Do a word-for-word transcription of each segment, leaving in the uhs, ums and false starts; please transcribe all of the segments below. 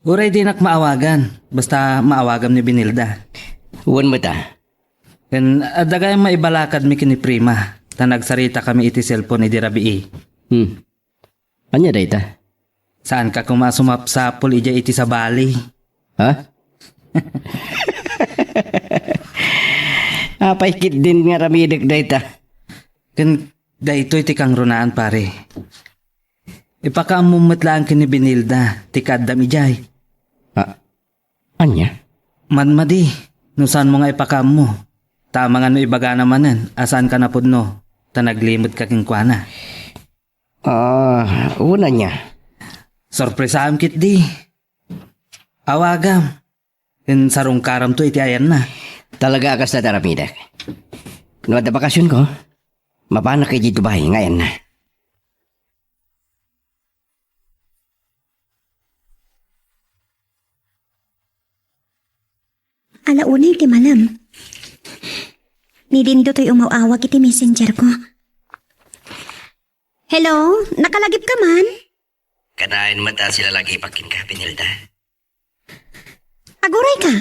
Uray dinak maawagan, basta maawagam ni Benilda. Wen met a. Ken adda gayam maibalakadmi ken ni Prima, ta nagsaritakami iti cellphone idi rabii. Hmm. Ania dayta? Saanka koma a sumapsapul idiay iti sabali. Ha? Apay ketdin nga aramidek dayta? Ken daytoy ti kangrunaan, pare. Ipakaammom met laeng ken ni Benilda ti kaaddam idiay. Ah, ania? Madmadi, no saanmo nga ipakaammo. Ta amangan no ibagana manen a saanka napudno, ta naglimetka kenkuana. Ah, wen ania? Sorpresaem ketdi. Awagam. Ken sarungkaramto iti ayanna. Talaga a kasta ti aramidek. No adda bakasionko, mapanak idiay Dubai nga ayanna. Ala una iti malem. Ni Dindo toy umaw-awag iti messenger ko. Hello, nakalagipka man? Kanayon met a silalagipak kenka, Benilda. Aguray ka?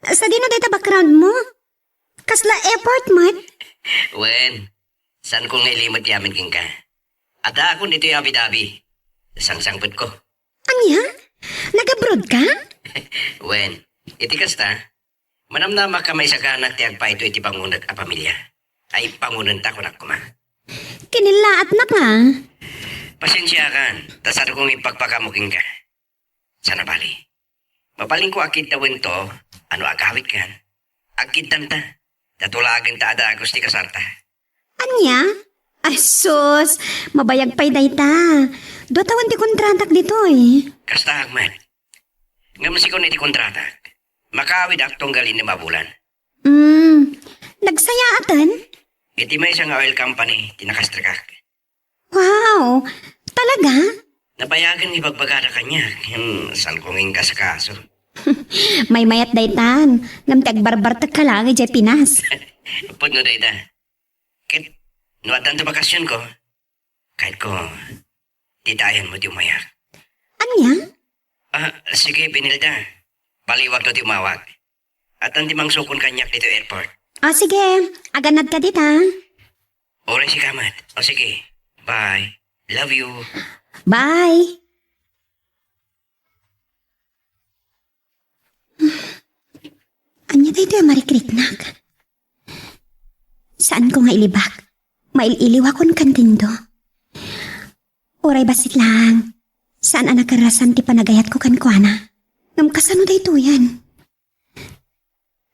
Sadino dayta background mo? Kasla airport met? Wen, saanko nga ilimed ti amin kenka. Addaakon ditoy Abu Dhabi. Sangsangpetko. Ania? Nag-abroad ka? Wen, iti kasta, manamnamak a maisaganak ti agpayto iti bangonek a pamilia. Ay, bangonenta, kunak koma. Kinillaatnak a. Pasensiakan, ta saanko nga ipakpakaammo kenka. Saan a bali. Mabalinko a kiddawento a no agawidkan, agkiddanta, ta tulagenta a dagus ti kasarta. Ania? Ay sus, mabayag pay dayta. Dua tawen ti kontratak ditoy. Kasta, Ahmed. Ngem sikon iti kontratak, makaawidakto tunggal innem a bulan. Hmm, nagsayaaten? Iti maysa nga oil company ti nakastrikak. Wow! Talaga? Nabayagen nga ibagbagada kaniak, ngem saanko nga inkasakaso. Maymayat daytan, ngem ti agbarbartekka laeng idiay Pinas. Pudno dayta. Ket no addanto bakasionko, kayatko, ditayenmo ti umayak. Ania? Ah, sige, Benilda. Baliwakto ti umawag. Addan ti mangsukon kaniak ditoy airport. O sige, agannadka dita. Uray sika met. O sige. Bye. Love you. Bye. Ania daytoy a marikriknak? Saanko nga ilibak. Mail-iliwakon kan Dindo. Uray bassit laeng, saan a nakarrasan ti panagayatko kenkuana. Ngem kasano daytoyen?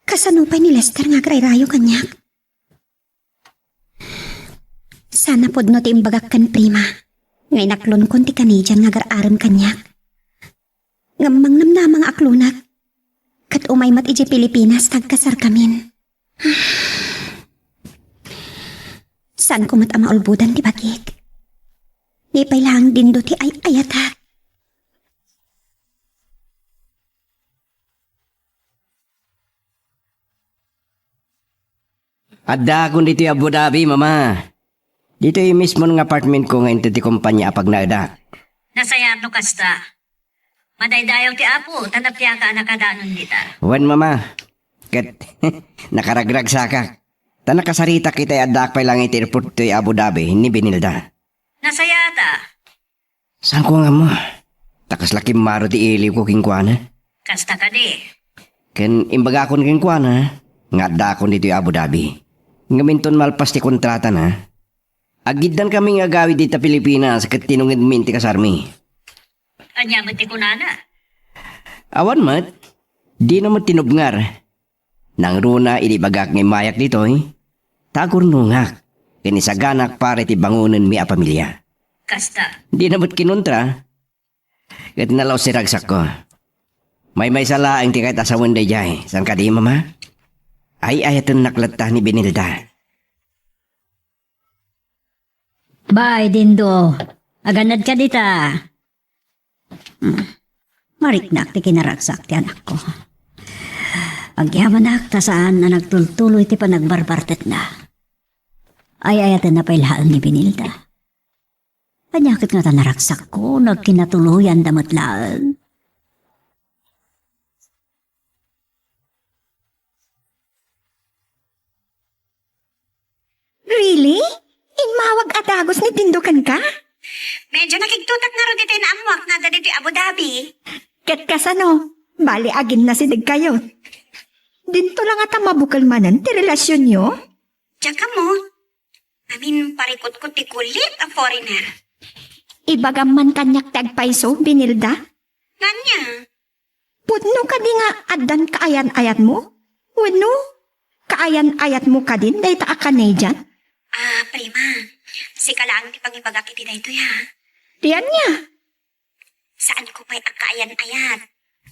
Kasano pay ni Lester nga agrayrayo kaniak? Saan a pudno ti imbagak ken Prima nga inaklonkon ti Canadian nga agar-arem kaniak. Ngem mangnamnama nga aklonak, ket umay met idiay Pilipinas ta agkasarkamin. Saanko met a maulbodan ti bagik. Ni pay laeng Dindo ti ay-ayatak. Addaakon ditoy Abu Dhabi, Mama. Ditoy mismo nga apartment ko nga inted ti kompania a pagnaedak. Nasayaat no kasta. Madaydayaw ti Apo, ta napiaka a nakadanon dita. Wen, Mama. Ket nakaragragsakak. Ta nakasaritak iti addaak pay laeng iti airport toy Abu Dhabi ni Benilda. Nasayaat a. Saanko nga ammo. Ta kasla kimmaro ti iliwko kenkuana. Kasta kadi. Ken imbagakon kenkuana nga addaakon ditoy Abu Dhabi. Ngem inton malpas ti kontratana, aggiddankami nga agawid dita Pilipinas ket tinungedmin ti kasarmi. Ania met ti kunana? Awan met. Dina met tinubngar. Nangruna idi ibagak nga immayak ditoy, ta agurnongak ken isaganak para iti bangonenmi a pamilia. Kasta. Dina met kinuntra, ket nalaus ti ragsakko. Maymaysa laeng ti kayat a sawen daydiay, saan kadi, Mama? Ay-ayatennak latta ni Benilda. Bay, Dindo, agannadka dita. Hmm. Mariknak ti kinaragsak ti anakko. Agyamanak ta saan a nagtultuloy ti panagbarbartekna. Ay-ayatenna pay laeng ni Benilda. Ania ket ngata naragsakko, nagkinatuloyanda met laeng. Dindo kenka? Medyo nakigtutak ngarud ditoy naammoak nga adda ditoy Abu Dhabi. Ket kasano? Bali, aginnasidegkayo. Dinto la ngata mabukel manen ti relasionyo? Diak ammo. Amin parikutkot ti kulit a foreigner. Ibagam man kaniak ti agpayso, Benilda. Ania? Pudno kadi nga addan kaayan-ayatmo? Wenno kaayan-ayatmo kadin dayta a Canadian? Ah, prima, sika laeng ti pangibagak iti daytoy, ha? Ti ania? Saanko pay a kaayan-ayat.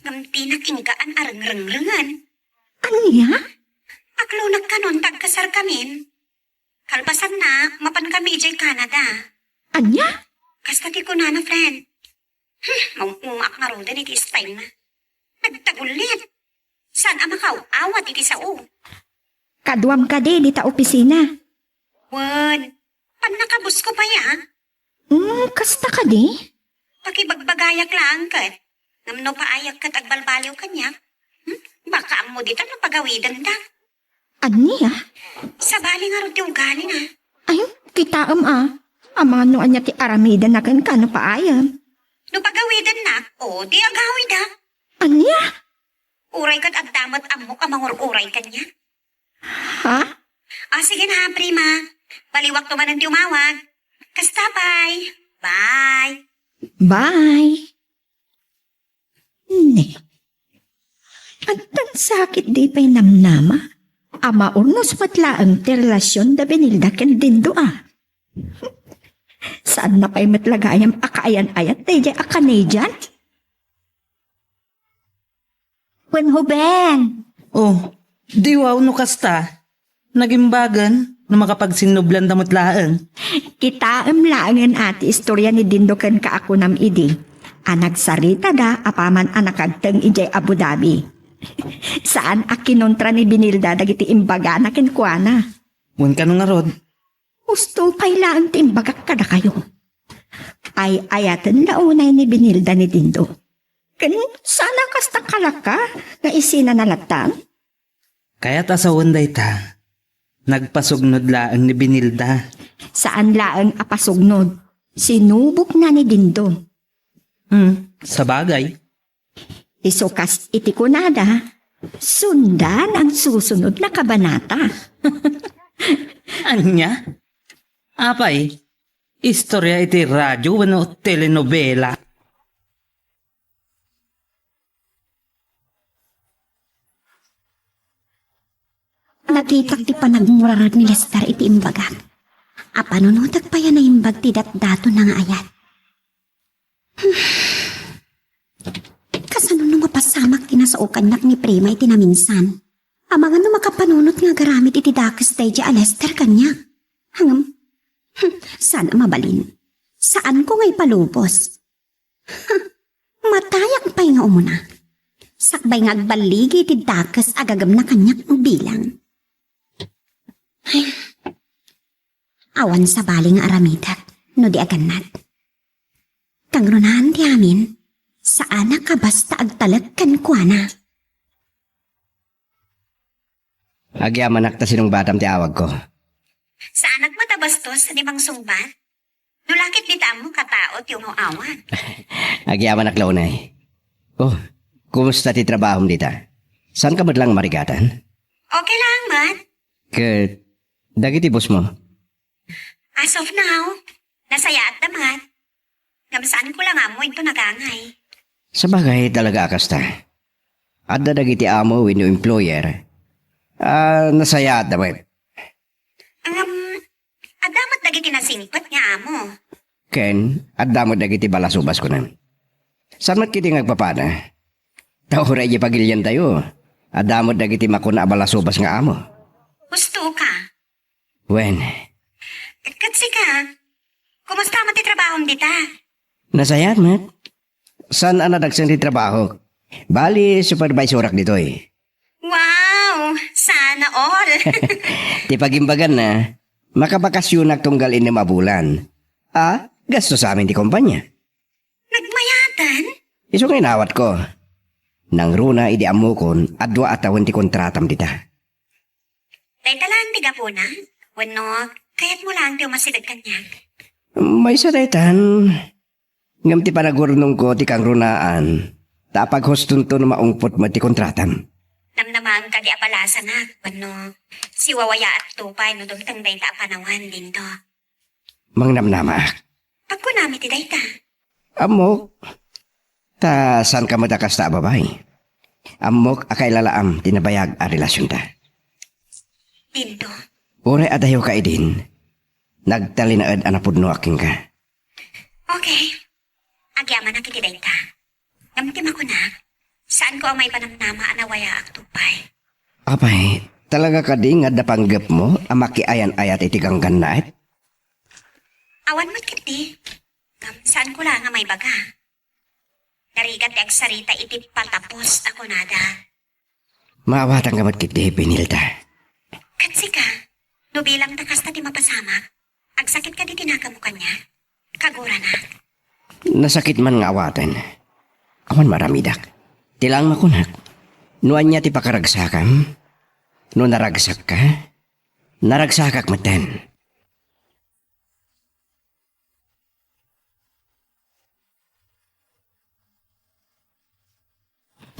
Ngem dinak inggaan a rengrengrengen. Ania? Aglunak kanon ta agkasarkamin. Kalpasanna, mapankami idiay Canada. Ania? Kasta ti kunana, friend. Hmm, maung-ungaak ngaruden iti style na. Nagtagullit. Saan a makaaw-awat iti sao? Kaduam kadi dita opisina? Wen, pannakabusko pay, a? Hmm, kasta kadi? Pakibagbagayak laeng ket. Ngem no paayak ket agbalbaliw kaniak, hmm? Baka ammo dita no pagawidendak. Ania? Sabali ngarud ti ugalina. Ay, kitaem a. Amangan no ania ti aramidenna kenka no paayem. No pagawidennak, o, di agawidak. Ania? Uray ket adda met ammok a mangur-uray kaniak. Ha? Ah, sige na, prima. Baliwakto manen ti umawag. Kasta pay. Bye. Bye. Ne. Addan sakit di pay namnama a maurnos met laeng ti relasion da Benilda ken Dindo a. Saanna pay met la gayam a kaayan-ayat daydiay a Canadian? Wen, Ruben. Oh, di wow no kasta. Nagimbagen no makapagsinnublanda met laeng. Kitaem laengen a ti istorya ni Dindo ken kaakunam idi a nagsaritada apaman a nakagteng idiay Abu Dhabi. Saan a kinontra ni Benilda dagiti imbagana kenkuana. Wen kano ngarud? Husto pay laeng ti imbagak kadakayo. Ay-ayaten la unay ni Benilda ni Dindo. Ken saan a kasta kalaka nga isinana latta? Kayat a sawen dayta, nagpasugnod laeng ni Benilda. Saan laeng a pasugnod, sinubokna ni Dindo. Hmm, sabagay. Isu kas iti kunada, sundan ang susunod na kabanata. Ania? Apay, istorya iti radyo wenno telenovela? Nakitak ti panagmurared ni Lester iti imbagak. Apanunotek pay a naimbag ti datdatonna nga ayat. Kasano no mapasamak ti nasao kaniak ni Prima iti naminsan? Amangan no makapanunot nga agaramid iti dakes daydiay a Lester kaniak. Ngem, hmm, saan a mabalin. Saanko nga ipalubos. Matayak pay nga umuna. Sakbay nga agballigi ti dakes a gagemna kaniak bilang. Ay, awan sabali nga aramidek no di agannad. Kangrunaan ti amin, saanak a basta agtalek kenkuana. Agyamanak ta sinungbatam ti awagko. Saanak met a bastos a di mangsungbat? No la ket dita ammok a tao ti umaw-awat. Agyamanak la unay. Oh, kumusta ti trabahom dita? Saanka met laeng marigatan? Okay laeng met. Ket dagiti bossmo? As of now, nasayaatda met. Ngem saanko la nga ammo inton agangay. Sabagay, talaga a kasta. Adda dagiti amo wenno employer a nasayaatda met. Ngem, adda met dagiti nasingpet nga amo. Ken adda met dagiti balasubas, kunam. Saan met ketdi nga agpapada? Ta uray idiay pagiliantayo, adda met dagiti makuna a balasubas nga amo. Husto ka. Wen. Ket sika, kumusta met ti trabahom dita? Nasayaat met. Saan a nadagsen ti trabahok. Bali, supervisorak ditoy. Wow! Sana all! Ti pagimbaganna, makabakasyonak tunggal innem a bulan. A, gastosamin ti kompanya. Nagmayaten? Isu nga inawatko. Nangruna idi ammokon a dua a tawen ti kontratam dita. Dayta laeng ti gapuna? Wenno, kayatmo laeng ti umasideg kaniak? Maysa daytan, ngem ti panagurnongko ti kangrunaan, ta apaghustonto no maungpot met ti kontratam. Namnamaam kadi a balasanak, wenno siwawayaakto pay no dumteng dayta a panawan, Dindo? Mangnamnamaak. Pagkunam iti dayta. Ammok. Ta saanka met a kasta a babai. Ammok a kailalaam ti nabayag a relasionta. Dindo. Uray adayoka idin, nagtalinaed a napudnoak kenka. Okay. Agyamanak iti dayta. Ngem ti makunak, saanko a maipanamnama a nawayaakto pay. Apay, talaga kadi nga adda panggepmo a makiayan-ayat iti ganggannaet? Awan met ketdi. Ngem saanko la nga maibaga. Narigat ti agsarita iti patapos a kunada. Maawatanka met ketdi, Benilda. Ket sika, no bilang ta kasta ti mapasamak, agsakit kadi ti nakemmo kaniak? Kaguranak. Nasakit man nga awaten. Awan maaramidak. Ti laeng makunak, no ania ti pakaragsakam, no naragsakka, naragsakak metten.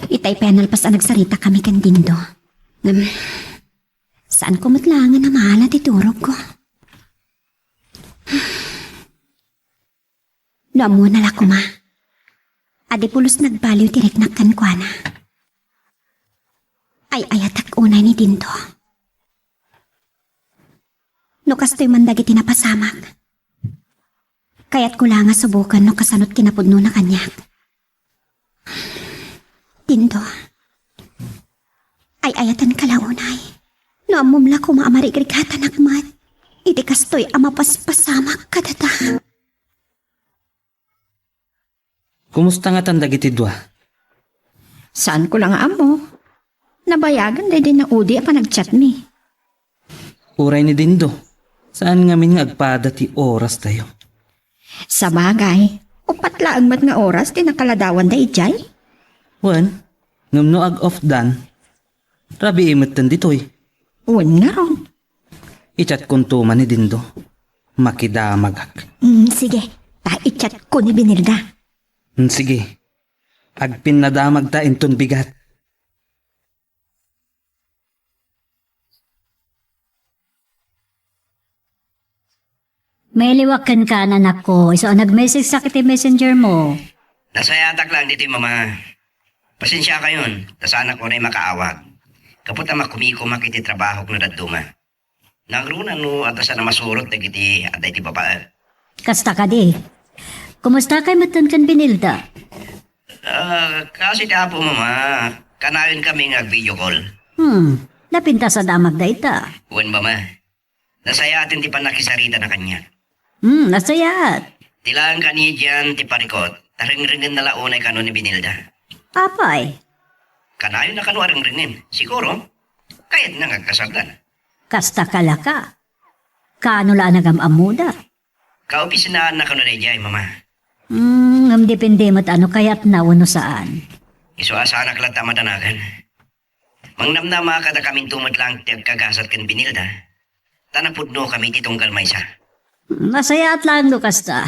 Itay pay a nalpas a nagsaritakami ken Dindo. Ngem, saanko met laeng a namala ti turogko. No ammona la koma a di pulos nagbaliw ti riknak kenkuana. Ay-ayatek unay ni Dindo. No kastoy man dagiti napasamak, kayatko la nga suboken no kasano't kinapudnona kaniak. Dindo, ay-ayatenka la unay. No ammom la koma a marigrigatanak met iti kastoy a mapaspasamak kadata. Kumusta ngatan dagiti dua? Saanko la nga ammo. Nabayagen daydi naudi a panagchatmi. Uray ni Dindo, saan ngamin nga agpada ti orastayo. Sabagay, uppat laeng met nga oras ti nakaladawanda idiay. Wen, ngem no ag-off dan, rabii metten ditoy. Wen ngarud. I-chatkonto man ni Dindo. Makidamagak. Mm, sige. Ta i-chatko ni Benilda. Mm, sige. Agpinnadamagta inton bigat. Mailiwak kenka, anakko, isu a nag-message-ak iti messenger mo. Nasayatak laeng ditoy, Mama. Pasensiakayon, ta saanak unay makaawag. Gapu ta makumikomak iti trabahok no dadduma. Nangruna no adda saan a masurot dagiti adda iti babaek. Kasta kadi. Kumustakay metten ken Benilda? Ah, kaasi ti Apo, Mama. Kanayonkami nga ag-video call. Hmm, napintas a damag dayta. Wen, Mama. Nasayaat ti pannakisaritana kaniak. Hmm, nasayaat. Ti laeng kanidian ti parikut, ta rengrengenna la unay kano ni Benilda. Apay? Kanayon a kano a rengrengen, siguro. Kayatna nga agkasardan. Kasta ka la ka. Kano la a nagam-ammoda? Kaopisinaanna kano daydiay, Mama. Hmm, ngem depende met no kayatna wenno saan. Isu a saanak latta a madanagan. Mangnamnama kadakaminto met laeng ti agkagasat ken Benilda, ta napudnokami iti tunggal maysa. Nasayaat laeng no kasta.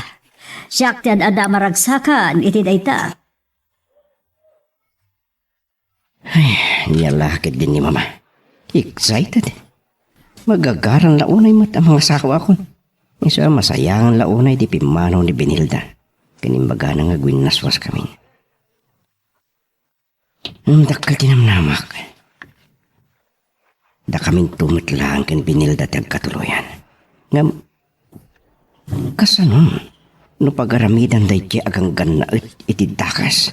Siak ti ad-adda a maragsakan iti dayta. Ay, nia la ketdin ni Mama. Excited. Magagaran la unay met a mangasawakon. Isu a masayangan la unay ti pimmanaw ni Benilda. Ken imbagana nga agwinnaswaskami. Ngem dakkel ti namnamak. Dakaminto met laeng ken Benilda ti agkatuloyan. Ngem, kasano no pagaramidan daydiay a ganggannaet iti dakes?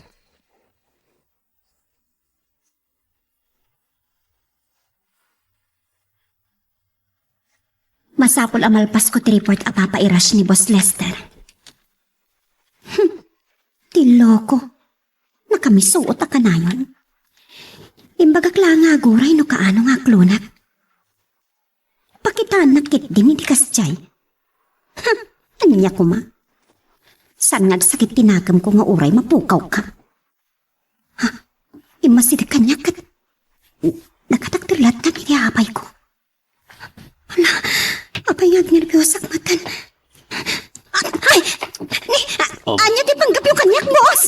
Masapul a malpasko ti report a papairas ni Boss Lester. Hmm, ti loko. Nakamisuot a kanayon. Imbagak la nga aguray no kaano nga aklonak. Pakitaannak ketdin iti kasdiay. Ha, ania koma? Saan nga agsakit ti nakemko nga uray mapukawka? Ha? Immasideg kaniak ket nakatakder latta iti apayko. Hala, apay nga agnerbiosek metten. At, Oh. Ania ti panggepyo kaniak, boss?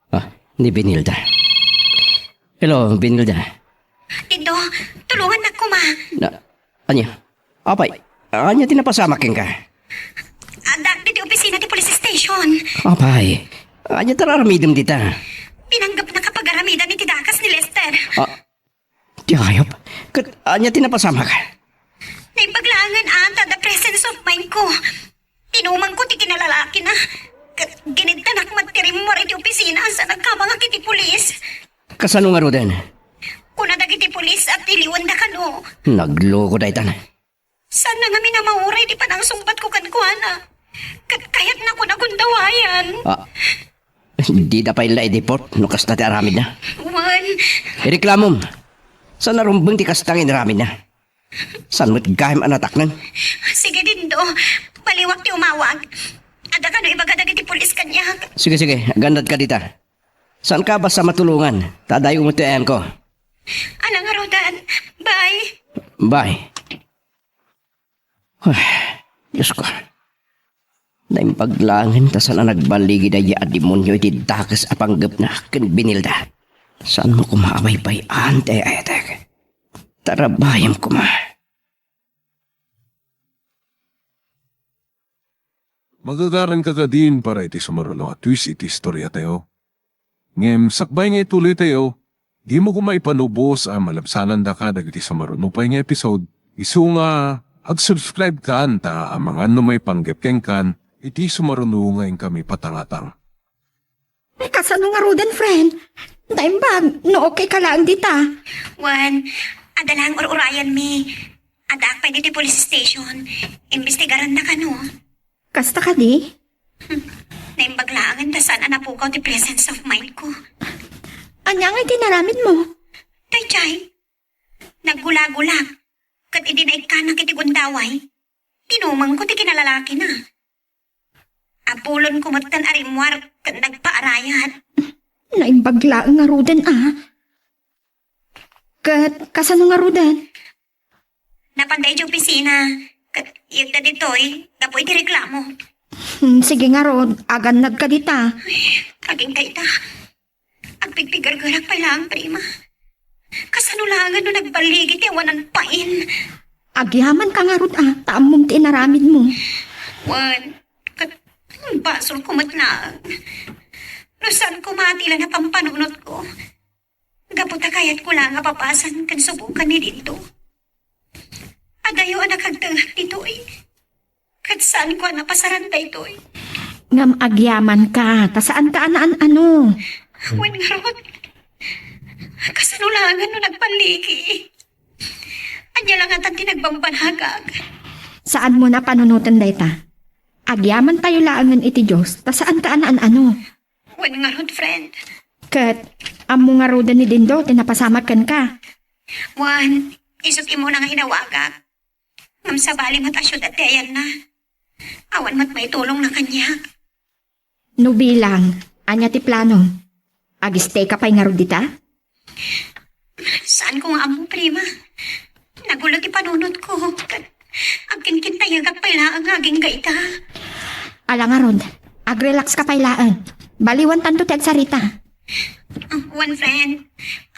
Ah, ni Benilda. Hello, Benilda. Dindo, tulongannak koma. Na, ania? Apay, ania ti napasamak kenka? Addaak ditoy opisina ti police station. Apay, ania ti ar-aramidem dita? Pinanggepnak a pagaramiden iti dakes ni Lester. Ah, ti ayop. Ket ania ti napasamak? Naimbag laengen a ta the presence of mind ko. Tinumangko ti kinalalakina. Ket ginidtanak met ti rimmuar iti opisina a saan agkabangak iti pulis. Kasano ngaruden? Kuna dagiti pulis a tiliwenda kano. Nagloko daytan. Saanna ngamin a mauray ti panangsungbatko kenkuana. Ket kayatnakon a gundawayan. Ah, dida pay la i-deport no kasta ti aramidna. Wen. Ireklamom. Saan a rumbeng ti kasta nga inaramidna. Saan met gayam a natakneng? Sige, Dindo. Baliwak ti umawag. Adda kano ibaga dagiti pulis kaniak? Sige, sige. Agannadka dita. Saanka basta matulongan. Ta adayo met ti ayanko. Ala ngaruden. Bye. Bye. Ay, Diosko. Naimbag laengen ta saan a nagballigi daydi a demonio iti dakes a panggepna ken Benilda. Saanmo koma a baybay-an ti ay-ayatek. Tarabayem koma. Magagaranka kadin para iti sumaruno a twist iti istoriatayo. Ngem sakbay nga ituloytayo, dimo koma ipanubos a malabsanandaka dagiti sumaruno pay nga episode, isu nga ag-subscribe kan ta amangan no maipanggep kenkan iti sumaruno nga inkami patangatang. Kasano ngaruden, friend? Naimbag no okay ka laeng dita. Wen, adda laeng ur-urayanmi. Addaak pay ditoy police station. Imbestigarannaka, no? Kasta kadi? Hmm. Naimbag laengen ta saan a napukaw ti presence of mind ko. Ania ngay ti inaramidmo? Daydiay. Naggulagulak. Ket idi naikkanak iti gundaway, tinumangko ti kinalalakina. Abulonko metten a rimmuar ket nagpaarayat. Naimbag laeng ngaruden a. Ket kasano ngaruden? Napanda idiay opisina, ket iyegda ditoy gapu iti reklamo. Hmm, sige ngarud, agannadka dita. Ay, agingga ita. Agpigpigergerak pay laeng, Prima. Kasano laengen no nagballigi ti awanan pain? Agyamanka ngarud a, ta ammom ti inaramidmo. Wen, ket basolko met laeng. No saan koma ti la napampanunotko. Gapu ta kayatko laeng a papasan ken subokan ni Dindo. Adayo a nakagtengak ditoy. Ket saanko a napasaran daytoy. Ngem agyamanka, ta saanka a naan-ano. Wen ngarud, kasano laengen no nagballigi? Ania la ngatan ti nagbambanagak? Saanmo a panunoten dayta. Agyamantayo laengen iti Dios, ta saanka a naan-ano. Wen ngarud, friend. Ket, ammo ngaruden ni Dindo ti napasamak kenka. Wen, isut' immuna nga inawagak. Ngem sabali met a siudad ti ayanna. Awan met maitulongna kaniak. No bilang, ania ti plano? Agistayka pay ngarud dita? Saanko nga ammo, Prima. Nagulo ti panunotko. Agkinkintayegak pay laeng nga agingga ita. Ala ngarud, agrelaxka pay laeng. Baliwantanto ti agsarita. Ah, wen, friend.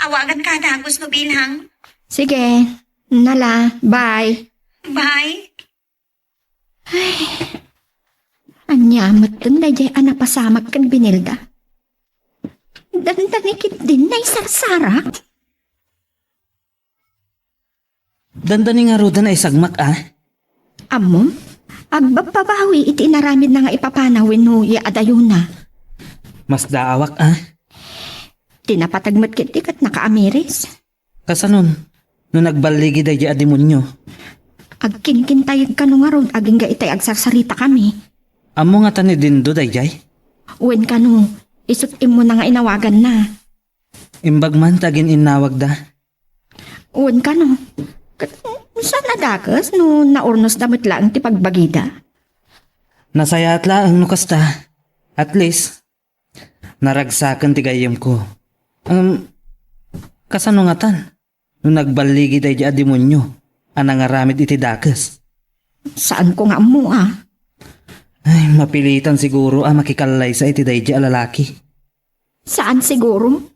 Awaganka dagus no bilang. Sige. Nala, bye. Bye. Ay, ania metten daydiay a napasamak ken Benilda? Dandani ketdin naisarsarak? Dandani ngaruden a isagmak a. Ammom, agbabbabawi iti inaramidna nga ipapana wenno ya adayona. Masdaawak a. Ti napateg met ketdi ket nakaamiris. Kasanon, no nagballigi daydiay a demonio? Agkinkintayegka no ngarud agingga itay agsarsaritakami. Ammo ngata ni Dindo daydiay? Wen kano, isut' immuna nga inawaganna. Imbag man ta agin-innawagda. Wen kano, ket saan a dakes no naurnosda met laeng ti pagbagida? Nasayaat laeng no kasta. At least, naragsaken ti gayyemko. Ngem, kasano ngatan no nagballigi daydiay a demonio a nangaramid iti dakes? Saanko nga ammo, a. Ay, mapilitan siguro a makikallaysa iti daydi a lalaki. Saan siguro?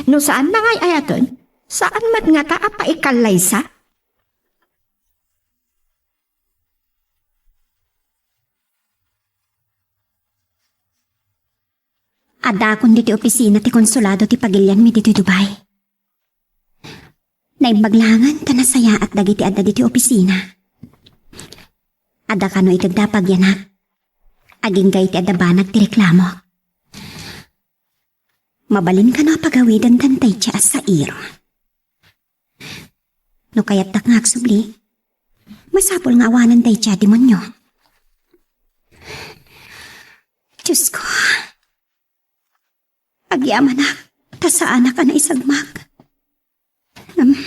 No saan nga ay-ayaten, saan met ngata a paikallaysa? Addaakon ditoy opisina ti konsulado ti pagilianmi ditoy Dubai. Naimbag laengen ta nasayaat dagiti adda ditoy opisina. Adda kano itedda a pagyanak. Agingga iti adda banag ti reklamo. Mabalin kano a pagawiden daydiay a sairo. No kayatdak nga agsubli, masapul nga awanen daydiay a demonio. Diyos ko, agyamanak, ta saanak a naisagmak. Ngem,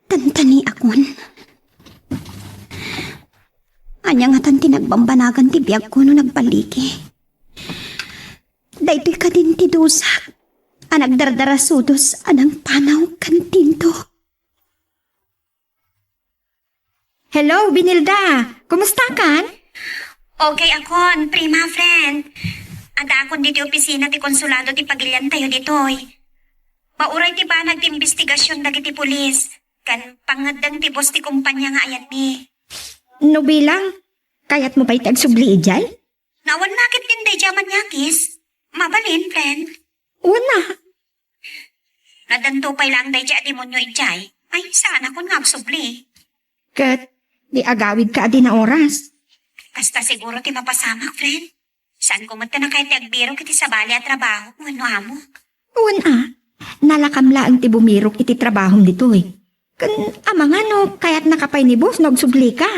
tantaniakon. Ania ngatan ti nagbambanagan ti biagko no nagballigi? Daytoy kadin ti dusak a nagdardarasudos a nangpanaw ken Dindo. Hello, Benilda! Kumustakan? Okay akon, prima, friend. Addaakon ditoy opisina ti konsulado ti pagiliantayo ditoy. Mauray ti banag ti imbestigasion dagiti pulis, ken pangngeddeng ti boss ti kompania nga ayanmi. No bilang, kayatmo pay ti agsubli idiay? Naawanna ket din daydiay a maniakis. Mabalin, friend. Wen a. Nadanto pay laeng daydiay a demonio idiay. Ay, saanakon nga agsubli. Ket, di agawidka a di naoras. Kasta siguro ti mapasamak, friend. Saanko met a kayat ti agbirok iti sabali a trabaho wenno amo. Wen a, nalakam laeng ti bumirok iti trabahom ditoy. Ken amangan no kayatnaka pay ni boss no agsublika.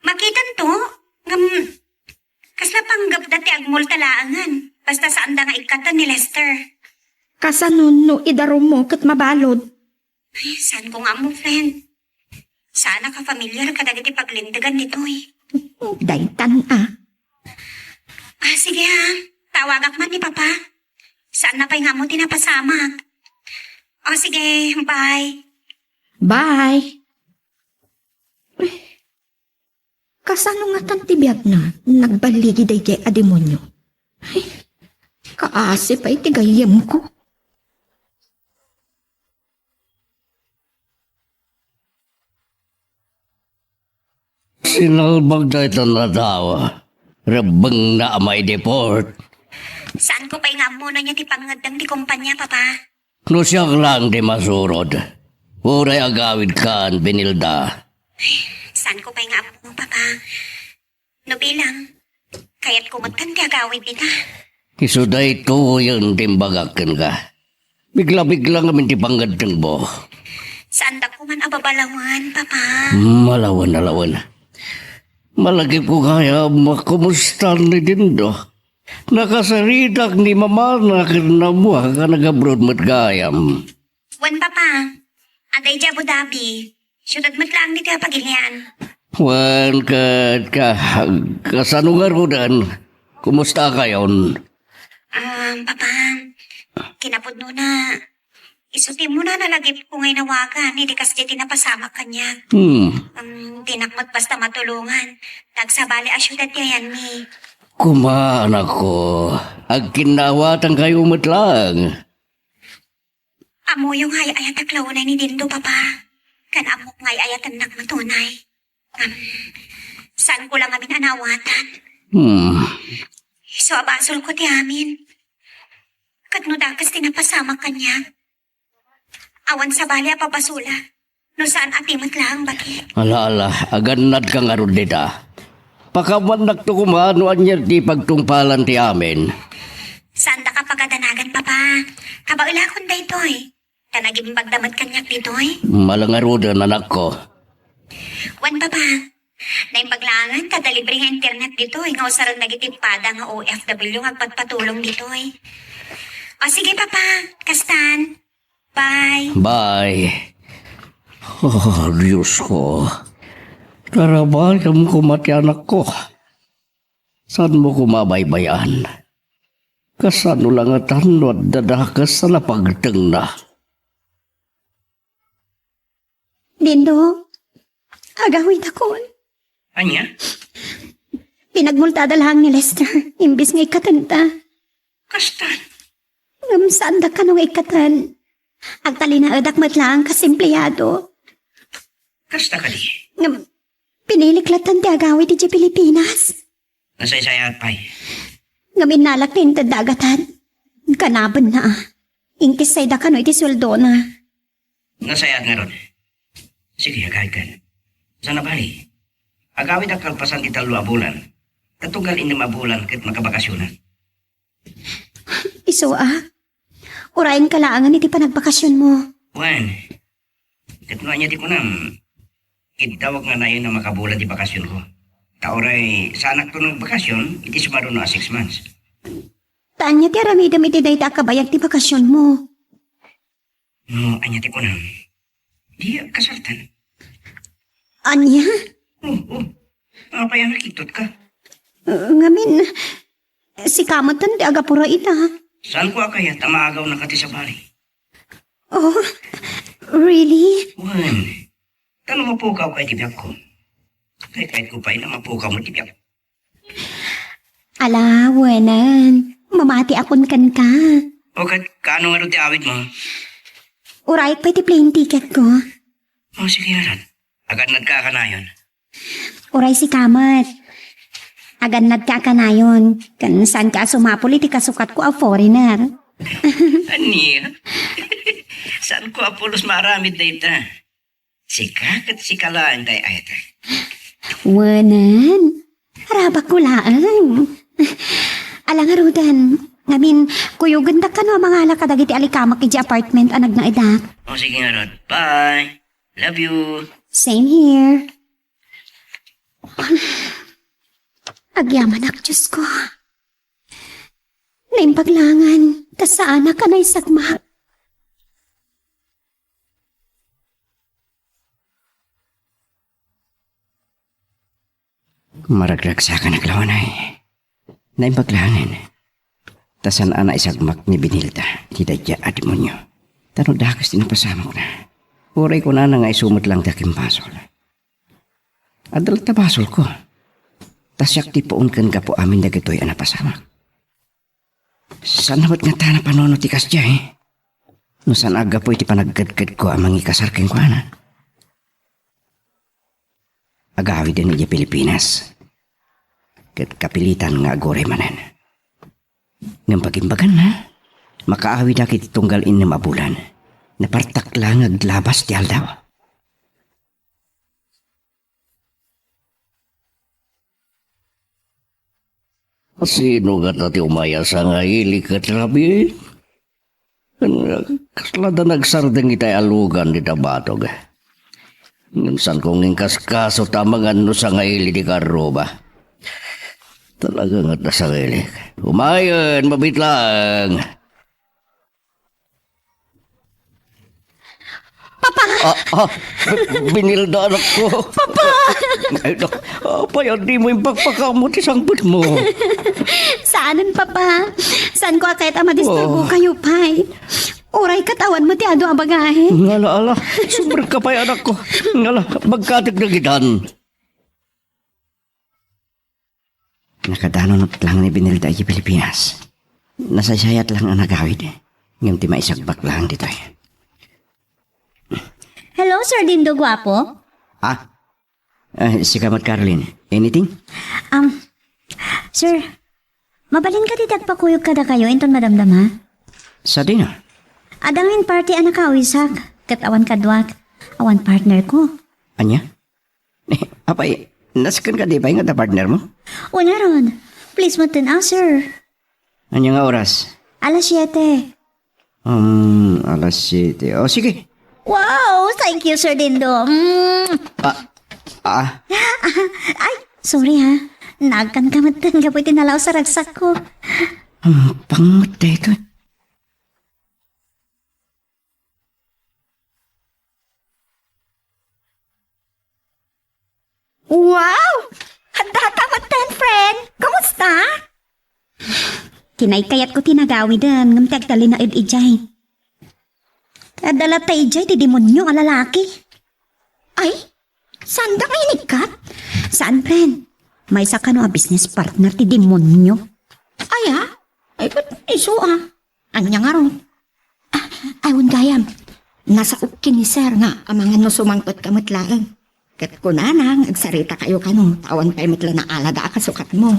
Makitanto, ngem kasla panggepda ti agmulta laengen, basta saanda nga ikkaten ni Lester. Kasano no idarummo ket mabalud? Ay, saanko nga ammo, friend. Saanak a familiar kadagiti paglintegan ditoy. Daytan a. Ah, sige ha. Tawagak man ni Papa. Saanna pay nga ammo ti napasamak. O, sige, bye. Bye. Kasano ngatan ti biagna? Nagballigi daydiay a demonio. Ay, kaasi pay ti gayyemko. Sinalbag daytan a tao. Rebbengna a maideport. Saanko pay nga ammo no ania ti pangngeddeng ti kompania, Papa. No siak laeng ti masurod, uray agawidkan, Benilda. Saanko pay nga ammo, Papa. No bilang, kayatko metten ti agawid dita. Isu daytoyen ti imbagak kenka. Bigla-bigla ngamin ti pangngeddengmo. Saandak koman a babalawen, Papa. Malawen, alawen. Malagipko gayam, kumusta ni Dindo? Nakasaritak ni mamana ken ni ammoak a nag-abroad met gayam. Wen, Papa, adda idiay Abu Dhabi. Siudad met laeng ditoy a pagilian. Wen, ket ka-, kasano ngaruden? Kumusta kayon? Ah, Papa, kinapudnona, isu ti umuna a lagipko nga inawagan idi kasdiay ti napasamak kaniak. Hmm. Um, dinak met basta matulongan. Nagsabali a siudad ti ayanmi. Koma, anakko, agkinnaawatankayo met laeng. Ammoyo nga ay-ayatak la unay ni Dindo, Papa. Ken ammok nga ay-ayatennak met unay. Ngem, saanko la ngamin a naawatan. Hmm. Isu a basolko ti amin. Ket no dakes ti napasamak kaniak, awan sabali a pabasolak. No saan a ti met laeng bagi. Ala, ala, agannadka ngarud dita. Pakaamannakto koma no ania ti pagtungpalan ti amin. Saandaka pagadanagan, Papa. Kabaelakon daytoy. Ta nagimbagda met kaniak ditoy. Mala ngaruden, anakko. Wen, Papa. Naimbag laengen ta adda libre nga internet ditoy nga usaren dagiti pada nga O F W nga agpatpatulong ditoy. O, sige, Papa. Kastan. Bye. Bye. Oh, Diyos ko. Karabayam koma ti anakko. Saanmo koma baybay-an? Kasano la ngatan no adda dakes a napagtengna? Dindo, Agawidakon. Ania? Pinagmultada laeng ni Lester, imbes nga ikkatenta. Kasta? Ngem saanda kano nga ikkaten. Agtalinaedak met laeng kas empleado. Kasta kadi? Ngem, pinilik latta ti agawid idiay Pilipinas. Nasaysayaat pay. Ngem innalak ti inted da a gatad. Kanabenna a. Inkissayda kano iti sueldona. Nasayaat ngarud. Sige, agawidkan. Saan a bali? Agawidak kalpasan ti tallo a bulan. Ta tunggal innem a bulan ket makabakasionak. Isu a? Urayenka laengen iti panagbakasionmo. Wen, ket no ania ti kunam, iddawak nga nayon a makabulan ti bakasionko. Ta uray saanakto nga agbakasion iti sumaruno a six months. Ta ania ti aramidem iti dayta a kabayag ti bakasionmo? No ania ti kunam, di agkasaltan. Ania? Oh, oh. Apay a nakitotka? Uh, ngamin, sika metten ti agapura ita. Saanko a kayat a maagawnaka ti sabali? Oh, really? Wen, ta no mapukawka iti biagko, kayatko pay a mapukawmo iti biag. Ala, wenen. Mamatiakon kenka. O ket, kaano ngarud ti awidmo? Urayek pay ti plane ticketko. O, sige ngarud. Agannadka a kanayon. Uray sika met. Agannadka a kanayon. Ken saanka a sumapul iti kasukatko a foreigner. Ania? Saanko a pulos maaramid dayta. Sika ket sika laeng ti ay-ayatek. Wenen, rabakko laeng. Ala ngaruden, ngamin, kuyogendak kano a mangala kadagiti alikamak idiay apartment a nagnaedak. O, sige ngarud. Bye. Love you. Same here. Agyamanak, Diyos ko. Naimbag laengen, ta saanak a naisagmak. Maragragsakanak laeng, ay. Naimbag laengen. Ta saan a naisagmak ni Benilda iti dayta a demonio. Ta no dakes ti napasamokna, uray kunana nga isu met laeng ti akimbasol. Adda latta basolko. Ta siak ti puon ken gapu amin dagitoy a napasamak. Saan met ngata a napanunot ti kasdiay? No saan a gapu iti panagkedkedko a mangikasar kenkuana. Agawiden idiay Pilipinas. Ket kapilitan nga aguray manen. Ngem pagimbaganna, makaawidak iti tunggal innem a bulan. Napartak la nga aglabas ti aldaw. Sino ngata ti umay a sangaili ket rabii? Kasla da nagsardeng itay a lugan dita batog. Ngem saanko nga inkaskaso ta amangan no sangaili ti karruba. Talaga ngata sangaili. Umayen, mabiit laeng. Papa! Ah, ah, Benilda, anakko. Papa! Ay, nak-, apay a dimo impakpakaammo ti sangpetmo? Saanen, Papa. Saanko a kayat a madisturbo kayo pay. Uray ket awan met ti adu a babaen. Ngala, ala. Sumrekka pay, anakko. Ngala, bagkatek dagitan. Nakadanonot lang ni Benilda iti Pilipinas. Nasaysayat lang a nagawid, ngem ti maisagmak lang ditoy. Hello, Sir Dindo Guapo? Ah? Eh, sika met, Caroline. Anything? Um, sir, mabalin kadi ti agpakuyog kadakayo inton madamdama? Sadino? Adda ngamin party a nakaawisak, ket awan kaduak, awan partner ko. Ania? Apay, nasken kadi pay nga adda partner mo? Wen ngarud. Please met ten, ah, sir. Ania nga oras? Alas siete. Um, alas siete. O, sige. Wow! Thank you, Sir Dindo. Mm. Ah, ah. Ay, sorry ha. Naagkanka met ten gapu iti nalaus a ragsakko. Ang pangot daytoy. Wow! Adda ta met ten, friend! Kumusta? Kinaykayatko ti nagawiden, ngem ti agtalinaed idiay. Adda latta idiay ti demonio a lalaki. Ay, Saanda nga inikkat? Saan, friend? Maysa kano a business partner ti demonyo? Aya? Ay, ket isu a. Ania ngarud? Ah, awan gayam. Nasaok ken ni Sir nga amangan no sumangpetka met laeng. Ket kunana nga agsaritakayo kano, ta awan pay met la naalada a kasukatmo.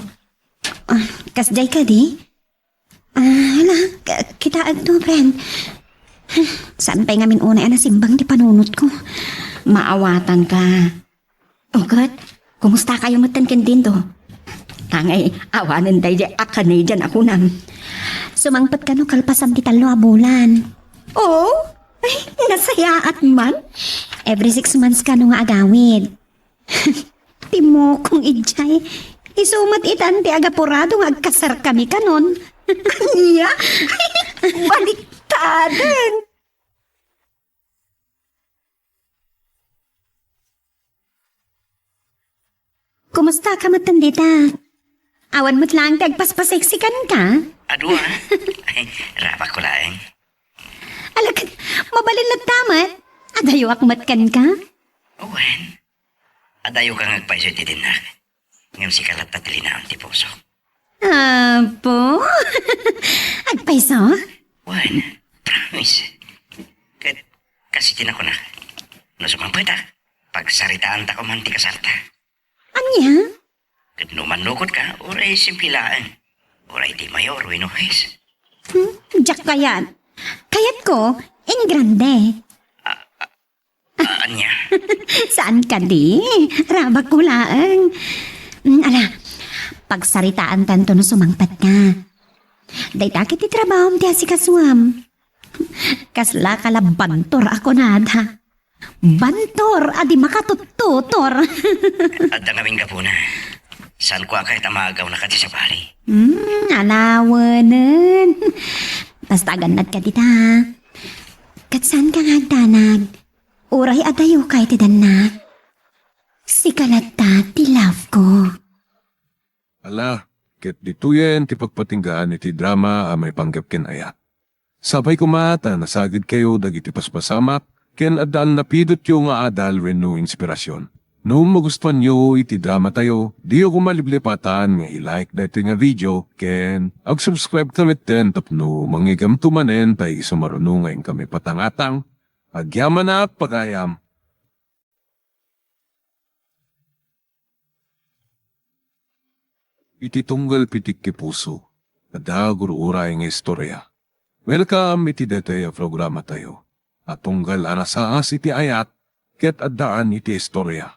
Ah, kasdiay kadi? Ah, hala, k-, kitaek to, friend. Saan pay ngamin unay a nasimbang ti panunotko? Maawatanka. O ket, kumustakayo metten ken Dindo? Tangay, awanen daydiay a Canadian a kunam. Sumangpet kano kalpasan ti tallo a bulan. Oh? Ay, nasayaat man. Every six months kano nga agawid. Ti mokong idiay. Isu met itan ti agapurado nga agkasarkami kanon. Ania? Baliktaden. Kumustaka metten dita? Awan met laeng ti agpaspaseksi kenka? Adu a. Ay, rabakko laeng. Ala ket, mabalin latta met. Adayoak met kenka? Wen, adayoka nga agpayso iti dinnak. Ngem sika latta ti linaon ti puso. Apo? Agpayso? Wen, promise. Ket, kas iti nakunak, no sumangpetak, pagsaritaanta koma ti kasarta. Ania? Ket no mannukotka, uray simple laeng. Uray ti mayor wenno huwes. Hmm? Diak kayat. Kayatko, in grande. Ah, ania? Saan kadi? Rabakko laeng. Hmm, ala, pagsaritaantanto no sumangpetka. Dayta ket ti trabahom ti asikasuam. Kaslaka la bantor a kunada. Bantor a di makatuttutor. Adda ngamin gapuna. Saanko a kayat a maagaw na kadi sabali. Hmm, alawenen. Basta agannad kadi ta. Ket saanka nga agdanag. Uray adayoka iti dannak. Sika latta ti love ko. Ala, ket ditoyen ti pagpatinggaan iti drama a maipanggep ken ayat. Sapay koma ta nasagidkayo dagiti paspasamak ken addaan napidotyo nga adal wenno inspirasyon. No magustuanyo iti dramatayo, diyo koma liplipatan nga i-like daytoy nga video ken ag-subscribe ta metten tapno mangigamto manen ta isu maruno nga inkami patangatang. Agyamanak pagayam. Iti tunggal pitikki puso, adda gur-uray nga istorya. Welcome iti daytoy a programatayo a tunggal a nasaas iti ayat ket addaan iti istorya,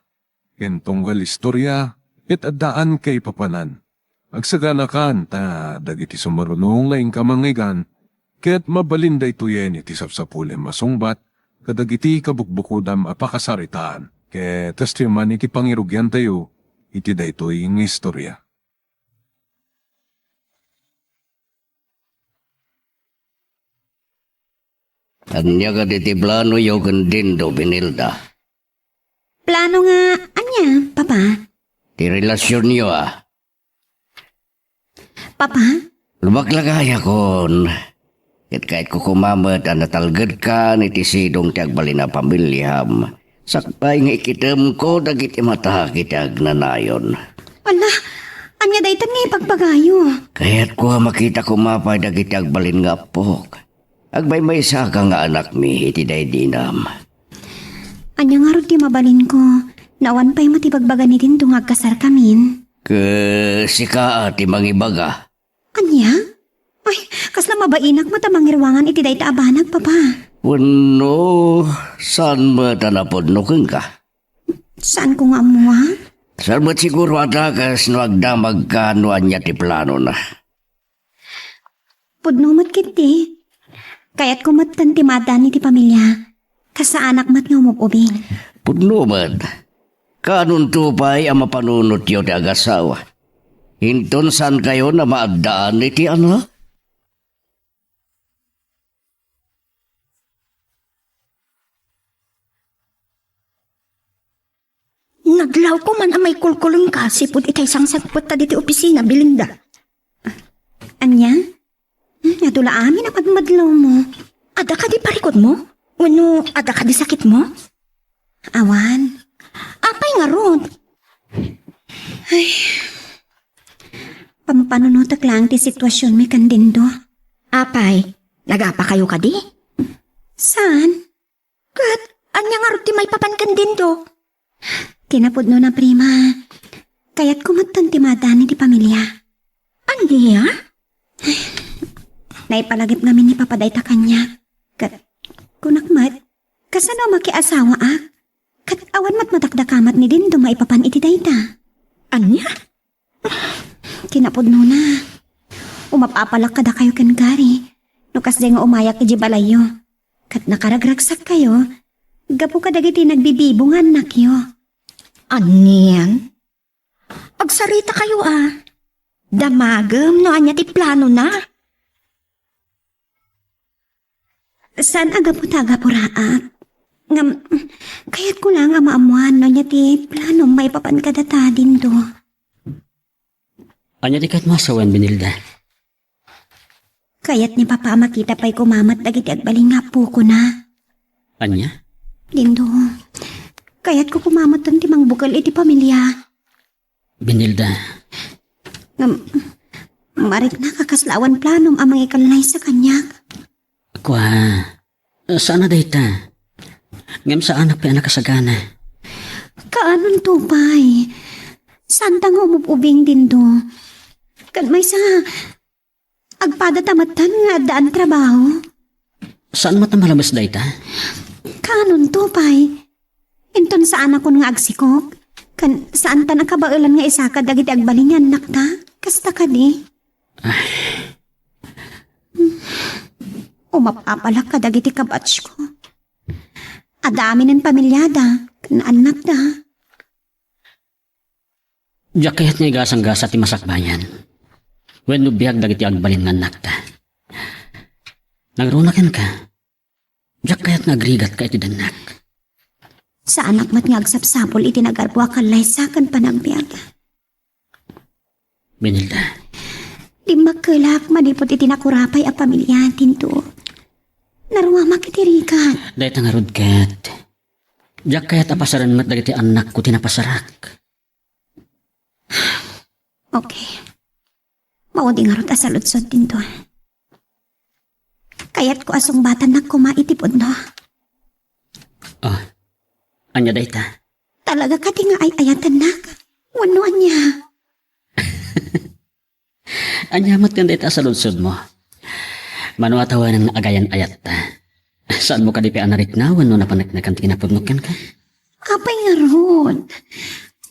ken tunggal istorya ket addaan kaipapanan. Agsaganakan ta dagiti sumaruno nga inka mangngeggan, ket mabalin daytoyen iti sapsapulem a sungbat kadagiti kabukbukodam a pakasaritaan, ket kastoy man iti pangirugiantayo iti daytoy nga istorya. Ania kadi ti planoyo ken Dindo, Benilda? Plano nga ania, Papa? Ti relasionyo, a. Papa? Lumaklakayakon. Ket kayatko koma met a natalgedkan iti sidong ti agbalin a pamiliam. Sakbay nga ikitemko dagiti matak iti agnanayon. Ala, ania daytan nga ibagbagayo? Kayatko a makita koma pay dagiti agbalin nga appok. Agmaymaysaka nga anakmi iti daydinam. Ania ngarud ti mabalinko? Awan pay met ibagbaga ni Dindo nga agkasarkamin. Ket sika a ti mangibaga. Ania? Ay, kasla mabainak met a mangiruangan iti dayta a banag, Papa. Wenno, saan met a napudno kenka? Saanko nga ammo, a? Saan met siguro a dakes no agdamagka no ania ti planona. Pudno met ketdi. Kayatko metten ti maaddaan iti pamilia. Kasaanak met nga umub-ubing. Pudno met. Kaanonto pay a mapanunotyo ti agasawa? Inton saankayon a maaddaan iti anak? Nadlawko man a maikulkulengka sipud itay sangsangpet ta ditoy opisina, Belinda. Ania? Hmm, adu la amin a madmadlawmo. Adda kadi parikutmo? Wenno adda kadi sakitmo? Awan. Apay Apay ngarud? Ay, pampanunotek laeng ti situasionmi ken Dindo. Apay, nagapakayo kadi? Saan? Ket ania ngarud ti maipapan ken Dindo? Kinapudnona, prima, kayatko metten ti maadaan iti pamilia. Ania? Naipalagip ngamin ni Papa dayta kaniak. Ket kunak met, kasano a makiasawaak? Ket awan met madakdakamat ni Dindo maipapan iti dayta. Ania? Kinapudnona, umapapalak kadakayo ken Gary no kasdiay nga umayak idiay balayyo. Ket nakaragragsakkayo gapu kadagiti nagbibibo nga annakyo. Anian? Agsaritakayo a. Damagem no ania ti planona. Saan a gapu ta agapuraak. Ngem, kayatko laeng a maammoan no ania ti planom maipapan kadata, Dindo. Ania ti kayatmo a sawen, Benilda? Kayat ni Papa a makita pay koma met dagiti agbalin nga appokona. Ania? Dindo, kayatko koma metten ti mangbukel iti pamilia. Benilda. Ngem, mariknak a kasla awan planom a mangikallaysa kaniak. Kua, saan a dayta. Ngem saanak pay a nakasagana. Kaanonto pay. Saanta nga umub-ubing, Dindo. Ken maysa, agpadata metten nga addaan trabaho. Saan met a malabes dayta? Kaanonto pay. Inton saanakon nga agsikog, ken saanta a kabaelan nga isakad dagiti agbalin nga annakta. Kasta kadi? Ay. Umapapalak kadagiti kabatsko. Adda aminen pamiliada ken annakda. Diak kayat nga igasanggasat ti masakbayan wenno biag dagiti agbalin nga annakta. Nangruna kenka, diak kayat nga agrigatka iti dennak. Saanak met nga agsapsapul iti nagarbo a kallaysa ken panagbiag. Benilda. Dimmakkelak manipud iti nakurapay a pamiliaten, Dindo. Naruamak iti rigat. Dayta ngarud ket, diak kayat a pasaren met dagiti annakko ti napasarak. Okay. Maudi ngarud a saludsod, Dindo. Kayatko a sungbatannak koma iti pudno. Ah, ania dayta? Talaga kadi nga ay-ayatennak? Wenno ania? Ania met ken dayta a saludsodmo? Mano a tawenan nga agayan-ayatta? Saanmo kadi pay a narikna wenno napaneknekan ti kinapudnok kenka? Apay ngarud?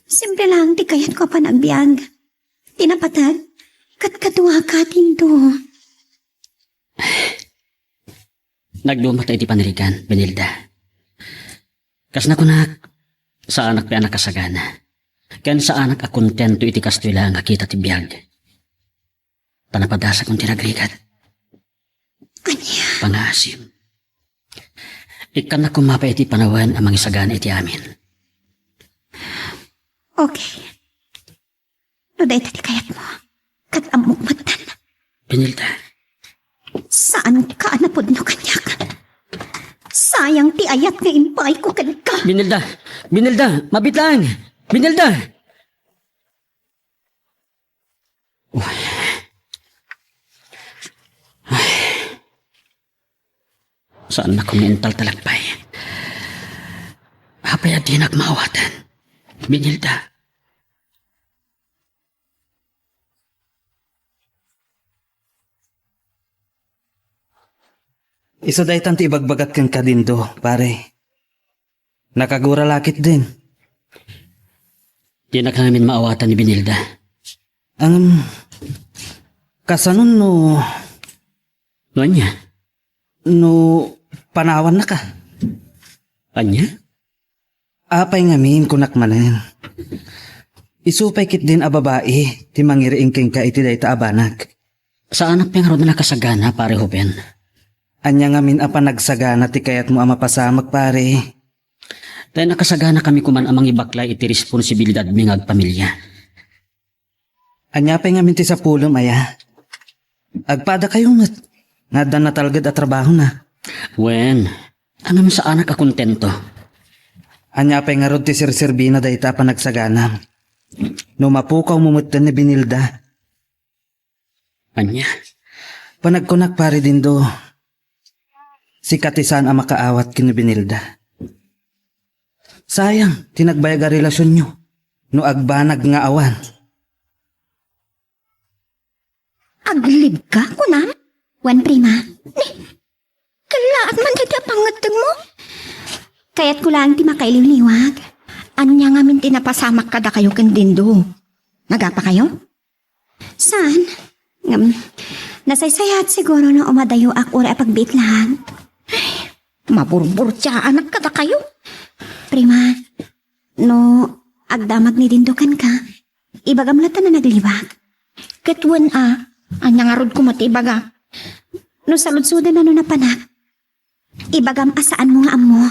Simple laeng ti kayatko a panagbiag. Ti napateg, ket kaduaka, Dindo. Nagdumat iti panirigan, Benilda. Kas nakunak, saanak pay a nakasagana. Ken saanak a kontento iti kastoy laeng a kita ti biag. Ta napadasakon ti nagrigat. Ania? Pangaasim. Ikkannak koma pay iti panawen a mangisagana iti amin. Okay. No dayta ti kayatmo, ket ammok metten. Benilda. Saanka a napudno kaniak. Sayang ti ayat nga impaayko kenka. Benilda! Benilda! Mabiit laeng! Benilda! Uy. Ay. Saannak nga intaltalek pay. Apay a dinak maawatan? Benilda. Isu daytan ti ibagbagat kenka, Dindo, pare. Nakagura la ketdin. Dinak ngamin maawatan ni Benilda. Ngem, kasano no... No ania? No panawannaka. Ania? Apay ngamin, kunak manen. Isu pay ketdin a babai ti mangiriing kenka iti dayta a banag. Saanak pay ngarud a nakasagana, Pare Ruben. Ania ngamin a panagsagana ti kayatmo a mapasamak, pare? Tay nakasagana kami koman a mangibaklay iti responsibilidadmi nga agpamilia. Ania pay ngamin ti sapulem, aya? Agpadakayo met nga adda natalged a trabahona. Wen, ngem saanak a kontento. Ania pay ngarud ti serserbina dayta a panagsaganam? No mapukawmo metten ni Benilda. Ania? Panagkunak, Pare Dindo, sika ti saan a makaawat ken ni Benilda. Sayang ti nagbayag a relasionyo no agbanag nga awan. Aglibka, kunam? Wen, Prima? Ni, kallaat man dayta a pangngeddengmo? Kayatko laeng ti makailiwliwag. Ania ngamin ti napasamak kadakayo ken Dindo? Nagapakayo? Saan? Ngem, nasaysayaat siguro no umadayoak uray a pagbiit laeng. Ay, maburburtiaanak kadakayo. Prima, no agdamag ni Dindo kenka, ibagam latta a nagliwag. Ket wen a, ania ngarud koma ti ibaga? No saludsodan a no napanak, ibagam a saanmo nga ammo.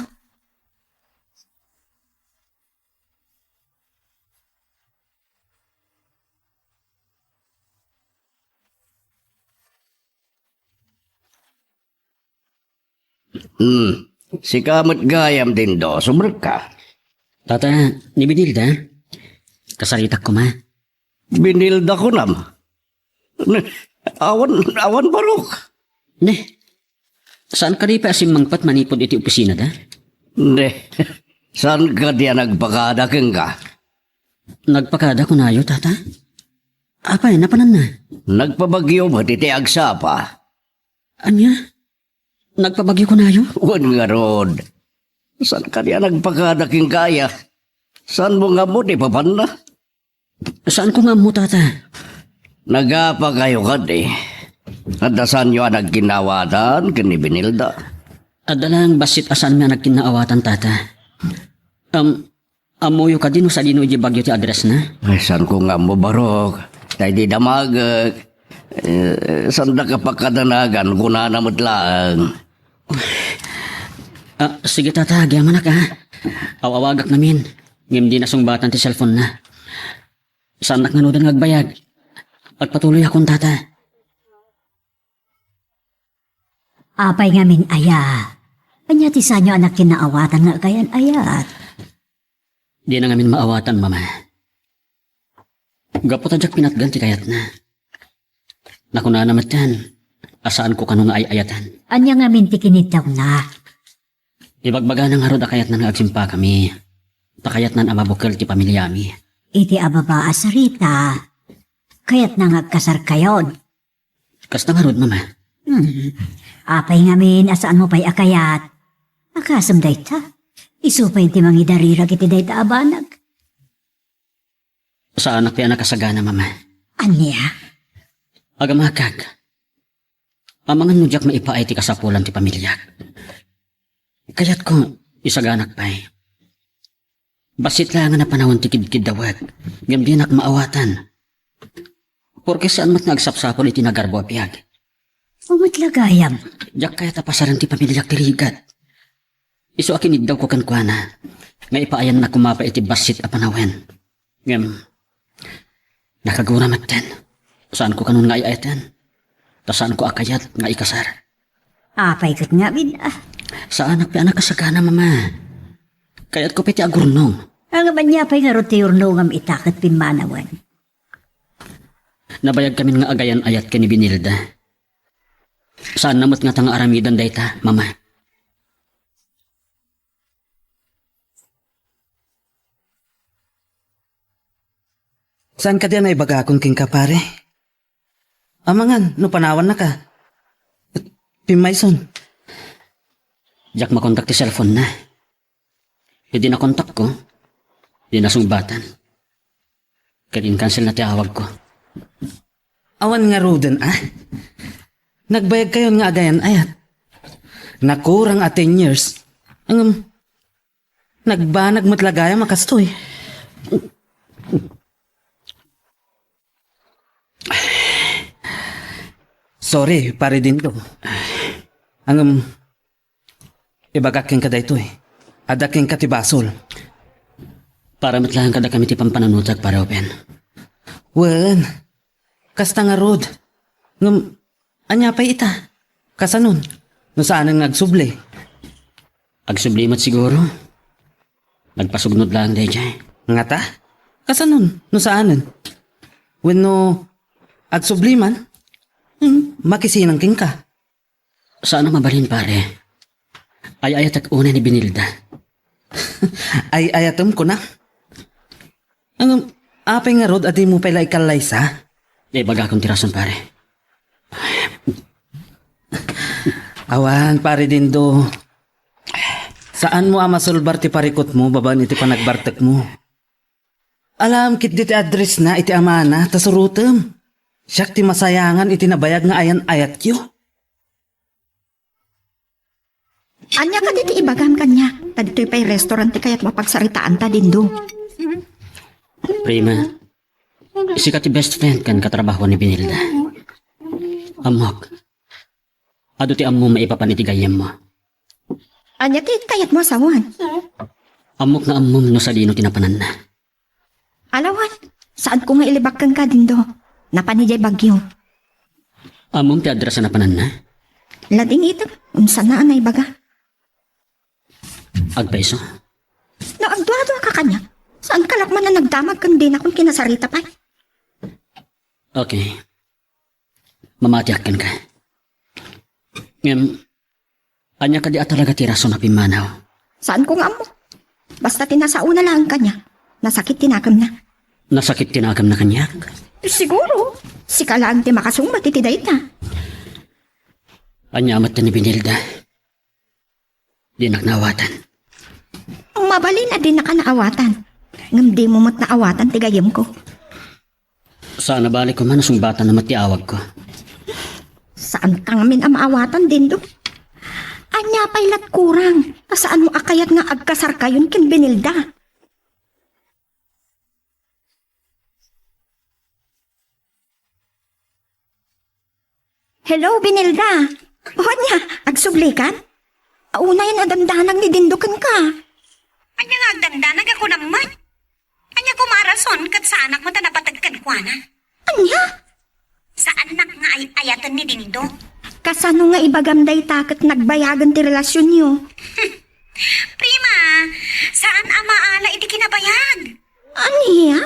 Hmm. Sika met gayam, Dindo, sumrekka. Tata, ni Benilda, kasaritak koma. Benilda kunam? Ne, awan, awan, Barok. Ne, saan kadi pay a simmangpet manipud iti opisinada? Ne, saan kadi a nagpakada kenka? Nagpakada kunayo, Tata? Apay, napananna? Nagpabagyo met iti agsapa. Ania? Nagpabagyo kunayo? Wen ngarud. Saan kadi a nagpakada kenka aya? Saanmo nga ammo ti papanna? Saanko nga ammo, Tata. Nagapakayo kadi. Adda saanyo a nagkinnaawatan ken ni Benilda? Adda laeng bassit a saanmi a nagkinnaawatan, Tata. Am, ammoyo kadi no sadino idiay Baguio ti addressna? Ay, saanko nga ammo, Barok. Tay di damagek. Eh, saandaka pakadanagan, kunana met laeng. Ah, sige, Tata, agyamanak, ah. Aw-awagak ngamin. Ngem dina sungbatan ti cellphone-na. Saannak ngaruden nga agbayag. Agpatuloyakon, Tata. Apay ngamin aya? Ania ti saanyo a nagkinnaawatan nga agayan-ayat? Dina ngamin maawatan, Mama. Gapu ta diak pinatgan ti kayatna. Nakunana metten a saanko kano nga ay-ayatan. Ania ngamin ti kiniddawna? Ibagbagana ngarud a kayatna nga agsimpakami. Ta kayatnan a mabukel ti pamiliami. Iti a baba a sarita, kayatna nga agkasarkayon. Kasta ngarud, Mama. Hmm. Apay ngamin a saanmo pay a kayat? Akasem dayta. Isu pay ti mangidarirag iti dayta a banag. Saanak pay a nakasagana, Mama. Ania? Agamakak. Amangan no diak maipaay ti kasapulan ti pamiliak. Kayatko, isaganak pay. Bassit laengen a panawen ti kidkiddawek, ngem dinak maawatan. Porke saan met nga agsapsapul iti nagarbo a biag. Umet la gayam. Diak kayat a pasaren ti pamiliak ti rigat. Isu a kiniddawko kenkuana, nga ipaayanna koma pay iti bassit a panawen. Ngem, nakagura metten. Saanko kanon nga ay-ayaten. Ta saanko a kayat nga ikasar. Apay ket ngamin, ah? Saanak pay a nakasagana, Mama. Kayatko pay ti agurnong. Ngem ania pay ngarud ti urnongam ita ket pimmanawen? Nabayagkamin nga agayan-ayat ken ni Benilda. Saanna met ngata nga aramiden dayta, Mama. Saan kadi a naibagakon kenka, pare? Amangan no panawannaka. Pimmayson. Diak makontak ti cellphone-na. Idi nakontakko, di nasungbatan. Ket inkanselna ti awagko. Awan ngaruden, a? Nagbayagkayon nga agayan-ayat. Nakurang a ten years. Ngem, nagbanag met la gayam a kastoy. Sorry, Pare Dindo. Ngem, ibagak kenka daytoy. Adda kenka ti basol. Para met laeng kadakami ti pampananutak, Pare Open. Wen, kasta ngarud. Ngem, ania pay ita? Kasanon? No saanen nga agsubli? Agsubli met siguro. Nagpasugnod laeng daydiay. Ngata? Kasanon? No saanen? Wenno agsubli man? Hmm, makisinang kenka. Saan a mabalin, pare. Ay-ayatek unay ni Benilda. Ay-ayatem, kuna? Ngem, apay ngarud a dimo pay la ikallaysa? Ibagakon ti rason, pare. Awan, pare Dindo. Saanmo a masulbar ti parikutmo babaen iti panagbartekmo. Alam ketdi ti addressna iti amana ta surotem. Siak ti masayangan iti nabayag nga ayan-ayatyo. Ania kadi ti ibagam kaniak? Ta ditoy pay restaurant ti kayatmo a pagsaritaanta, Dindo. Prima, sika ti best friend ken katrabahoan ni Benilda. Ammok, adu ti ammom maipapan iti gayyemmo. Ania ti kayatmo a sawen? Ammok nga ammom no sadino ti napananna. Alawan, saanko nga ilibak kenka, Dindo. Napan idiay Baguio. Ammom ti address a napananna? Lading item, unsanna a naibaga? Agpayso? No agduadua ka kaniak, saanka la koma a nagdamag ken dinakon kinasarita pay? Okay. Mamatiak kenka. Ngem, ania kadi a talaga ti rason a pimmanaw? Saanko nga ammo. Basta ti nasaona laeng kaniak, nasakit ti nakemna. Nasakit ti nakemna kaniak? Siguro, sika laeng ti makasungbat iti dayta. Ania met ti ni Benilda? Dinak naawatan. Mabalin a dinaka naawatan. Ngem dimo met naawatan ti gayyemko. Saan a bale koma no sungbatanna met ti awagko. Saanka ngamin a maawatan, Dindo. Ania pay lat kurang ta saanmo a kayat nga agkasarkayon ken Benilda? Hello, Benilda. O ania, agsublikan? Unayen a dandanag ni Dindo kenka. Ania nga agdandanag a kunam met? Ania koma a rason ket saanak met a napateg kenkuana? Ania? Saannak nga ay-ayaten ni Dindo. Kasano nga ibagam dayta ket nagbayagen ti relasionyo? Prima, saan a maala iti kinabayag. Ania?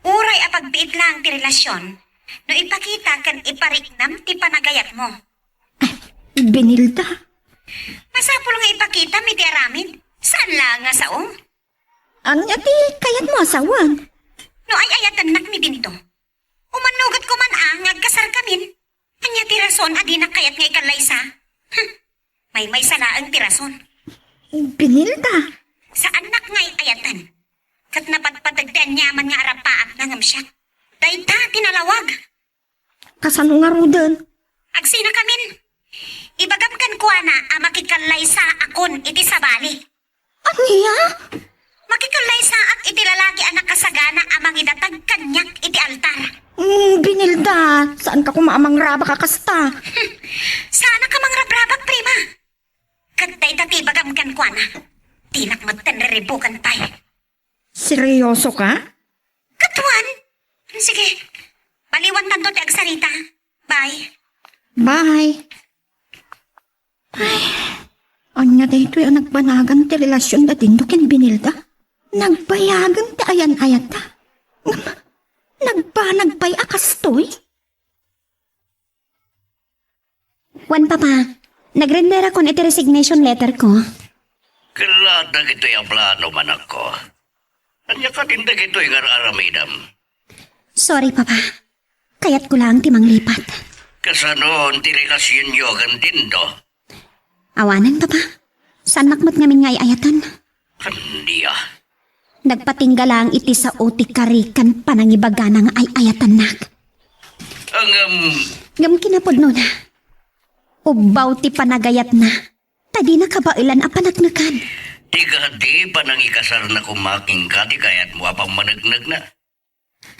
Uray a pagbiit laeng ti relasion, no ipakita ken ipariknam ti panagayatmo. Benilda. Masapul nga ipakitam iti aramid, saan laeng nga sao. Ania ti kayatmo a sawen? No ay-ayatennak ni Dindo, umannuget koman a nga agkasarkamin. Ania ti rason a dinak kayat nga ikallaysa? Hm, maymaysa laeng ti rason. Benilda. Saannak nga ay-ayaten. Ket napatpateg ti aniaman nga arapaapna ngem siak. Dayta ti nalawag. Kasano ngaruden? Agsinakamin. Ibagam kenkuana a makikallaysaakon iti sabali. Ania? Makikallaysaak iti lalaki a nakasagana a mangidatag kaniak iti altar. Mm, Benilda, saanka koma a mangrabak a kasta. Saanak a mangrabrabak, Prima. Ket dayta ti ibagam kenkuana. Dinak metten riribuken pay. Seryoso ka? Ket wen? Sige. Baliwantanto ti agsarita. Bye. Bye. Ay, ania daytoy a nagbanagan ti relasionda Dindo ken Benilda? Nagbayagen ti ayan-ayatta. Ngem, nagbanag pay a kastoy? Wen, Papa, nagrenderakon iti resignation letter ko. Ket la dagitoy a plano, anakko. Ania kadin dagitoy nga ar-aramidem? Sorry, Papa. Kayatko laeng ti manglipat. Kasano ti relasionyo ken Dindo? Awanen, Papa. Saannak met ngamin nga ay-ayaten. Ania? Nagpatingga laeng iti sao ti kari ken panangibagana nga ay-ayatennak. Ngem, ngem kinapudnona, ubbaw ti panagayatna, ta dina kabaelan a paneknekan. Ti kadi panangikasarna koma kenka ti kayatmo a pammaneknekna.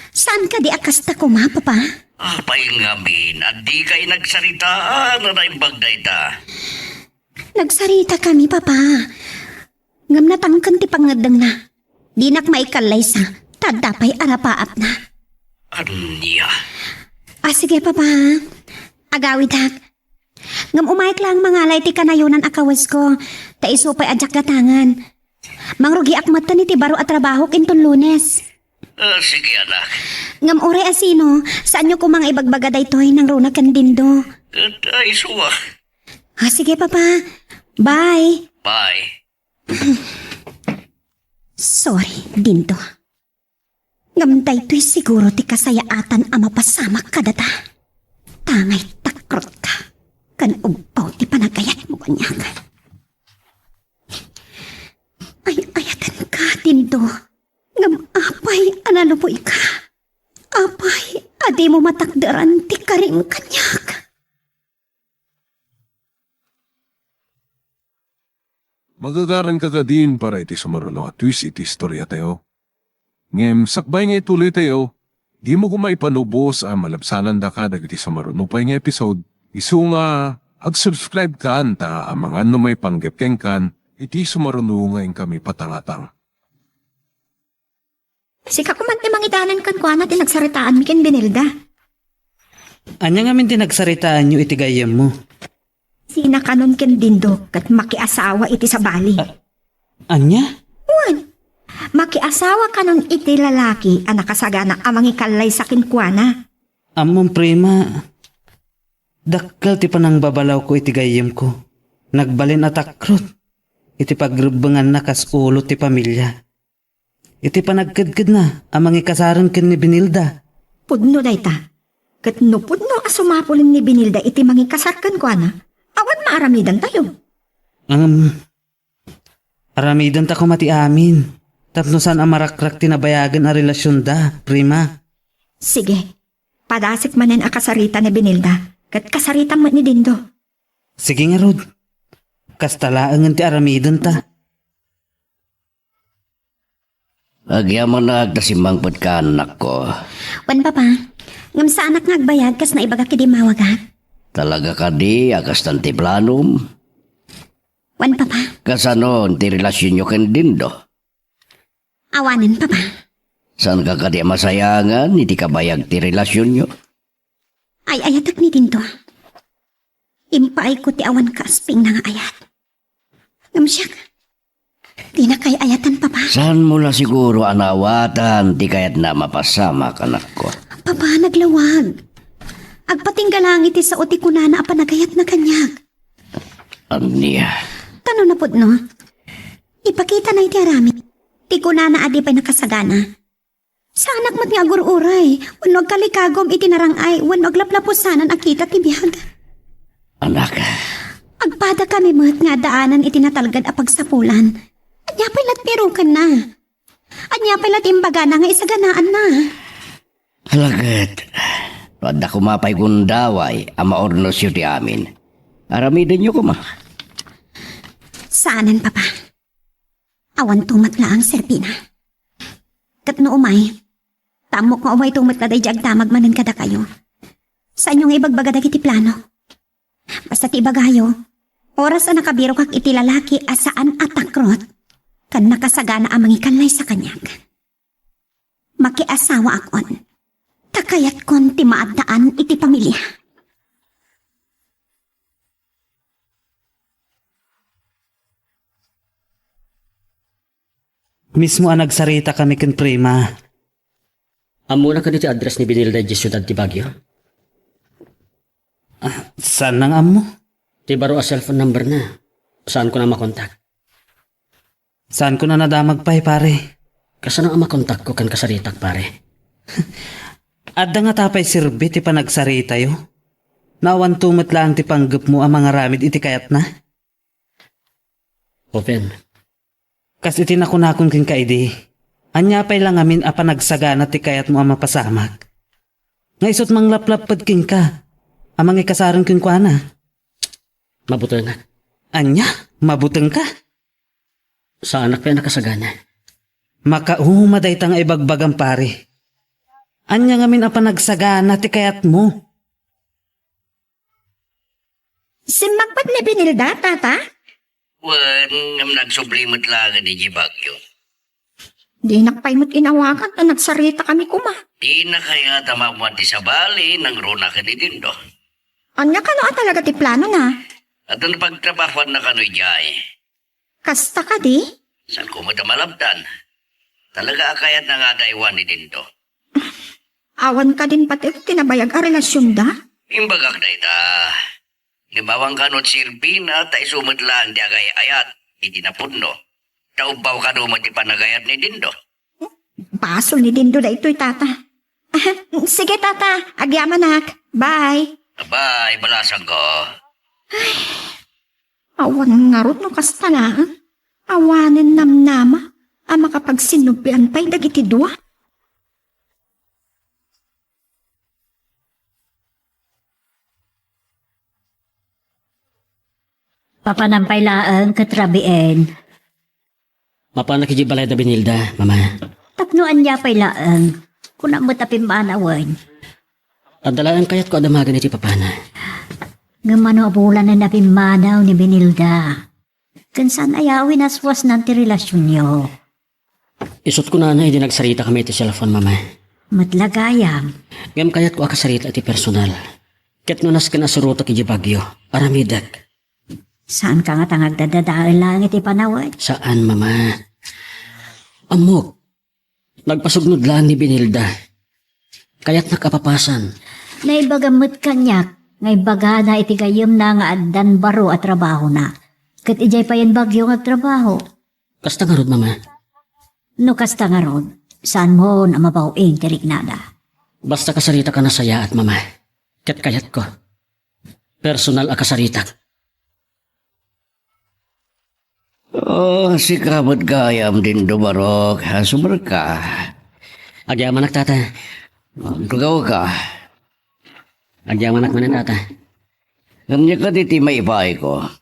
Saan kadi a kasta koma, Papa? Apay ngamin a dikay nagsaritaan a naimbag dayta? Nagsaritakami, Papa. Ngem natangken ti pangngeddengna. Dinak maikallaysa, ta adda pay arapaapna. Ania? Ah, sige, Papa. Agawidak. Ngem umayek laeng mangala iti kanayonan a kawesko, ta isu pay a diak gatangen. Mangrugiak metten iti baro a trabahok inton Lunes. Ah, sige, anak. Ngem uray a sino, saanyo koma nga ibagbaga daytoy nangruna ken Dindo. Ket, ah, isu a. Ah, sige, Papa. Bye. Bye. Sorry, Dindo. Ngem daytoy siguro ti kasayaatan a mapasamak kadata. Tangay takrotka, ken ubbaw ti panagayatmo kaniak. Ay-ayatenka, Dindo. Ngem apay a nalubuyka? Apay a dimo matakderan ti karim kaniak? Magagaranka kadin para iti sumaruno a twist iti istoriatayo. Ngem sakbay nga ituloytayo, dimo koma ipanubos a malabsanandaka dagiti sumaruno pay nga episode, isu nga ag-subscribe kan ta amangan no maipanggep kenkan iti sumaruno nga inkami patangatang. Sika koma ti mangidanan kenkuana ti nagsaritaanmi ken Benilda. Ania ngamin ti nagsaritaanyo iti gayyemmo? Sinakanon ken Dindo ket makiasawa iti sabali. A-, ania? Wen, makiasawa kanon iti lalaki a nakasagana a mangikallaysa kenkuana. Ammom, Prima, dakkel ti panangbabalawko iti gayyemko. Nagbalin a takrot iti pagrebbenganna kas ulo ti familia. Iti panagkedkedna a mangikasaren ken ni Benilda. Pudno dayta. Ket no pudno a sumapulen ni Benilda iti mangikasar kenkuana, awan maaramidantayo. Ngem, aramidenta koma ti amin, tapno saan a marakrak ti nabayagen a relasionda, Prima. Sige, padasik manen a kasarita ni Benilda, ket kasaritam met ni Dindo. Sige ngarud, kasta laengen ti aramidenta. Agyamanak ta simmangpetka, annakko. Wen, Papa. Ngem saanak nga agbayag kas naibagak idi mawagak. Talaga kadi a kastan ti planom? Wen, Papa. Kasano ti relasionyo ken Dindo? Awanen, Papa. Saanka kadi a masayangan iti kabayag ti relasionyo? Ay-ayatek ni Dindo. Impaayko ti awan kaaspingna nga ayat. Ngem siak, dinak ay-ayatan, Papa. Saanmo la siguro a naawatan ti kayatna a mapasamak, anakko? Papa, naglawag. Agpatingga laeng iti sao ti kunana a panagayatna kaniak. Ania? Ta no napudno, ipakitana iti aramid ti kunana a di pay nakasagana. Saanak met nga agur-uray wenno agkalikagum iti narang-ay wenno aglaplapusanan a kita ti biag. Anak. Agpadakami met nga addaanan iti natalged a pagsapulan. Ania pay la ti rukenna? Ania pay la ti imbagana nga isaganaanna? Ala ket, no adda koma pay gundaway a maurnosyo ti amin, aramidenyo koma. Saanen, Papa. Awanto met laeng serbina. Ket no umay, ta ammok nga umayto met la daydi agdamag manen kadakayo. Saanyo nga ibagbaga dagiti plano. Basta ti ibagayo, oras a nakabirokak iti lalaki a saan a takrot, ken nakasagana a mangikallaysa kaniak. Makiasawaakon, ta kayatkon ti maaddaan iti pamilia. Mismo a nagsarita kami ken Prima. Ammona kadi ti address ni Benilda idiay siudad ti Baguio? Ah, saan nang ammo? Ti baro a cellphone number na. Saan ko na makontak? Saan ko na nadamag pay, pare? Kasano a makontak ko ken kasaritak, pare? Adda ngata pay serbi ti panagsaritayo? Awanto met laeng ti panggepmo a mangaramid iti kayatna? Open. Kas iti nakunakon kenka idi, ania pay la ngamin a panagsagana ti kayatmo a mapasamak? Nga isut' manglaplapped kenka a mangikasaren kenkuana? Mabutengak. Ania? Mabutengka? Saanak pay a nakasagana. Makauma dayta nga ibagbagam, pare. Ania ngamin a panagsagana ti kayatmo? Simmagpet ni Benilda, Tata? Wen, ngem nagsubli met laeng idiay Baguio. Dinak pay met inawagan ta nagsaritakami koma. Dina kayat a mapan ti sabali nangruna ken ni Dindo? Ania kano a talaga ti planona? Adda pagtrabahuanna kano idiay? Kasta kadi? Saanko met a malabtan? Talaga a kayatna nga adaywan ni Dindo. Awan kadin pati ti nabayag a relasionda? Imbagak dayta. Ngem awan kano ti sirbina ta isu met laeng ti agay-ayat iti napudno. Ta ubbaw kano met ti panagayat ni Dindo. Basol ni Dindo daytoy, tata. Ah, sige, tata. Agyamanak. Bye. Bye, balasangko. Awan ngarud no kasta laeng. Awanen namnama a makapagsinnublian pay dagiti dua. Papanam pay laeng ket rabien. Mapanak idiay balay da Benilda, Mama. Tapno ania pay laeng? Kunam met a pimmanawen. Adda laeng kayatko a damagen iti papana. Ngem mano a bulanen a pimmanaw ni Benilda? Ken saan aya a winaswasnan ti relasionyo? Isut' kunana idi nagsaritakami iti cellphone, Mama. Met la gayam. Ngem kayatko a kasarita iti personal. Ket no nasken a surotek idiay Baguio, aramidek. Saanka ngata nga agdadadael laeng iti panawek? Saan, Mama. Ammok. Nagpasugnod laeng ni Benilda. Kayatnak a papasan. Naibagam met kaniak nga ibagana iti gayyemna nga addan baro a trabahona. Ket idiay payen Baguio nga agtrabaho. Kasta ngarud, Mama. No kasta ngarud, saanmon a mabaw-ing ti riknada? Basta kasaritaka nasayaat, Mama. Ket kayatko. Personal a kasaritak. Oh, sika met gayam, Dindo Barok. Asumerka. Agyamanak, tata. Agtugawka. Agyamanak manen, tata. Ania kadi ti maipaayko?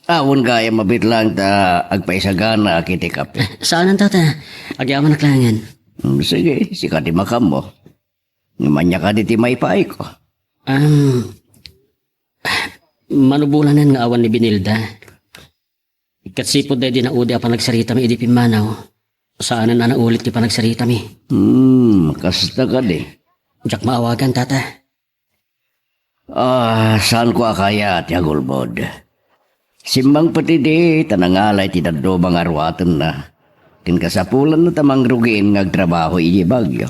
Awan gayam a bitlang ta agpaisagana iti kape. Saanen, tata. Agyamanak laengen. Hmm, sige, sika ti makammo. Ngem ania kadi ti maipaayko? Am, mano bulanen nga awan ni Benilda. Ket sipud daydi naudi a panagsaritami idi pimmanaw, saanen a naulit ti panagsaritami. Hmm, kasta kadi. Diak maawagan, tata. Ah, saanko a kayat ti agulbod. Simmangpet idi ta nangalay ti dadduma nga ruatenna. Ken kasapulanna ta mangrugin nga agtrabaho idiay Baguio.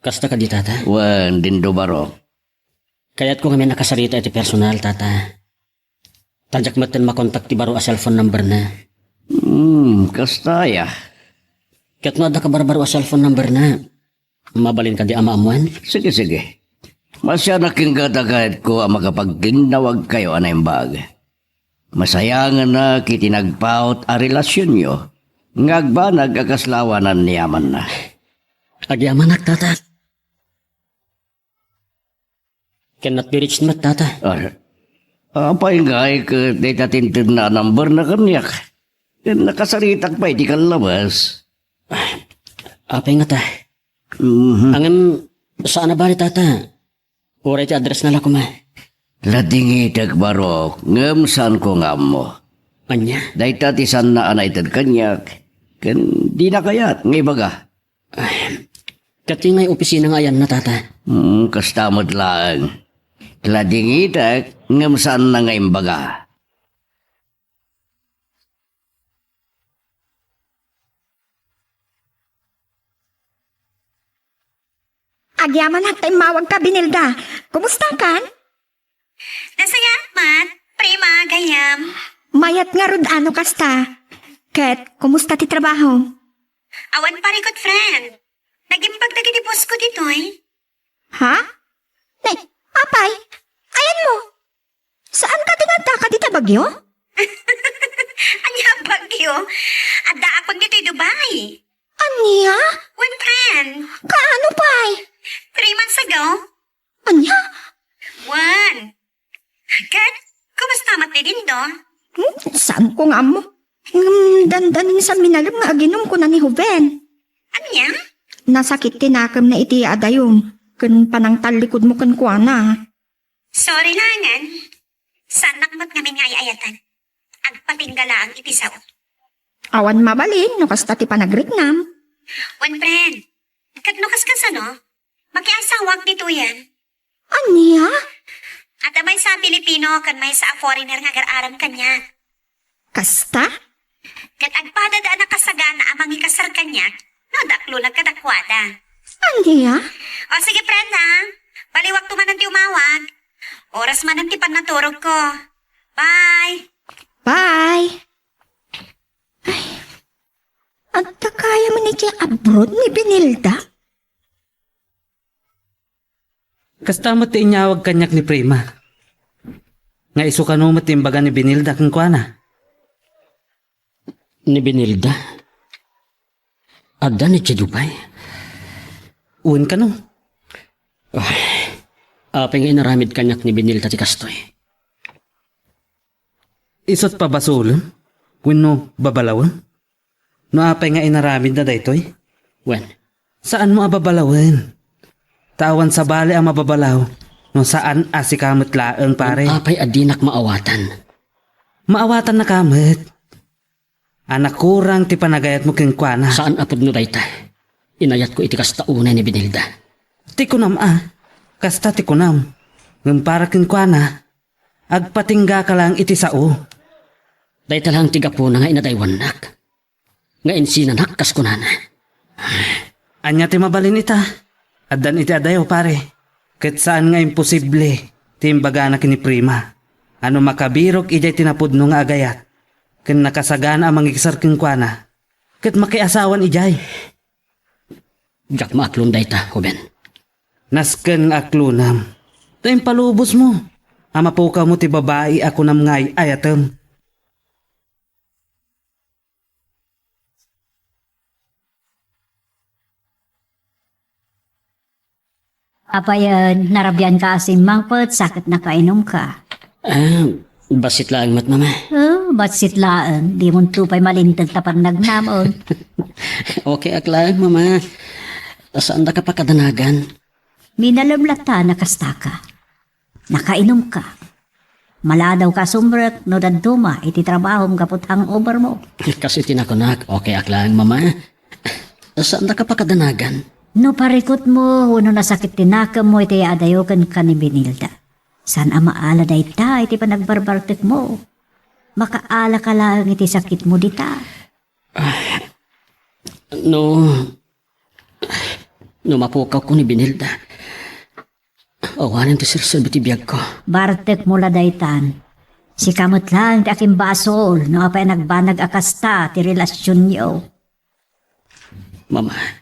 Kasta kadi, tata? Wen, Dindo Barok. Kayatko ngamin a kasarita iti personal, tata. Ta diak metten makontak ti baro a cellphone number na. Hmm, kasta aya. Ket no adda kabarbaro a cellphone number na, mabalin kadi a maammoan? Sige, sige. Masianak ken gada kayatko a makapagkinnawagkayo a naimbag. Masayanganak iti nagpaut a relasionyo nga agbanag a kasla awanan ni amanna. Agyamanak, tata. Ken not be reached met, tata. Ah, apay ngay ket dayta ti intedna a number na kaniak? Ken nakasaritak pay ti kallabas. Apay ngata? Mhm. Ngem, saan a bale, tata. Uray ti address na la koma. Ladingitek, Barok, ngem saanko nga ammo. Ania? Dayta ti saanna a naited kaniak. Ken dina kayat nga ibaga. Ay, katingay opisina nga ayanna, tata. Hmm, kasta met laeng. Ladingitek, ngem saanna nga imbaga. Agyamanak ta immawagka, Benilda. Kumustakan? Nasayaat met, prima, gayam. Mayat ngarud a no kasta. Ket, kumusta ti trabaho? Awan parikut, friend. Nagimbag dagiti boss ko ditoy. Ha? Nay, apay? Ayanmo? Saan ka ti nga addaka dita Baguio? Ania a Baguio? Addaakon ditoy Dubai. Ania? Wen, friend. Kaano pay? Three months ago. Ania? Wen. Ket, kumusta met ni Dindo? Hmm, saanko nga ammo. Ngem dandanin sa minalem nga aginum kuna ni Joven. Ania? Nasakit ti nakemna iti adayom ken panangtallikudmo kenkuana. Sorry laengen. Saannak met ngamin nga ay-ayatan. Agpatingga laeng iti sao. Awan mabalin no kasta ti panagriknam. Wen, friend, ket no kaskasano, makiasawak ditoyen. Ania? Adda maysa a Pilipino ken maysa a foreigner nga agar-arem kaniak. Kasta? Ket agpadada a nakasagana a mangikasar kaniak, no adda aklonak kadakuada. Ania? O sige, friend, ha? Baliwakto manen ti umawag. Oras manen ti pannaturogko. Bye! Bye! Ay, adda kaya man idiay abroad ni Benilda? Kasta met ti inyawag kaniak ni Prima. Nga isu kano met ti imbaga ni Benilda kenkuana. Ni Benilda? Adda ni Dubai? Wen kano. Ay, apay nga inaramid kaniak ni Benilda ti kastoy? Isut' pabasolem? Wenno babalawen? No apay nga inaramidna daytoy? Wen. Saanmo a babalawen. Ta awan sabali a mababalaw no saan a sika met laeng, pare. Apay a dinak maawatan? Maawatannaka met. A nakurang ti panagayatmo kenkuana. Saan a pudno dayta. Inayatko iti kasta unay ni Benilda. Ti kunam a, kasta ti kunam. Ngem para kenkuana, agpatinggaka laeng iti sao. Dayta laeng ti gapuna nga inadaywannak. Nga insinanak kas kunana. Ania ti mabalin ita? Addan iti adayo, pare. Ket saan nga imposible ti imbagana ken ni Prima a no makabirok idiay ti napudno nga agayat ken nakasagana a mangiksar kenkuana ket makiasawan idiay. Diak maaklon dayta, Ruben. Nasken nga aklonam. Ta impalubosmo a mapukawmo ti babai a kunam nga ay-ayatem. Apayen, narabianka a simmangpet, sa ket nakainumka. Ah, bassit laeng met, Mama. Oh, bassit laeng. Dimonto pay malinteg ta pagnagnamon. Okay ak laeng, Mama. Saandaka pakadanagan. Minalem latta a nakastaka. Nakainumka. Maladawka a sumrek no dadduma iti trabahom gapu ta hangover mo. Kas iti nakunak, okay ak laeng, Mama. Saandaka pakadanagan. No parikutmo wenno nasakit ti nakemmo iti adayo kenka ni Benilda, saan a maala dayta iti panagbarbartekmo. Makaalaka laeng iti sakitmo dita. No, no mapukawko ni Benilda, awanen ti serserbi ti biagko. Bartekmo la daytan. Sika met laeng ti akimbasol no apay a nagbanag a kasta ti relasionyo. Mama.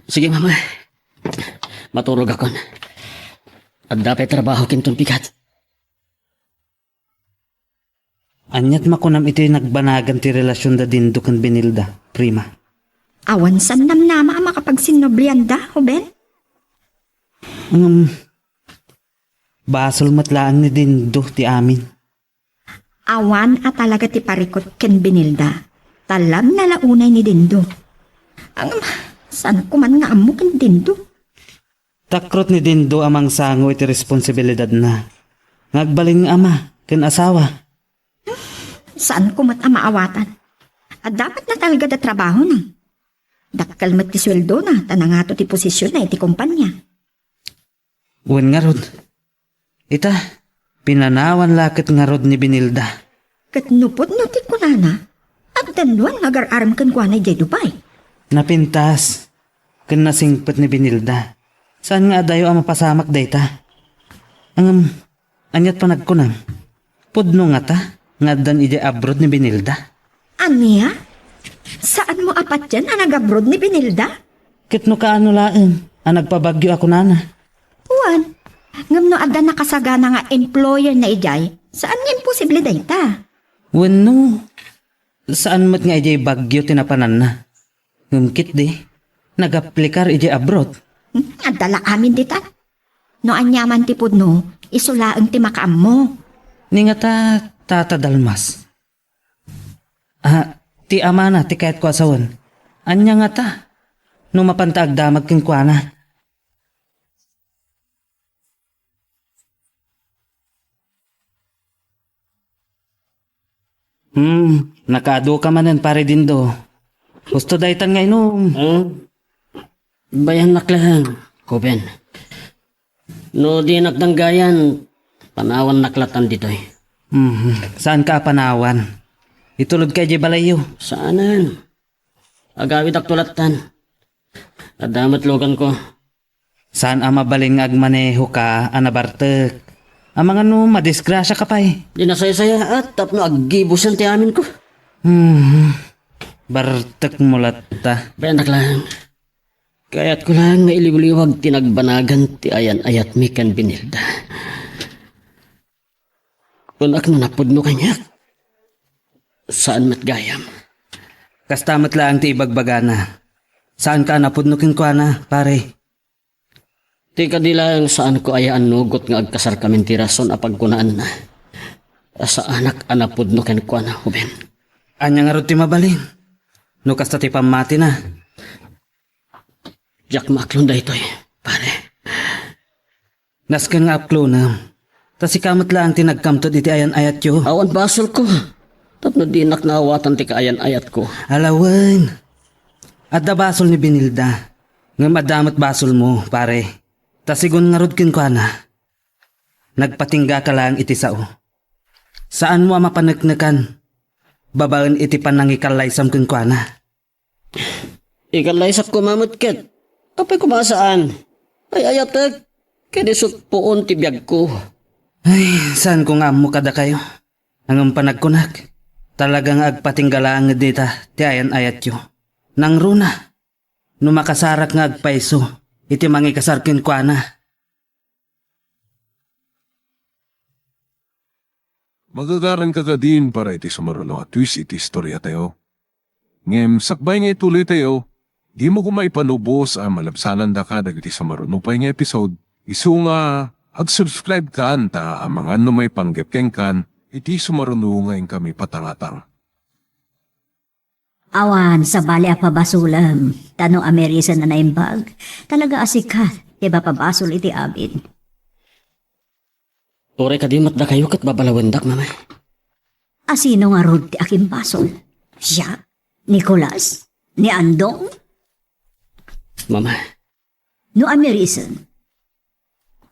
Sige, Mama. Maturogakon. Adda pay trabaho kinton bigat. Aniat makunam iti nagbanagan ti relasion da Dindo ken Benilda, Prima? Awan saan namnama a makapagsinnoblianda, Ruben? Ngem, basol met laeng ni Dindo ti amin. Awan a talaga ti parikut ken Benilda. Talabna la unay ni Dindo. Ngem, saan ko man nga ammo ken Dindo? Takrot ni Dindo a mangsango iti responsibilidadna nga agbalin nga ama ken asawa. Saan ko met a maawatan. Adda met natalged a trabahona. Dakkel met ti sueldona ta nangato ti posisionna iti kompania. Wen ngarud, ita, pinanawan la ket ngarud ni Benilda. Ket no pudno ti kunana, addan duan nga agar-arem kenkuana idiay Dubai. Napintas ken nasingpet ni Benilda. Saan nga adayo a mapasamak dayta? Ngem, aniat panagkunam? Pudno ngata nga addan idiay abroad ni Benilda? Ania? Saanmo a patien a nag-abroad ni Benilda? Ket no kaano laeng a nagpabagyo a kunana? Wen, ngem no adda nakasagana nga employerna idiay, saan nga imposible dayta? Wenno, saan met nga idiay Baguio ti napananna? Ngem ketdi, nagaplikar idiay abroad. Hmm, adda la amin ditan. No aniaman ti pudno, isu laeng ti makaammo. Ni ngata, Tata Dalmas? Ah, ti amana ti kayatko a sawen. Ania ngata? No mapanta agdamag kenkuana. Hmm, nakaadu ka manen, Pare Dindo. Gusto daytan nga inum? Hmm? Bayannak laeng, Ruben. No dinak danggayan, panawannak latan ditoy. Hmm, saan ka a panawan? Itulodka idiay balayyo. Saanen. Agawidakto lattan. Adda met luganko. Saan a mabalin nga agmanehoka a nabartek. Amangan no madisgrasiaka pay. Di nasaysayaat tapno aggibusen ti aminko. Hmm. Bartekmo latta. Bayanak laeng. Kayatko laeng nga iliwliwag ti nagbanagan ti ayan-ayatmi ken Benilda. Kunak no napudno kaniak. Saan met gayam. Kasta met laeng ti ibagbagana. Saanka a napudno kenkuana, pare. Ti kadi laeng saanko aya annugot nga agkasarkamin ti rason a pagkunaanna a saanak a napudno kenkuana, Ruben. Ania ngarud ti mabalin? No kasta ti pammatina. Diak maaklon daytoy, pare. Nasken nga aklonem. Ta sika met laeng ti nagkamtod iti ayan-ayatyo. Awan basolko. Tapno dinak naawatan ti kaayan-ayatko. Alawen. Adda basol ni Benilda. Ngem adda met basolmo, pare. Ta sigun ngarud kenkuana. Nagpatinggaka laeng iti sao. Saanmo a mapaneknekan babaen iti panangikallaysam kenkuana. Ikallaysak koma met ket. Apay koma a saan? Ay-ayatek. Ken isut' puon ti biagko. Ay, saanko nga ammo kadakayo. Ngem panagkunak, talaga nga agpatingga laeng dita ti ayan-ayatyo. Nangruna, no makasarak nga agpayso iti mangikasar kenkuana. Magagaranka kadin para iti sumaruno a twist iti istoriatayo. Ngem sakbay nga ituloytayo, dimo koma ipanubos a malabsanandaka dagiti sumaruno pay nga episode, isu nga ag-subscribe kan ta amangan no maipanggep kenkan iti sumaruno nga inkami patangatang. Awan sabali a pabasolem, ta no amirisen a naimbag, talaga a sika ti mapabasol iti amin. Uray kadi met dakayo ket babalawendak, Mama. A sino ngarud ti akimbasol? Siak? Nicolas? Ni Andong? Mama. No amirisen,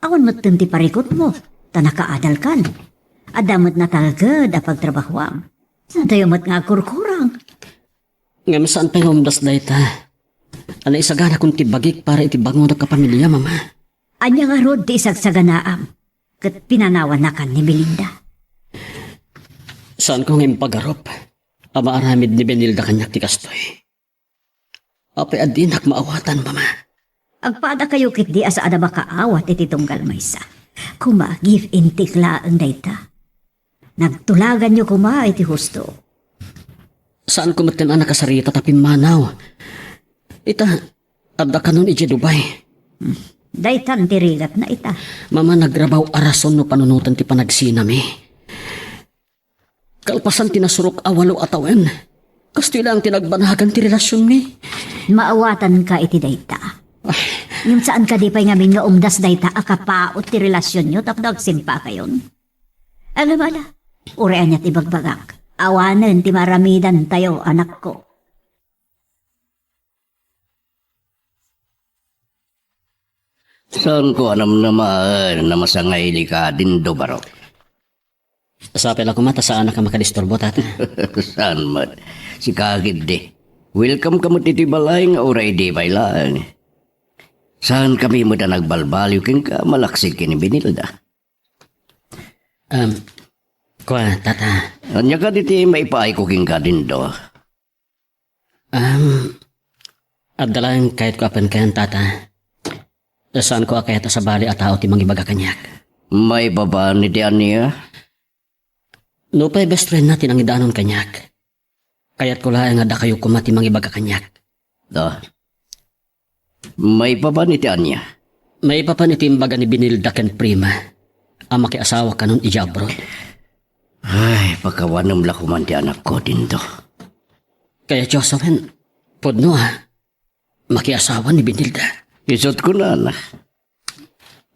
awan metten ti parikutmo, ta nakaadalkan. Adda met natalged a pagtrabahoam. Saantayo met nga agkurkurang. Ngem saan pay nga umdas dayta a naisaganakon ti bagik para iti bangonak a pamilia, Mama? Ania ngarud ti isagsaganaam ket pinanawanakan ni Benilda? Saanko nga impagarup a maaramid ni Benilda kaniak ti kastoy. Apay a dinak maawatan, Mama? Agpadakayo ketdi a saan a makaawat iti tunggal maysa. Koma, give and take laeng dayta. Nagtulaganyo koma iti husto. Saanko metten a nakasarita ta pimmanaw. Ita, adda kanon idiay Dubai. Hmm. Daytan ti rigatna ita. Mama, nagrabaw a rason no panunoten ti panagsinami. Kalpasan ti nasurok a walo a tawen, kastoy laeng ti nagbanagan ti relasionmi. Maawatanka iti dayta. Ay. Ngem saan kadi pay ngamin nga umdas dayta a kapaut ti relasionyo tapno agsimpakayon? Ala, ala. Uray ania ti ibagbagak, awanen ti maaramidantayo, anakko. Saanko a namnamaen a masangayli ka, Dindo, barok. Sapay la koma ta saanak a makadisturbo, Tata. Saan met? Sika ketdi. Welcome ka met iti balay nga uray idi pay laeng. Saankami met a nagbalbaliw kenka malaksid ken ni Benilda. Um, kua, Tata. Ania kadi ti maipaayko kenka, Dindo? Um, adda laeng kayatko a penkayan, Tata. Saanko a kayat a sabali a tao ti mangibaga kaniak. Maipapan iti ania? Nupay best friend na ti nangidanon kaniak, kayatko laeng a dakayo koma ti mangibaga kaniak. Ah. Maipapan iti ania? Maipapan iti imbaga ni Benilda ken Prima a makiasawa kanon idiay abroad. Ay, pakawanem la koman ti anakko, Dindo. Kayatyo a sawen, pudno a makiasawa ni Benilda. Isut' kunana.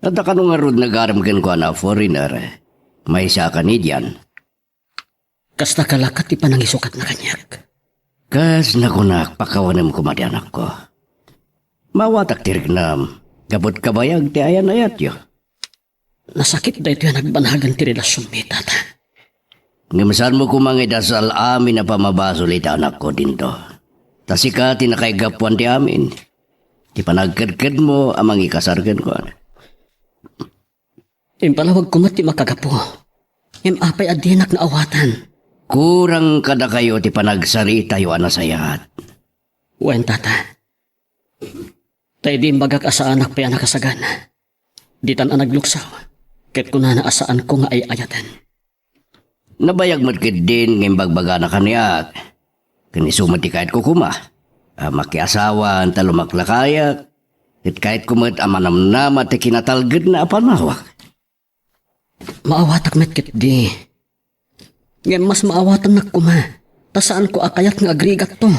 Adda kano ngarud nagarem kenkuana a foreigner? Maysa a Canadian. Kasta ka la ket ti panangisukatna kaniak. Kas nakunak, pakawanem koma ti anakko. Maawatak ti riknam, gapu ti kabayag ti ayan-ayatyo. Nasakit daytoy a nagbanagan ti relasionmi, Tata. Ngem saanmo koma nga idasal amin a pammabasol iti anakko, Dindo. Ta sika ti nakaigapuan ti amin. Ti panagkedkedmo a mangikasar kenkuana. Impalawagko met ti makagapu. Ngem apay a dinak naawatan? Kurang kadakayo ti panagsaritayo a nasayaat. Wen, Tata. Ta idi imbagak a saanak pay a nakasagana, ditan a nagluksaw, ket kunana a saanko nga ay-ayaten. Nabayag met ketdin nga imbagbagana kaniak. Ken isu met ti kayatko koma a makiasawan ta lumaklakayak, ket kayatko met a manamnama ti kinatalgedna a panawak. Maawatak met ketdi. Ngem mas maawatannak koma, ta saanko a kayat nga agrigatto.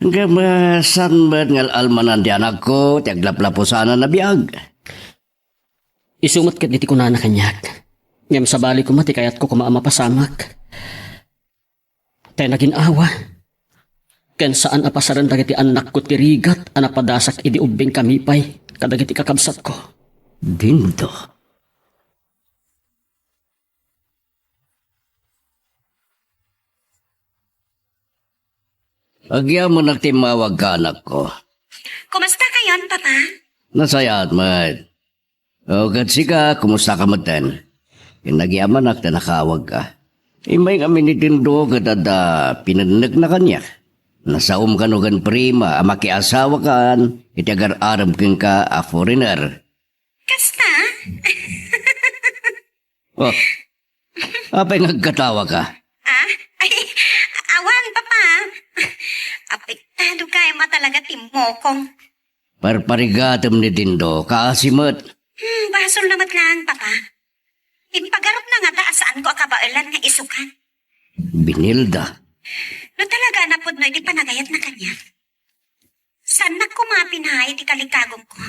Ngem, ah, saan met nga al-almanan ti anakko ti aglaplapusanan a biag? Isu met ketdi ti kunana kaniak. Ngem sabali koma ti kayatko koma a mapasamak. Tay nagin-awa. Ken saan a pasaren dagiti annakko ti rigat a napadasak idi ubbing kami pay kadagiti kakabsatko. Dindo. Agyamanak ti immawagka, anakko. Kumusta kayon, Papa? Nasayaat met. O, ket sika, kumusta ka metten? Ken nagyamanak ta nakaawagka. Immay ngamin ni Dindo ket adda pinennekna kaniak. Nasaom kano ken Prima a makiasawakan iti agar-arem kenka a foreigner. Kasta? Oh, apay nga agkatawaka? Ah? Ay, awan, Papa. Apektado kay ma talaga timmokong. Parparigatem ni Dindo, kaasi met. Hmm, basolna met laeng, Papa. Impagarupna ngata a saanko a kabaelan nga isukan. Binilda. No talaga a napudno iti panagayatna kaniak, saannak koma a pinaay ti kalikagumko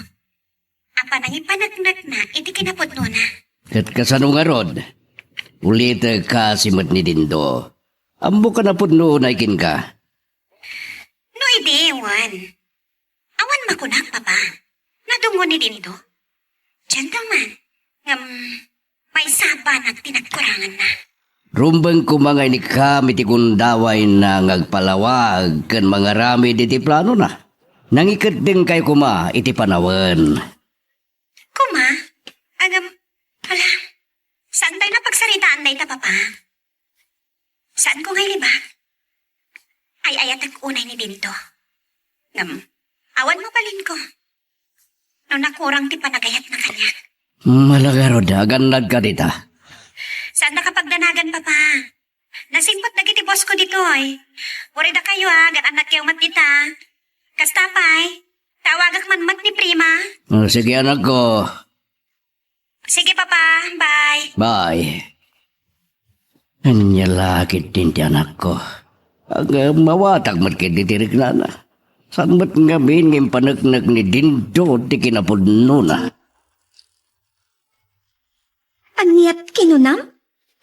a panangipaneknekna iti kinapudnona. Ket kasano ngarud? Ulitek, kaasi met ni Dindo. Ammok a napudno unay kenka. No idi, wen. Awan makunak, Papa. Nadungngo ni Dindo. Gentleman. Ngem, maysa a banag ti nagkuranganna. Rumbeng koma nga inikam iti gundawayna nga agpalawag ken mangaramid iti planona. Nangikeddengkayo koma iti panawen. Koma? Agam, ala, saan tayo napagsaritaan dayta, Papa? Saanko nga ilibak? Ay-ayatek unay ni Dindo. Ngem, awan mabalinko. No nakurang ti panagayatna kaniak. Malagarod, agannadka dita. Saannak a pagdanagan, Papa. Nasimpet dagiti boss ko ditoy. Uray dakayo a, agan-annadkayo met dita. Kasta pay, tawagak man met ni Prima. Oh, sige, anakko. Sige, Papa. Bye. Bye. Ania la ketdin ti anakko? Ag, mawatak met ketdi ti riknana. Saan met ngamin nga impaneknek ni Dindo ti kinapudnona? Aniat kinunam?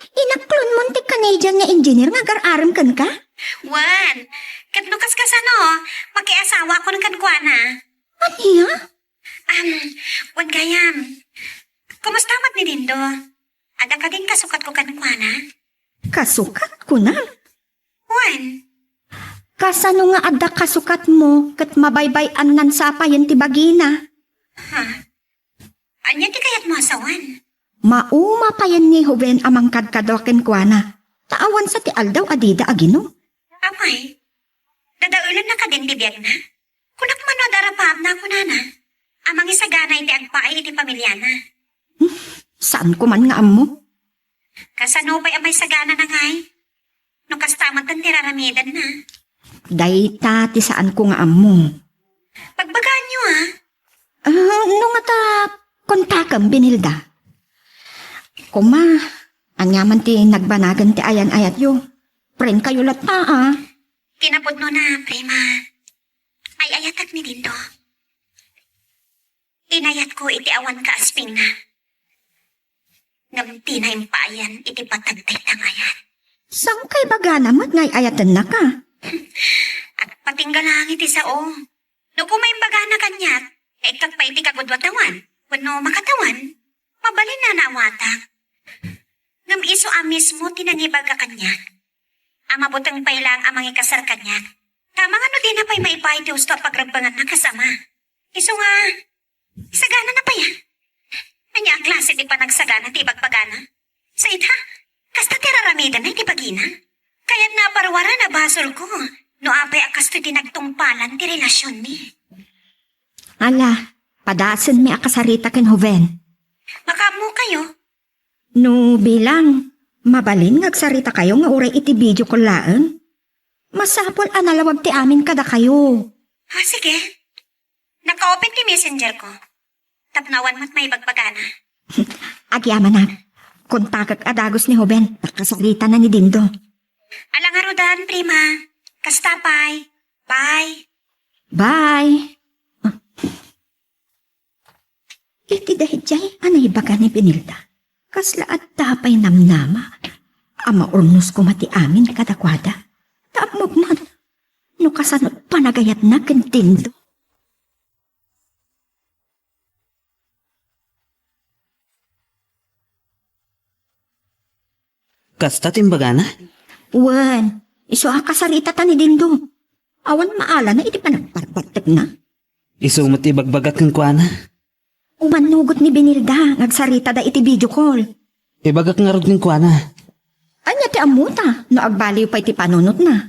Inaklonmon ti Canadian nga engineer nga agar-arem kenka? Wen, ket no kaskasano, makiasawa kano kenkuana. Ania? Am, wen gayam. Kumusta met ni Dindo? Adda kadin kasukatko kenkuana? Kasukat, kunam? Wen. Kasano nga adda kasukatmo ket mabaybay-annan sa payen ti bagina? Ha? Ania ti kayatmo a sawen? Mauma payen ni Joven a mangkadkadua kenkuana, ta awan sa ti aldaw a dida aginom. Apay, dadaelenna kadin ti biagna? Kunak man no adda rapaapna a kunana a mangisagana iti agpaay iti pamiliana. Hmm, saanko man nga ammo. Kasano pay a maisaganana ngay? No kasta met ti raramidenna. Dayta ti saanko nga ammo. Pagbagaanyo, a? Ah, no ngata, kontakem, Benilda. Koma, ania man ti nagbanagen ti ayan-ayatyo? Friend kayo latta, a? Kinapudnona, Prima. Ay-ayatek ni Dindo. Inayatko iti awan kaaspingna. Ngem dina impaayan iti patag dayta nga ayat. Saan kay bagana met nga ay-ayatennaka? Agpatingga lang iti sao. No koma imbagana kaniak, nga ikkak pay iti kagudua tawan, wenno makatawan, mabalinna a naawatak. Ngem Isu a mismo ti nangibaga kaniak a mabuteng pay laeng a mangikasar kaniak. Ta amangan no dina pay maipaay ti husto a pagragbanganna kas ama. Isu nga, sagana na pay, a. Ania a klase ti panagsagana ti ibagbagana? Sa ita, kasta ti raramidenna iti bagina. Kayatna a paruaren a basolko no apay a kastoy ti nagtungpalan ti relasionmi. Ala, padasenmi a kasarita ken Joven. Makaammokayo? No bilang, mabalin nga agsaritakayo nga uray iti video call laeng? Masapul a nalawag ti amin kadakayo. Ah, sige. Naka-open ti messenger ko. Tapno awan met maibagbagana. Agyamanak. Kontakek a dagus ni Joven, ta kasaritana ni Dindo. Ala ngaruden, prima. Kasta pay. Bye. Bye. Iti daydiay a naibaga ni Benilda, kasla adda pay namnama a maurnos koma ti amin kadakuada. Ta ammok man no kasano panagayatna ken Dindo. Kasta ti imbagana? Wen, isu a kasaritata ni Dindo. Awan maalana iti panagbarbartekna. Isu met ti ibagbagak kenkuana. Umannugot ni Benilda nga agsaritada iti video call. Ibagak ngarud kenkuana. Ania ti ammota no agbaliw pay ti panunotna?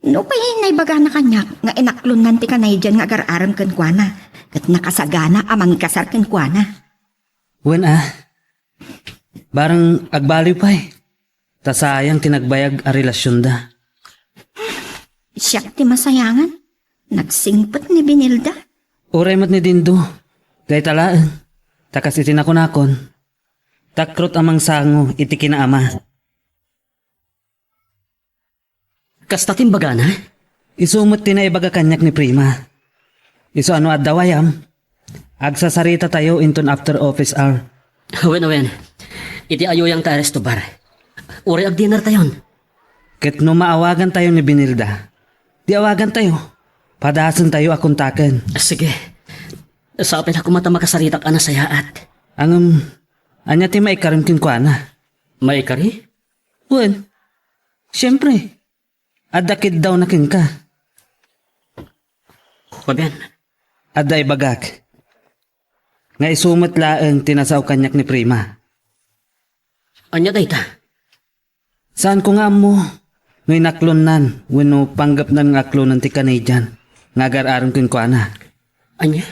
Nupay naibagana kaniak nga inaklonnan ti Canadian nga agar-arem kenkuana, ket nakasagana a mangikasar kenkuana. Wen a, bareng agbaliw pay, ta sayang ti nagbayag a relasionda. Siak ti masayangan, nagsingpet ni Benilda. Uray met ni Dindo, dayta laeng, ta kas iti nakunakon, takrot a mangsango iti kinaama. Kasta ti imbagana? Isu met ti naibaga kaniak ni Prima. Isu a no adda wayam, agsasaritatayo inton after office hour. Awen, awen. Iti ayuyang ta resto bar. Uray agdinertayon. Ket no maawagantayo ni Benilda, di awagantayo. Padasentayo a kontaken. Sige. Sapay la koma ta makasaritak a nasayaat. Ngem, ania ti maikarem kenkuana? Maikari? Wen, siempre, adda kiddawna kenka. Pabian. Adda ibagak nga isu met laeng ti nasao kaniak ni Prima. Ania dayta? Saanko nga ammo no inaklonnan wenno panggepnan nga aklonen ti Canadian nga agar-arem kenkuana. Ania?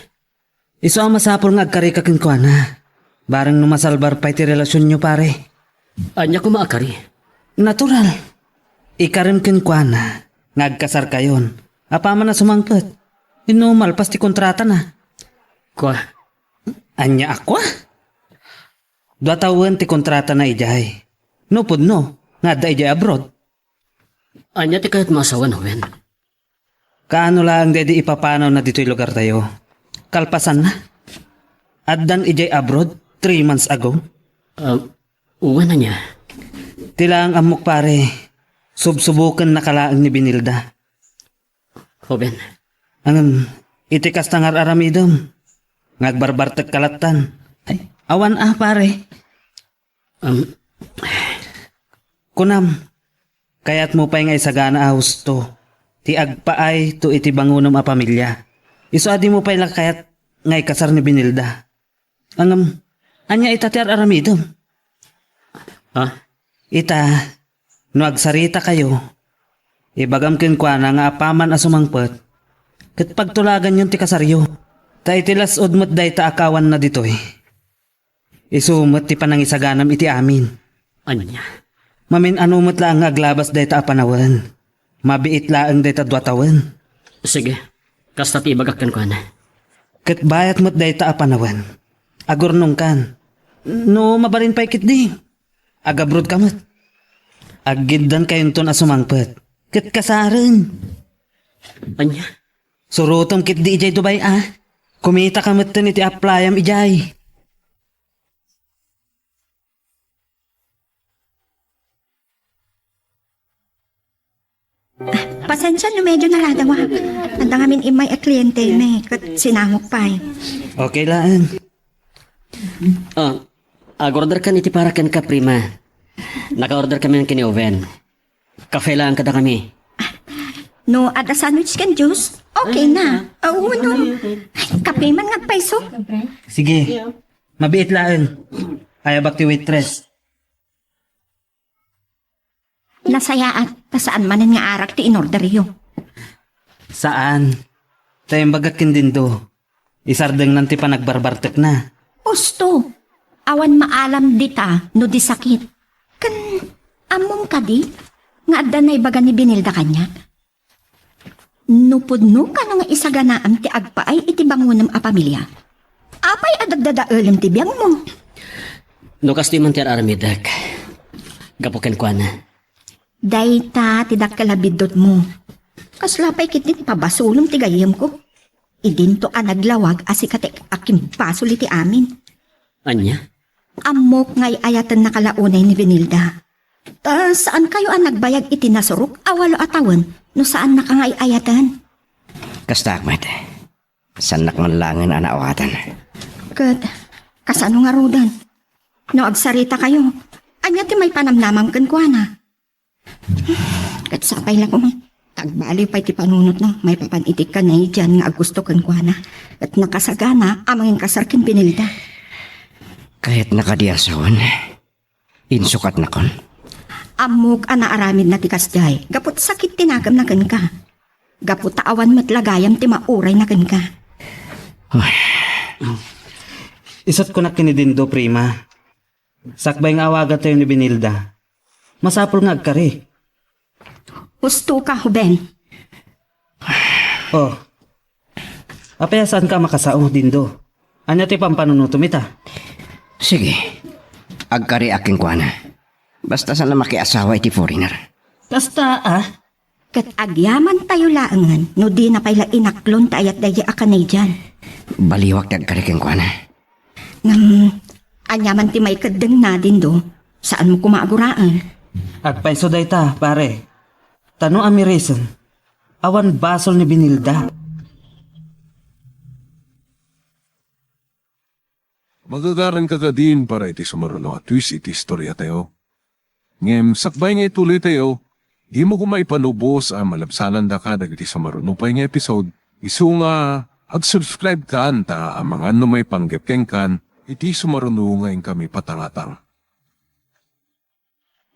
Isu a masapul nga agkarika kenkuana, bareng no masalbar pay ti relasionyo, pare. Ania koma a kari? Natural. Ikarem kenkuana nga agkasarkayon apaman a sumangpet wenno malpas ti kontratana. Kua. Ania a kua? Dua tawen ti kontratana idiay. No pudno nga adda idiay abroad. Ania ti kayatmo a sawen, Joven? Kaano laeng daydi ipapanawna ditoy lugartayo? Kalpasanna, addan idiay abroad three months ago. Ah, wen ania? Ti laeng ammok, pare, subsubukennaka laeng ni Benilda. Joven. Ngem, iti kasta nga ar-aramidem, nga agbarbartekka lattan. Ay, awan a, pare. Um, Kunam, kayatmo pay nga isagana a husto ti agpaay to iti bangonem a pamilia. Isu a dimo pay la kayat nga ikasar ni Benilda. Ngem, ania ita ti ar-aramidem? Ha? Ita, no agsaritakayo, ibagam kenkuana nga apaman a sumangpet, ket pagtulaganyon ti kasaryo. Ta iti las-ud met dayta a kawanna ditoy. Isu met ti panangisaganam iti amin. Ania? Mamin-ano met laeng nga aglabas dayta a panawen. Mabiit laeng dayta dua tawen. Sige, kasta ti ibagak kenkuana. Ket bayat met dayta a panawen. Agurnongkan. No mabalin pay ketdi, agabrodka met. Aggiddankayonton a sumangpet ket kasaren. Ania? Surotem ketdi idiay Dubai a. Kumitaka metten iti applyam idiay. Pasensia no medyo naladawak. Adda ngamin immay a klientemi, ket sinangok pay. Okay laeng. Ah, agorderkan iti para kenka, Prima. Naka-order kami ken ni Owen. Kafe laeng kadakami. No, adda sandwich ken juice, okay na. Aw, no. Ay, kape man nga agpayso. Sige. Mabiit laeng. Ayabak ti waitress. Nasayaat, ta saan manen nga arak ti inorderyo. Saan. Ta imbagak ken Dindo, isardengnan ti panagbarbartekna. Usto, awan maalam dita no di sakit. Ken, ammom kadi nga adda naibaga ni Benilda kaniak? No pudno kano nga isaganaam ti agpaay iti bangonem a pamilia, apay a daddadaelem ti biagmo? No kastoy man ti ar-aramidek gapu kenkuana. Dayta ti dakkel a biddutmo. Kasla pay ketdi ti pabasolem ti gayyemko. Idinto a naglawag a sika ti akimbasol iti amin. Ania? Ammok nga ay-ayatennaka la unay ni Benilda. Ta saankayo a nagbayag iti nasurok a walo a tawen no saannaka nga ay-ayaten? Kastaak met. Saannak man laengen a naawatan. Ket kasano ngaruden? No agsaritakayo, ania ti maipanamnamam kenkuana? Ket sapay la koma, ta agbaliw pay ti panunotna maipapan iti Canadian nga aggusto kenkuana, ket nakasagana a manginkasar ken Benilda. Kayatna kadi a sawen? Insukatnakon? Ammok a naaramidna ti kasdiay, gapu ta sakit ti nakemna kenka. Gapu ta awan met la gayam ti maurayna kenka. Ay. Isut' kunak ken ni Dindo, Prima. Sakbay nga awagatayo ni Benilda, masapul nga agkari. Husto ka, Huben. Oh. Apay a saanka a makasao, Dindo? Ania ti pampanunotom ita? Sige. Agkariak kenkuana. Basta saan a makiasawa iti foreigner. Kasta, ah? Ket agyamantayo laengen no dina pay la inaklon ti ayat daydiay a Canadian. Baliwak ti agkari kenkuana. Ngem, ania man ti maikeddengna, Dindo? Saanmo koma a guraen? Agpayso dayta, pare. Ta no amirisen, awan basol ni Benilda. Magagaranka kadin para iti sumaruno a twist iti istoriatayo. Ngem sakbay nga ituloytayo, dimo koma ipanubos a malabsanandaka dagiti sumaruno pay nga episode. Isu nga ag-subscribe kan ta amangan no maipanggep kenkan iti sumaruno nga inkami patangatang.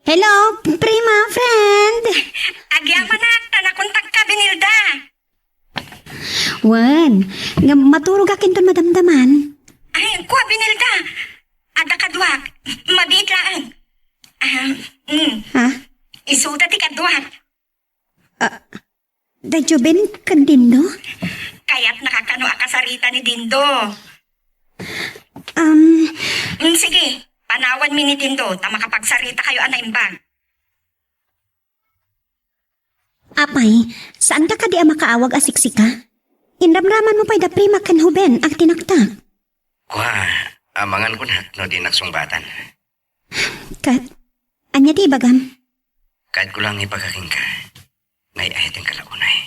Hello, Prima, friend! Agyamanak, ta nakontakka, Benilda! Wen, nga maturogak inton madamdaman. Ay, kua, Benilda! Adda kaduak, mabiit laeng. Ah, mm. Ha? Isuda ti kaduak. Ah, da Juben ken Dindo? Kayatnaka kano a kasarita ni Dindo? Um, Mm, sige, panawanmi ni Dindo ta makapagsaritakayo a naimbag. Apay, saanka kadi a makaawag a siksika? Inramramanmo pay da Prima ken Huben a tinaktak. Kua, amangan kunak no dinak sungbatan. Ket, ania ti ibagam? Kayatko lang ibaga kenka, nga ay-ayatenka la unay.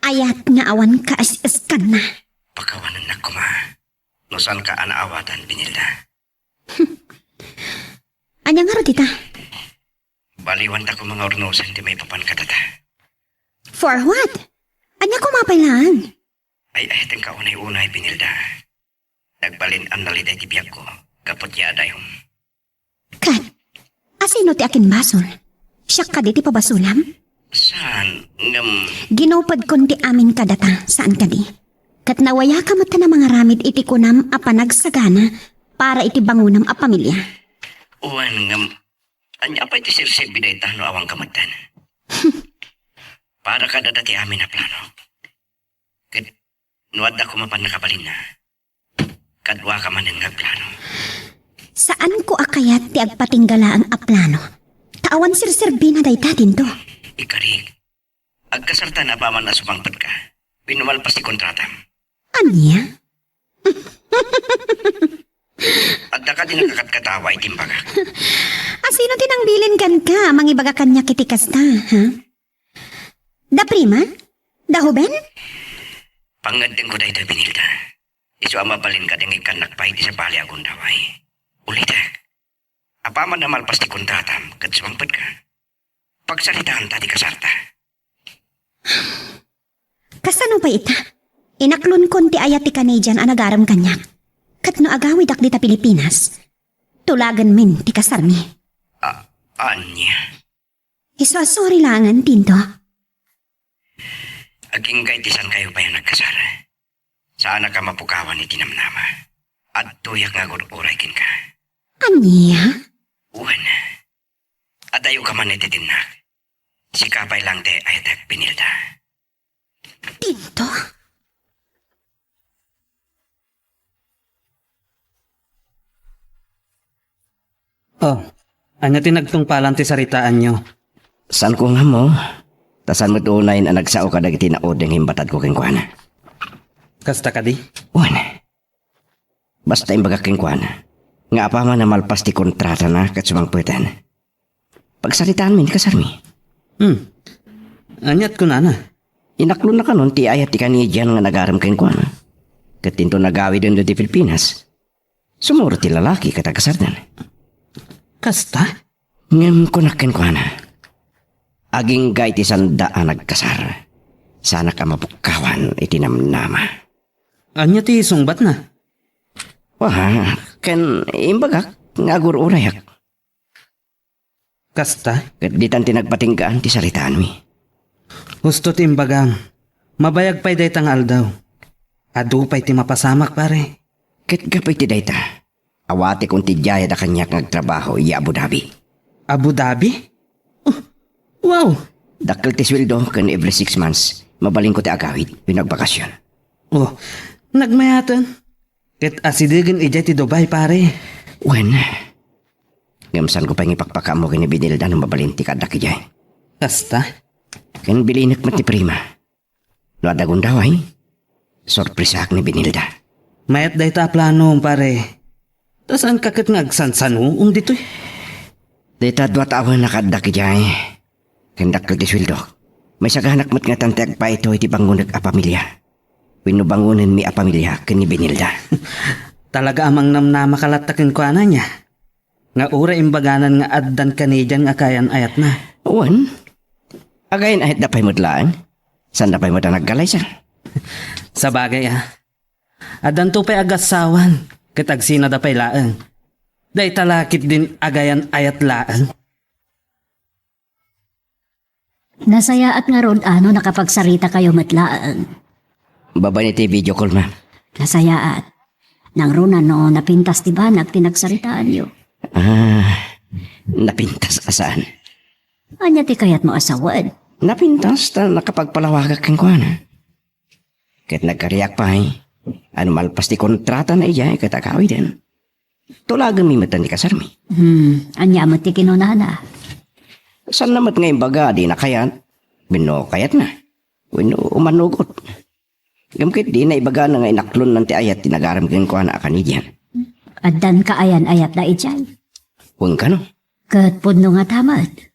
Ayat nga awan kaas-askanna. Pakawanennak koma, no saanka a naawatan, Benilda. Ania ngarud ita? Baliwanta koma nga urnosen ti maipapan kadata. For what? Ania koma pay laeng? Ay-ayatenka unay-unay, Benilda. Nagbalin a naliday ti biagko gapu ti adayom. Ket, asino ti akinbasol? Siak kadi ti pabasolam? Saan, ngem Ginupodkon ti amin kadata, saan kadi? Ket nawayaka met a mangaramid iti kunam a panagsagana para iti bangonam a pamilia. Wen, ngem, ania pay ti serserbi dayta no awanka metten? Para kadata ti amin a plano. Ket no adda koma pannakabalinna, kaduaka manen nga agplano. Saanko a kayat ti agpatingga laeng a plano, ta awan serserbina dayta, Dindo. Ikarik, agkasartan apaman a sumangpetka wenno malpas ti kontratam. Ania? Adda kadi nakakatkatawa iti imbagak? Asino ti nangbilin kenka a mangibaga kaniak iti kasta, ha? Da Prima? Da Huben? Pangngeddengko daytoy, Benilda. Isu a mabalin kadi nga ikkannak pay iti sabali a gundaway. Ulitek. Apaman a malpas ti kontratam ket sumangpetka, pagsaritaanta ti kasarta. Kasano pay ita? Inaklonkon ti ayat ti Canadian a nagarem kaniak. Ket no agawidak dita Pilipinas, tulagenmin ti kasarmi. A-, ania? Isu a sorry laengen, Dindo. Agingga iti saankayo pay a nagkasar. Saanak a mapukawan iti namnama. Adtoyak nga agur-uray kenka. Ania? Wen, adayo ka man iti tennak. Sika pay lang ti ayatek, Benilda. Dindo? Oh, ania ti nagtungpalan ti saritaanyo? Saanko nga ammo, ta saan met unayen a nagsao kadagiti naudi nga imbatadko kenkuana. Kasta kadi? Wen. Basta imbagak kenkuana nga apaman a malpas ti kontratana ket sumangpeten, pagsaritaanmin ti kasarmi. Hmm. Ania't kunana? Inaklonna kanon ti ayat ti Canadian nga nagarem kenkuana. Ket dinto nagawiden ditoy Pilipinas, sumurot ti lalaki ket agkasardan. Kasta? Ngem kunak kenkuana, agingga iti saanda a nagkasar, saanak a mapukawan iti namnama. Ania ti sungbatna? Wa, ken imbagak nga agur-urayak. Kasta? Ket ditan ti nagpatinggaan ti saritaanmi. Husto ti imbagam. Mabayag pay dayta nga aldaw. Adu pay ti mapasamak, pare. Ket gapu iti dayta, awatekon ti diay a kaniak nga agtrabaho idiay Abu Dhabi. Abu Dhabi? Oh, wow! Dakkel ti sueldo ken every six months, mabalinko ti agawid wenno agbakasyon. Oh, nagmayaten. Ket asidegen idiay ti Dubai, pare. Wen, ngem saanko pay nga ipakpakaammo ken ni Benilda no mabalin ti kaaddak idiay. Kasta? Ken bilinek met ti prima. No adda gundaway, sorpresaak ni Benilda. Mayat dayta a planom, pare. Ta saanka ket nga agsansanuom ditoy? Dayta dua ta awan a kaaddak idiay. Ken dakkel ti sueldok. Maisaganak met ngatan ti agpaito iti bangonek a pamilia. Wenno bangonenmi a pamilia ken ni Benilda. Talaga a mangnamnamaka latta kenkuana, ania? Nga uray imbaganan nga addan Canadian nga kaayan-ayatna. Wen, agayan-ayatda pay met laeng. Saanda pay met a nagkalaysa. Sabagay a. Addanto pay agassawan, ket agsinada pay laeng. Dayta la ketdin agayan-ayat laeng. Nasayaat ngarud a no nakapagsaritakayo met laeng. Babaen iti video call, ma'am. Nasayaat. Nangruna no napintas ti banag ti nagsaritaanyo. Ah, napintas a saan? Ania ti kayatmo a sawen? Napintas ta nakapagpalawagak kenkuana. Ket nagkariak pay a no malpas ti kontratana idiay ket agawiden, tulagenmi met ti kasarmi. Hmm, ania met ti kinunana? Saanna met nga imbaga a dina kayat, wenno kayatna, wenno umanugot. Ngem ket dina ibagana nga inaklonnan ti ayat ti nagarem kenkuana a Canadian. Addan kaayan-ayatda idiay? Wen kano. Ket pudno ngata met.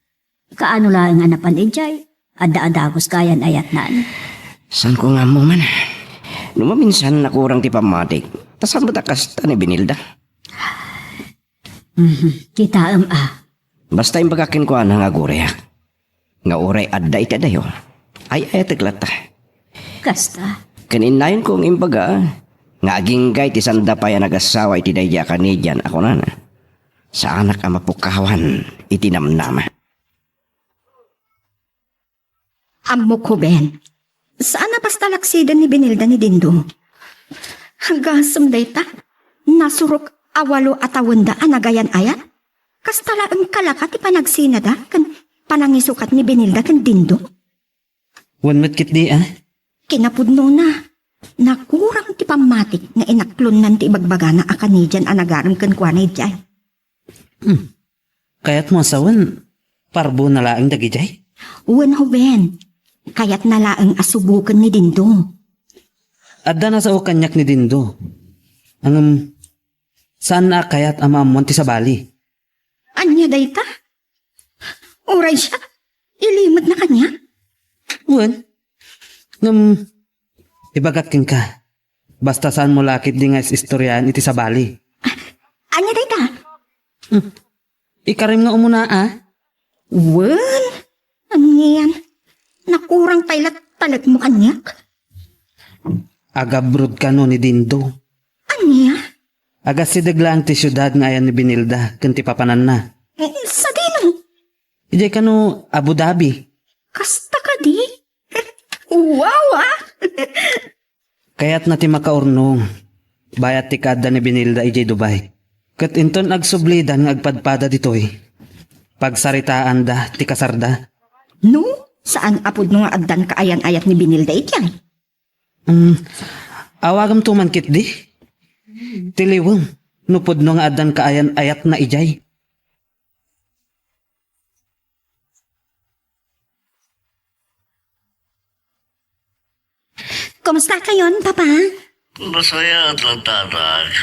Kaano laeng a napan idiay? Adda a dagus kaayan-ayatnan. Saanko nga ammo man. No maminsan nakurang ti pammatik, ta saan met a kasta ni Benilda? Mhm. Kitaem a. Basta imbagak kenkuana nga agurayak. Nga uray adda iti adayo, ay-ayatek latta. Kasta? Ken innayonko nga imbaga nga agingga iti saanda pay a nagassawa iti daydiay a Canadian a kunana, saanak a mapukawan iti namnama. Ammok, Ruben. Saan a basta laksiden ni Benilda ni Dindo. Agasem dayta, nasurok a walo a tawenda a nagayan-ayat. Kasta laeng kalaka ti panagsinada ken panangisukat ni Benilda ken Dindo. Wen met ketdi, a? Kinapudnona, nakurang ti pammatik nga inaklonnan ti ibagbagana a Canadian a nagarem kenkuana idiay. Hmm. Kayatmo a sawen, parbona laeng dagidiay? Wen, Ruben. Kayatna laeng a suboken ni Dindo. Adda nasao kaniak ni Dindo. Ngem, saanna a kayat a maammoan ti sabali. Ania dayta? Uray siak, ilimetna kaniak? Wen. Ngem, ibagak kenka, basta saanmo la ketdi nga is-istoriaen iti sabali. Ania dayta? Hmm. Ikarim nga umuna, a? Wen, anian, nakurang pay la talekmo kaniak. Agabrod kano ni Dindo. Ania? Agasideg laeng ti siudad nga ayan ni Benilda ken ti papananna. Eh, sadino? Idiay kano Abu Dhabi. Kasta kadi? Wow, ah! Kayatna ti makaurnong, bayat ti kaadda ni Benilda idiay Dubai. Ket inton agsublidan nga agpadpada ditoy, pagsaritaanda ti kasarda. No, saan a pudno nga addan kaayan-ayat ni Benilda idiay? Mm, awagamto man ketdi. Tiliwem, no pudno nga addan kaayan-ayatna idiay. Kumusta kayon, Papa? Nasayaat latta, anak.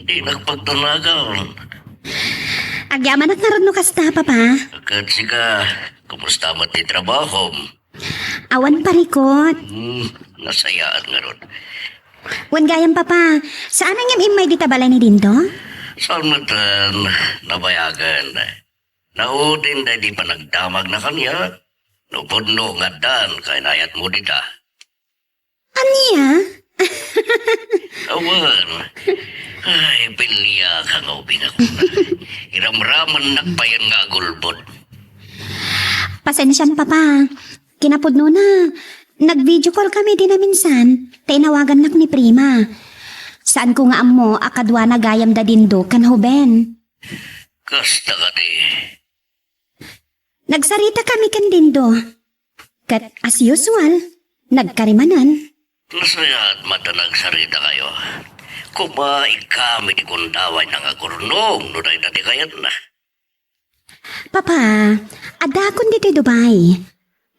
Dinak pagdanagan. Agyamanak ngarud no kasta, Papa. Ket sika, kumusta met ti trabahom? Awan parikut. Hmm, nasayaat ngarud. Wen gayam, Papa, saan ngem immay dita balay ni Dindo? Saan metten, nabayagen. Naudin daydi panagdamagna kaniak, no pudno nga addan kaayan-ayatmo dita. Ania? Awan. Ay, biliak nga ubing ako. Iramramennak payen nga agulbod. Pasensiam, Papa. Kinapudnona, nag-video call kami di naminsan, ta inawagannak ni Prima. Saanko nga ammo a kaduana gayam da Dindo ken Hoben. Kasta kadi. Nagsarita kami ken Dindo. Ket as usual, nagkarimanan. Nasayaat met ta nagsarita kayo. Koma, ikami ti kundaway nangagurnong no dayta ti kayatna. Papa, addaakon ditoy Dubai.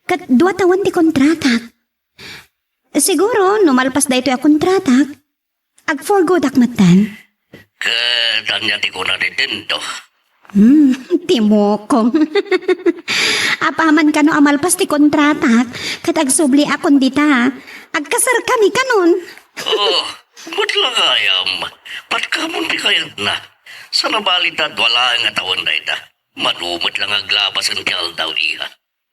Ket dua tawen ti kontratak. Siguro, no malpas daytoy a kontratak, agforgodak metten. Ket ania ti kuna ni Dindo? Hmm, timokong. Apaman kano a malpas ti kontratak, ket agsubliakon dita, agkasarkami kanon. Oh, met la gayam. Patkamon ti kayatna. Saan a bali ta dua laeng a tawen dayta. Mano met la nga aglabasen ti aldaw, iha.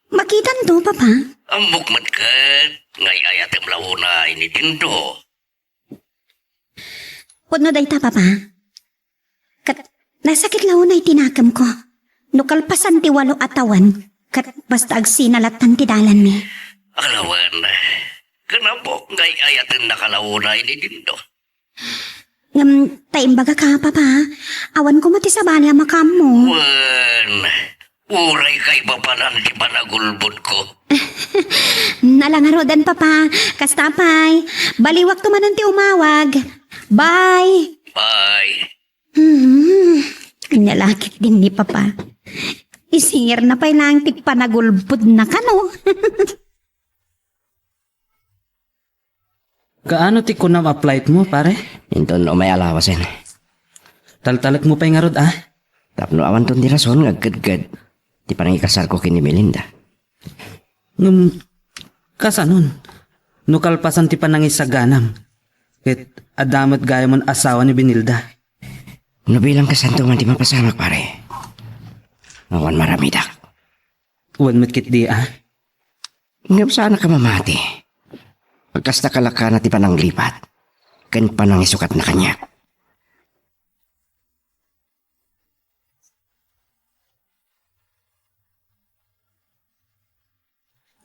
Makitanto, Papa. Ammok met ket nga ay-ayatem la unay ni Dindo. Pudno dayta, Papa. Ket nasakit la unay ti nakemko. No kalpasan ti walo a tawen, ket basta agsina lattan ti dalanmi. Ala wen, ken ammok nga ay-ayatennaka la unay ni Dindo. Ngem ta imbagaka, Papa, awan koma ti sabali a makaammo. Wen, uray kaipapanan ti panagulbodko. Nalangaruden, Papa. Kasta pay. Baliwakto manen ti umawag. Bye. Bye. Hmm, ania la ketdin ni Papa. Isingirna pay laeng ti panagulbodna kano. Kaano ti kunam a flightmo, pare? Inton umay a lawasen. Taltalekmo pay ngarud, a? Tapno awanton ti rason nga agkedked ti panangikasarko ken ni Melinda. Ngem, kasanon? No kalpasan ti panangisaganam, ket adda met gayamon asawa ni Benilda. No bilang kasanto man ti mapasamak, pare. Awan maramidak. Wen met ketdi, a? Ngem saanka mamati. Agkasta kalakana ti pananglipat ken panangisukatna kaniak.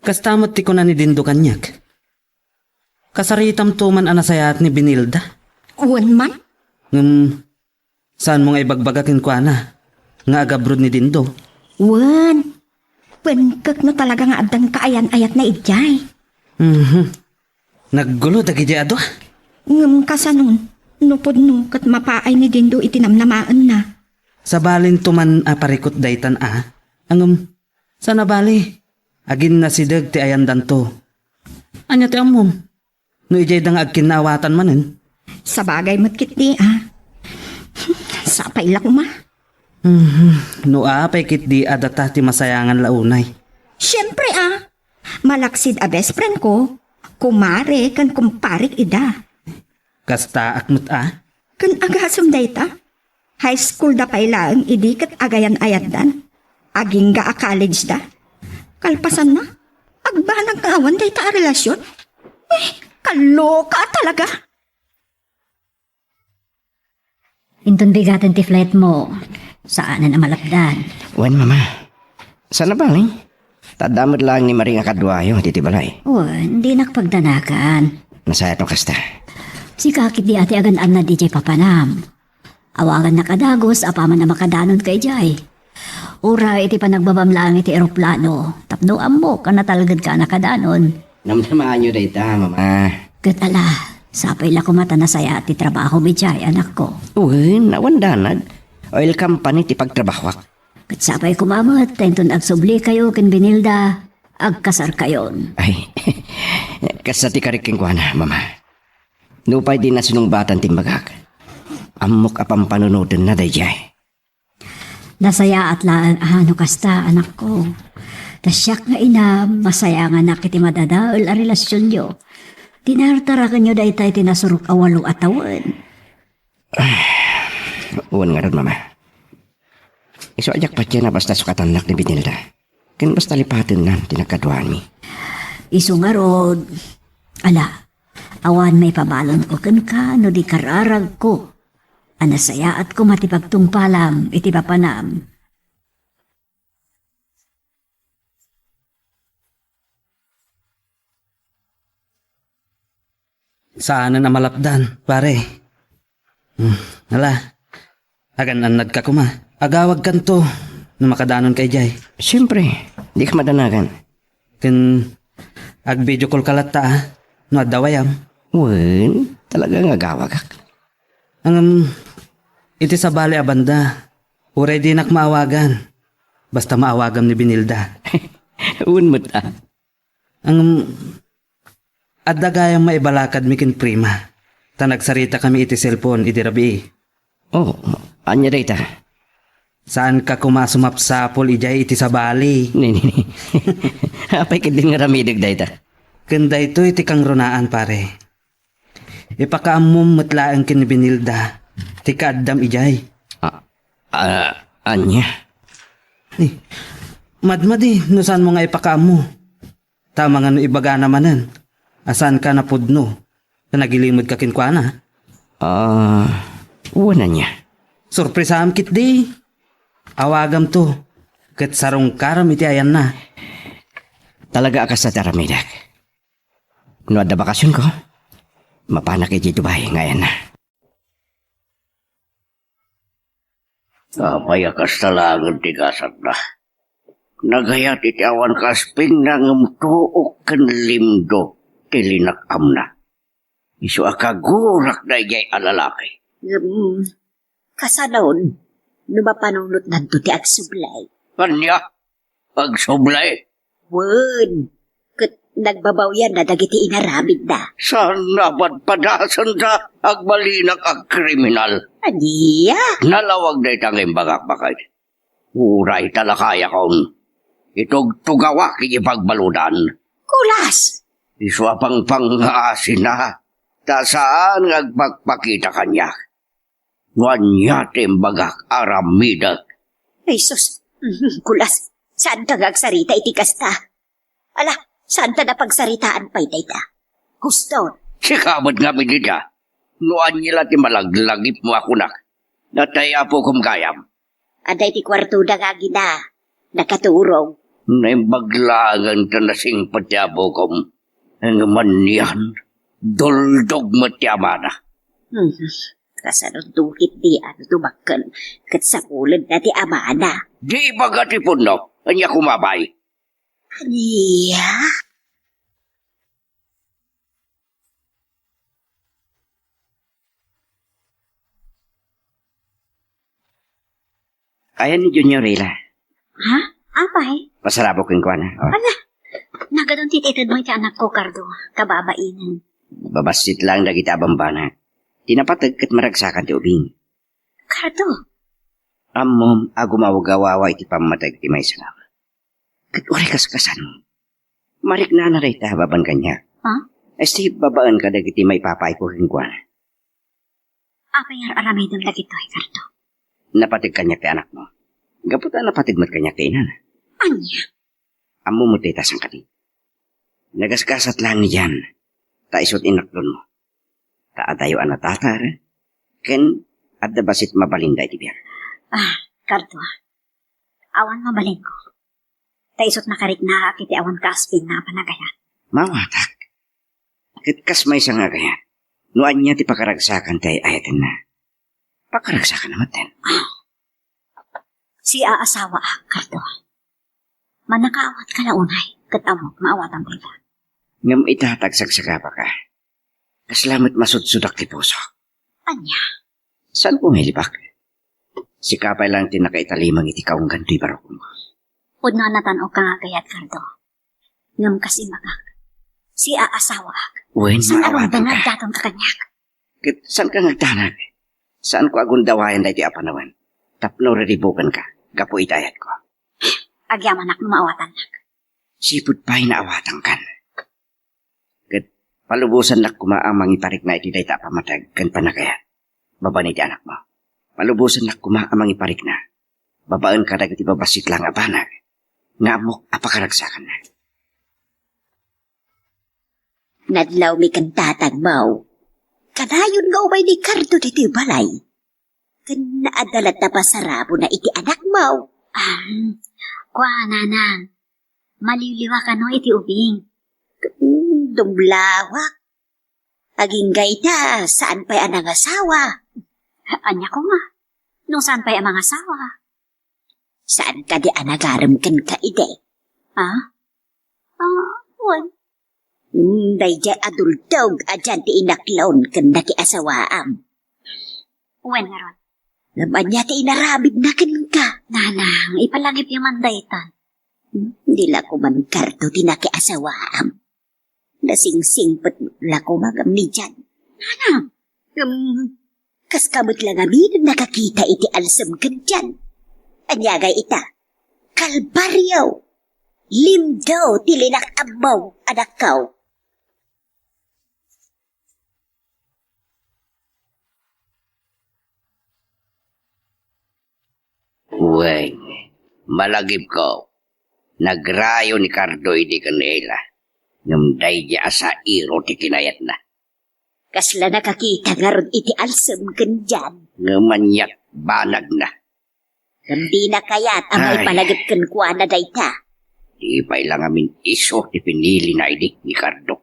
Kasta met ti kuna ni Dindo kaniak. Kasaritamto man a nasayaat ni Benilda. Wen man? Ngem, saanmo nga ibagbaga kenkuana nga agabrod ni Dindo? Wen. Wen, ket no talaga nga addan kaayan-ayatna idiay. Mhm. Naggulo dagiti adu. Ngem kasanon, no pudno ket mapaay ni Dindo iti namnamaenna. Sabalinto man a parikut daytan a, ngem, saan a bali, aginnasideg ti ayandanto. Ania ti ammom? No idiayda nga agkinnaawatan manen? Sabagay met ketdi a. Sapay la koma. Mhm. No apay ketdi a data ti masayangan la unay. Siempre a. Malaksid a best friend ko, kumare ken kumparek ida. Kastaak met a. Ken agasem dayta? High school da pay laeng idi ket agayan-ayatdan. Agingga a college da. Kalpasanna, agbanag nga awan dayta a relasyon. Eh, kaloka talaga. Inton bigaten ti flight mo, saanen a malapdan. Wen, Mama. Saan a bale? Ta adda met laeng ni Marie nga kaduayo iti balay. Wen, dinak pagdanagan. Nasayaat no kasta. Sika ketdi a ti agan-annad idiay papanam. Awagannak a dagus apaman a makadanonka idiay. Uray iti panagbabam laeng iti eroplano, tapno ammok a natalgedka a nakadanon. Namnamaanyo dayta, Mama. Ket ala, sapay la koma ta nasayaat ti trabahom idiay, anakko. Wen, awan danag. Oil company ti pagtrabahoak. Ket sapay koma met ta inton agsublikayo ken Benilda, agkasarkayon. Ay, kasta ti karik kenkuana, Mama. Nupay dina sinungbatan ti imbagak, ammok a pampanunotenna daydiay. Nasayaat laeng a no kasta, anakko. Ta siak nga inam, masayanganak iti madadael a relasionyo. Tinartarakenyo dayta iti nasurok a walo a tawen. Wen ngarud, Mama. Isu a diak patien a basta sukatannak ni Benilda. Ken basta lipatennan ti nagkaduami. Isu ngarud, ala, awan maipabalonko kenka no di kararagko a nasayaat koma ti pagtungpalam iti papanam. Saanen a malapdan, pare. Hmm, ala, agan-annadka koma. Agawagkanto no makadanonka idiay. Siempre, dika madanagan. Ken ag-video call ka latta, a, no adda wayam. Wen, talaga nga agawagak. Ngem, iti sabali a banda, uray dinak maawagan. Basta maawagam ni Benilda. Wen met, a. Ngem, adda gayam maibalakadmi ken Prima, ta nagsaritakami iti cellphone idi rabii. Oh, ania dayta? Saanka koma a sumapsapul idiay iti sabali. Ni, ni, ni. Apay ketdin nga aramidek dayta? Ken daytoy ti kangrunaan, pare. Ipakaammom met laeng ken ni Benilda ti kaaddam idiay. A-, a-, ania? Ni, madmadi no saanmo nga ipakaammo. Ta amangan no ibagana manen a saanka napudno ta nagilimedka kenkuana. Ah, wen ania? Sorpresaam ketdi. Awagamto ket sarungkaram iti ayanna. Talaga a kasta ti aramidek. No adda bakasionko, mapanak idiay Dubai nga ayanna. Apay a kasta laengen ti gasatna? Nagayat iti awan kaspingna ngem tuok ken limdo ti linak-amna. Isu a kagurakna idiay a lalaki. Ngem, kasanon, no mapanunotnanto ti agsublay? Ania? Agsublay? Wen, ket nagbabawianna dagiti inaramidna. Saan a padpadasenda, agbalin a kriminal. Ania? Nalawag dayta nga imbagak, baket. Uray ta lakayakon, itugtugawak iti pagbaludan. Kulas! Isu a pangpangngaasina, ta saan nga agpakpakita kaniak. No ania ti imbagak, aramidek. Ay, sus. Kulas, saanka nga agsarita iti kasta? Ala, saanta a pagsaritaan pay dayta? Gusto. Sika met ngamin dita. No ania la ti malaglagipmo a kunak, natay apokom gayam. Adda iti kuartoda nga agina. Nakaturong. Naimbag laengen ta nasingpet ti apokom. Ngem anian, duldog met ti amana. Hmm. Kasano duhit di ano tumakkel ket sapulenda ti amana? Di ibaga ti punno. Ania kumabay? Ania? Ayan ni Junior, Rila. Ha? Apay? Pasarabok kenkuana. Oh. Ala, nagadun ti itedmo iti anakko, Cardo. Kababainen. Babassit lang dagiti a bambana. Ti napateg ket maragsakan ti ubing. Cardo. Ammom a gumawgawawa iti pammateg ti maysa nga ama. Ket uray kaskasano, mariknana dayta babaen kaniak. Ha? Isu babaen kadagiti maipapaayko kenkuana. Apay nga ar-aramidem dagitoy, Cardo? Napateg kaniak ti anakmo. Gapu ta napateg met kaniak ti inana. Ania? Ammom met dayta sangkadi. Nagasgasat laeng ni Jan, ta isut' inaklonmo. Ta adayo a natatar, ken adda bassit mabalinda iti biag. Ah, Cardo, awan mabalinko. Ta isut' nakariknaak iti awan kaaspinna a panagayat. Maawatak. Ket kas maysa nga agayat, no ania ti pakaragsakan ti ay-ayatenna, pakaragsakanna metten. Siaasawaak, Cardo. Mannakaawat ka la unay, ket ammok, maawatam dayta. Ngem ita ta agsagsagabaka, kasla met masudsudak ti pusok. Ania? Saanko nga ilibak? Sika pay laeng ti nakaitalimang iti kaunggan toy barukmo. Pudno a natan-ok ka nga agayat, Cardo. Ngem kas imbagak, siaasawaak. Wen, saan a maawatanka. Agdatonka kaniak. Ket saanka nga agdanag? Saanko a gundawayan daytoy a panawen tapno riribukanka gapu iti ayatko. Agyamanak no maawatannak. Sipud pay naawatankan. Ket palubosannak koma a mangiparikna iti dayta a pammateg ken panagayat babaen iti anakmo. Palubosannak koma a mangiparikna babaen kadagiti babassit laeng a banag nga ammok a pakaragsakanna. Nadlawmi ken tatangmo. Kanayon nga umay ni Cardo ditoy balay. Ken naadda latta pasarabona iti anakmo. Ah, kua, nanang. Maliwliwa kano iti ubing. Dumlawak. Agingga ita, saan pay a nangasawa? Ania koma? No saan pay a mangasawa? Saan kadi a nagarem kenka idi? Ha? Ah, wen. Hmm, daydiay a dultog a dian ti inaklon ken nakiasawaam. Wen ngarud. Ngem ania ti inaramidna kenka? Nanang, ipalangipyo man daytan. Hmm, di la koma ni Cardo ti nakiasawaam. Nasingsingpet la koma ngem ni Jan. Nanang. Ngem, kaska met la ngamin nakakita iti alsem ken Jan. Ania ngay ita? Kalbario! Lindo ti linak-ammo, anakko. Wen, malagipko, nagrayo ni Cardo idi ken Ela, ngem daydiay a sairo ti kinayatna. Kasla nakakita ngarud iti alsem ken Jan. Ngem aniak banagna. Ngem dina kayat a maipalagip kenkuana dayta. Di pay la ngamin isu ti pinilina idi ni Cardo.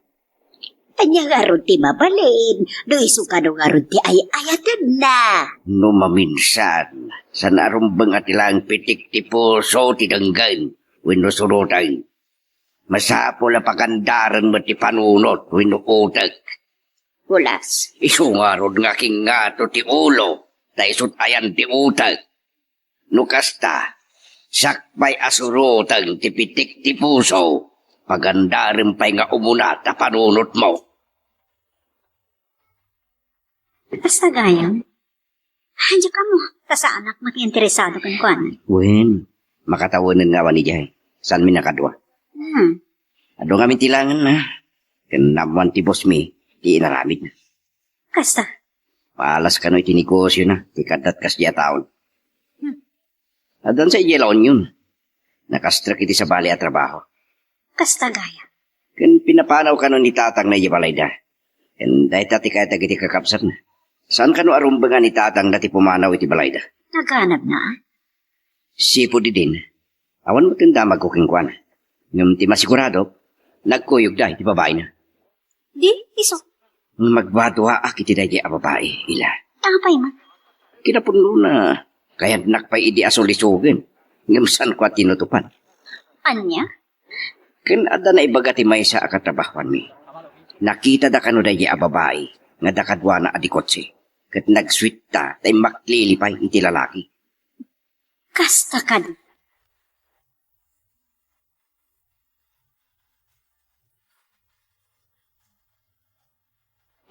Ania ngarud ti mabalin no isu kano ngarud ti ay-ayatenna? No maminsan, saan a rumbeng a ti laeng pitik ti puso ti denggen wenno suroteng. Masapul a pagandaren met ti panunot wenno utek. Pulas. Isu ngarud nga kingngato ti ulo, ta isut' ayan ti utek. No kasta, sakbay a suroteng ti pitik ti puso, pagandarem pay nga umuna ta panunotmo. Kasta gayam? Diak ammo, ta saanak met nga interesado kenkuana. Wen, makatawenen nga awan idiay. Saanmi nakadua? Hmm. Adu ngamin ti langenna. Ken naammoan ti bossmi ti inaramidna. Kasta? Palas kano iti negosiona ti kaddat kasdiay a taon. Hmm. Addan sa idiay La Union. Nakastrek iti sabali a trabaho. Kasta gayam? Ken pinapanaw kano ni tatangna idiay balayda. Ken dayta ti kayat dagiti kakabsatna. Saan kano a rumbengan ni tatangna ti pumanaw iti balayda? Naganabna, a? Sipud idin, awan met ti damagko kenkuana. Ngem ti masiguradok, nagkuyogda iti babaina. Di, isu. Magduaduaak iti daydiay a babai, Ila. Apay man? Kinapudnona, kayatnak pay idi a sulisogen, ngem saanko a tinutopan. Ania? Ken adda naibaga ti maysa a katrabahoanmi. Nakitada kano daydiay a babai nga adda kaduana a di kotse, ket nagsuitta ta immaklili pay iti lalaki. Kasta kadi.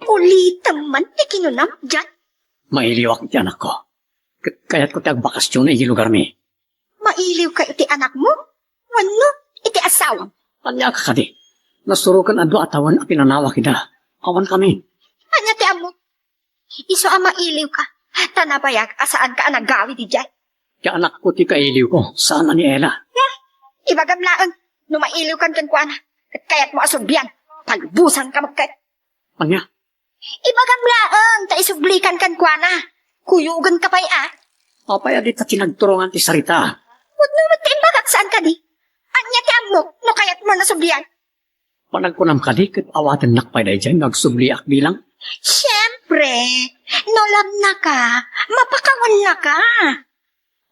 Ulitem man ti kinunam, Jan. Mailiwak iti anakko. Ket kayatko ti agbakasyon iti lugarmi. Mailiwka iti anakmo? Wenno iti asawam? Ania ka kadi? Nasuroken a dua a tawen a pinanawak ida. Awan kami. Ania ti ammom? Isu a mailiwka, Ta nabayag a saanka a nagawid idiay. Ti anakko ti kailiwko, saan a ni Ella. Hmm, ibagam laeng, no mailiwkan kenkuana, ket kayatmo a sublian, palubosanka met ket. Ania? Ibagam laeng ta isublikan kenkuana. Kuyogenka pay a. Apay a dita ti nagturongan ti sarita? Pudno met ti imbagak saan kadi. Ania ti ammok no kayatmo a sublian? Panagkunam kadi ket awatennak pay daydiay no agsubliak bilang? Siempre, no lamnaka, mapakawannaka.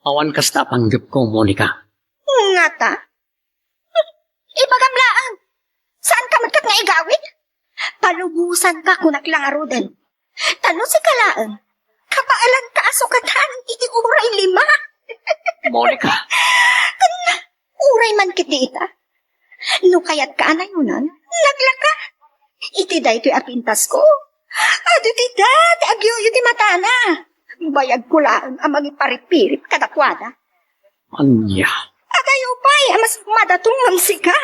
Awan kasta a panggepko, Monica. Ngata? Ibagam laeng, saanka met ket nga igawid? Palubosanka, kunak la ngaruden. Ta no sika laeng, kabaelanka a sukatan iti uray lima. Monica! Ken uray man ketdi ita. No kayatka a nayonan, naglaka. Iti daytoy a pintasko, adu ti dati agyuyo ti matana. Bayagko laeng a mangiparipirip kadakuada. Ania? Adayo pay a mas madatong ngem sika.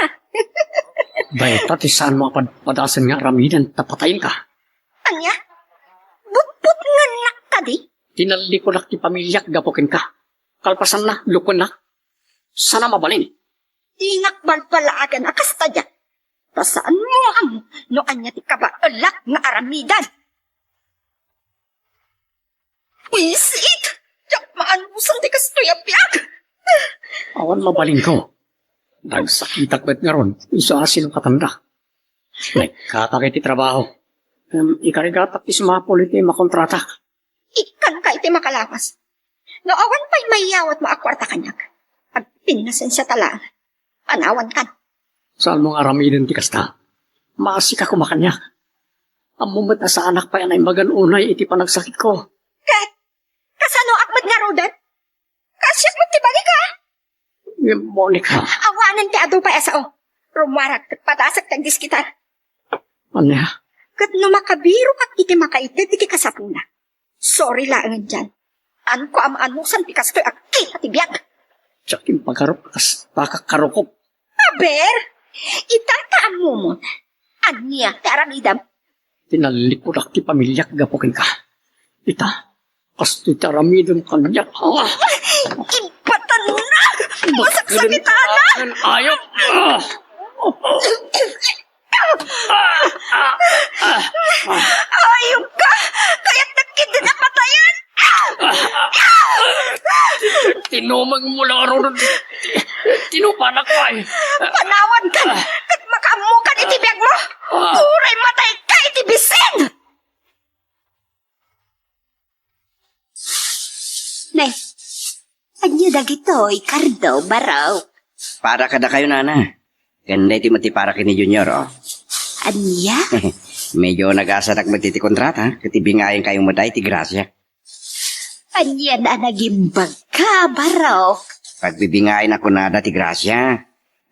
Dayta ti saanmo a padpadasen nga aramiden ta patayenka. Ania? Butbutngennak kadi? Tinallikunak ti pamiliak gapu kenka. Kalpasanna, lukuennak. Saan a mabalin? Dinak balbalagan a kasta diak. Ta saanmo nga ammo no ania ti kabaelak nga aramiden. Buisit! Diak maanusan ti kastoy a biag! Awan mabalinko. Nagsakitak met ngarud, isu a sinukatanda. Nagkatak iti trabaho. Em, ikarigatak ti sumapul iti makontratak. Ikkanka iti makalawas. No awan pay mayawatmo a kuarta kaniak, agpinnasensiata laeng. Panawankan. Saanmo nga aramiden ti kasta. Maasika koma kaniak. Ammom met a saanak pay a naimbagan unay iti panagsakitko. Ket, kasanoak met ngaruden? Kaasiak met ti bagik, a? Ngem, Monica. Awanen ti adu pay a sao. Rummuarak ket padasek ti agdiskitar. Ania? Ket no makabirokak iti makaited iti kasapuna, sorry laengen diay. Saanko a maanusan ti kastoy a kita ti biag. Diak impagarup a kas-, pakakkarukop. Aber, ita ta ammomon. Ania ti aramidem? Tinallikunak ti pamiliak gapu kenka. Ita, kastoy ti aramidem kaniak. Ah! Impatanna! Masaksakitan! Ayop! Ah! Ayop ka! Kayatnak ketdin a patayen! Tinumengmo la ngarud. Tinupanak pay. Panawankan ket makaammokan iti biagmo. Uray matayka iti bisin! Nay, ania dagitoy, Cardo, Barok? Para kadakayo, nana. Ken daytoy met ti para ken ni Junior, oh. Ania? Medyo nagasadak met iti kontrata, ket ibingayenkayo met ay ti grasia. Ania a nagimbagka, Barok? Pagbibingayen a kunada ti grasia.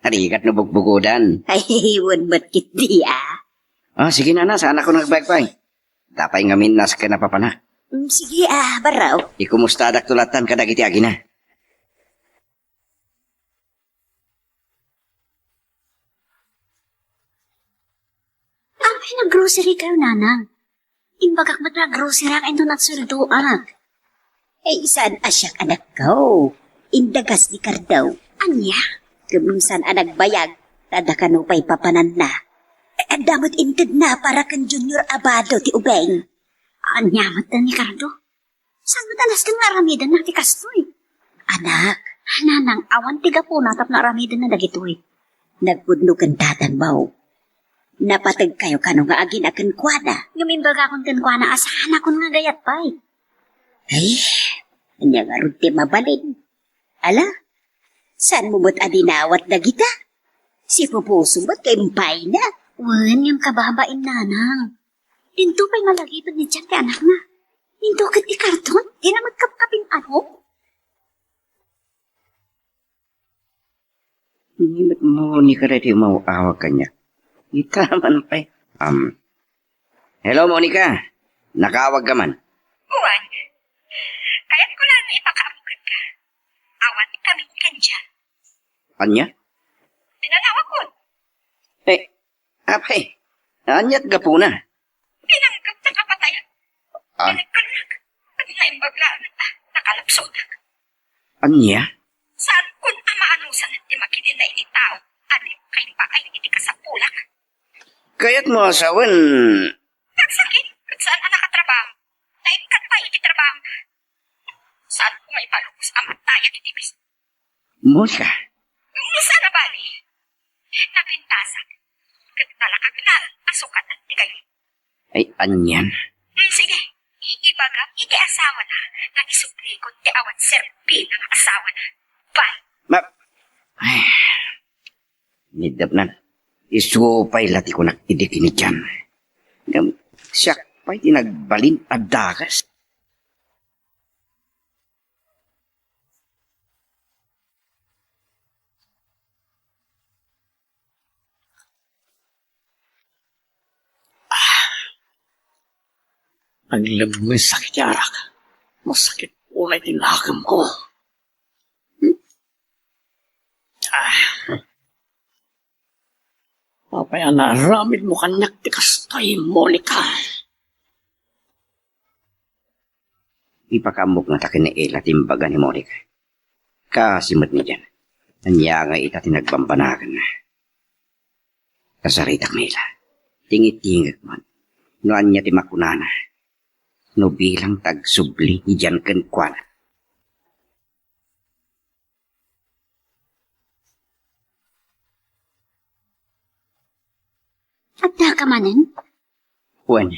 Rigat no bugbugodan. Ay, wen met ketdi, a. Ah, sige, nana, saanak nga agbayag pay. Apay ngamin, nas ken napapanak. Mm, sige, a, Barok. Ikumustadak to latta kadagiti agina. Apay naggrocery kayo, nanang? Imbagak met a grocery ak inton agsueldoak. Ay, saan a siak, anakko. Indagas ni Cardo. Ania? Ngem saan a nagbayag, ta adda kano pay papananna. Ay, adda met intedna para ken Junior Abado ti ubing. Ania met ni Cardo? Saan met a nasken nga aramidenna ti kastoy? Anak, nanang, awan ti gapuna tapno aramidenna dagitoy. Nagpudno ken tatangmo. Napateg kayo kano nga agina kenkuana. Ngem imbagakon kenkuana a saanakon nga gayat pay. Ay, ania ngarud ti mabalin? Ala, saanmo met a dinawat dagita? Si Pupuso met kaimpayna. Wen, ngem kababain, nanang. Dinto pay malagiped ni Jan ti anakna. Dinto ket ti karton, dina met kapkapin-apo. Ni met Monica daytoy umaw-awag kaniak. Ita man pay. Um, hello, Monica. Nakaawag ka man. Juan, kayatko laeng nga ipakaammo kenka. Awan kami ken Jan. Ania? Pinangawakon. Eh, apay, ania ti gapuna? Pinanggepna a patayen. Ah. Pinagkunak. Ket naim-, Paglaan, ah, nakalapsonak. Ania? Saan kun a maanusan ti makidinna iti tao a di kaimbaay iti kasapulak? Kayatmo a sawen? Nagsakit, ket saan a nakatrabaho. Naikkat pay iti trabaho. Saan ko maipalubos a matayag iti bis-, Monica. Saan a bali? Napintasak. Ket nalakak na a sukatan ti gayyem. Ay, anian? Hmm, sige. Ibagam iti asawana nga isublikon ti awan serbina nga asawana. Bye. Ma-, ay, nidapnan. Isu pay la ti kunak idi kinidian. Ngem, siak pay ti nagbalin a dagas. Naglebeng sakit ti arak. Masakit unay ti nakemko. Ah. Apay a naaramidmo kaniak ti kastoy, Monica? Ipakaammok ngata ken ni Ella ti imbaga ni Monica. Kaasi met ni Jan. Ania nga ita ti nagbambanaganna? Kasaritak, Ella. Tingitingek man no ania ti makunana no bilang ti agsubli ni Jan kenkuana. Addaka manen? Wen.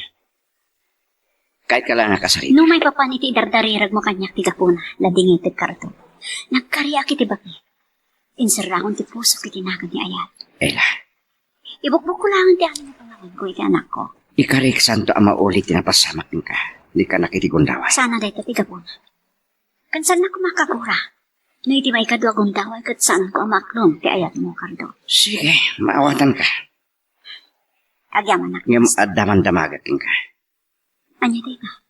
Kayat ka la nga kasarita. No maipapan iti idardariragmo kaniak ti gapuna, nadingitek, Cardo. Nagkariak iti bagi. Inserraon ti pusok iti nagan ni Ayat. Ella. Ibukbukko laeng ti amin a pangawanko iti anakko. Ikarik santo a mauli ti napasamak kenka. Di ka nakitigundawa. Sana dayta ti gapuna. Ken saannak koma a kagura. No iti maikadua a gundaway ket saanko a maaklon ti ayatmo, Cardo. Sige, maawatanka. Agyamanak. Ngem adda man damagek kenka. Ania dayta?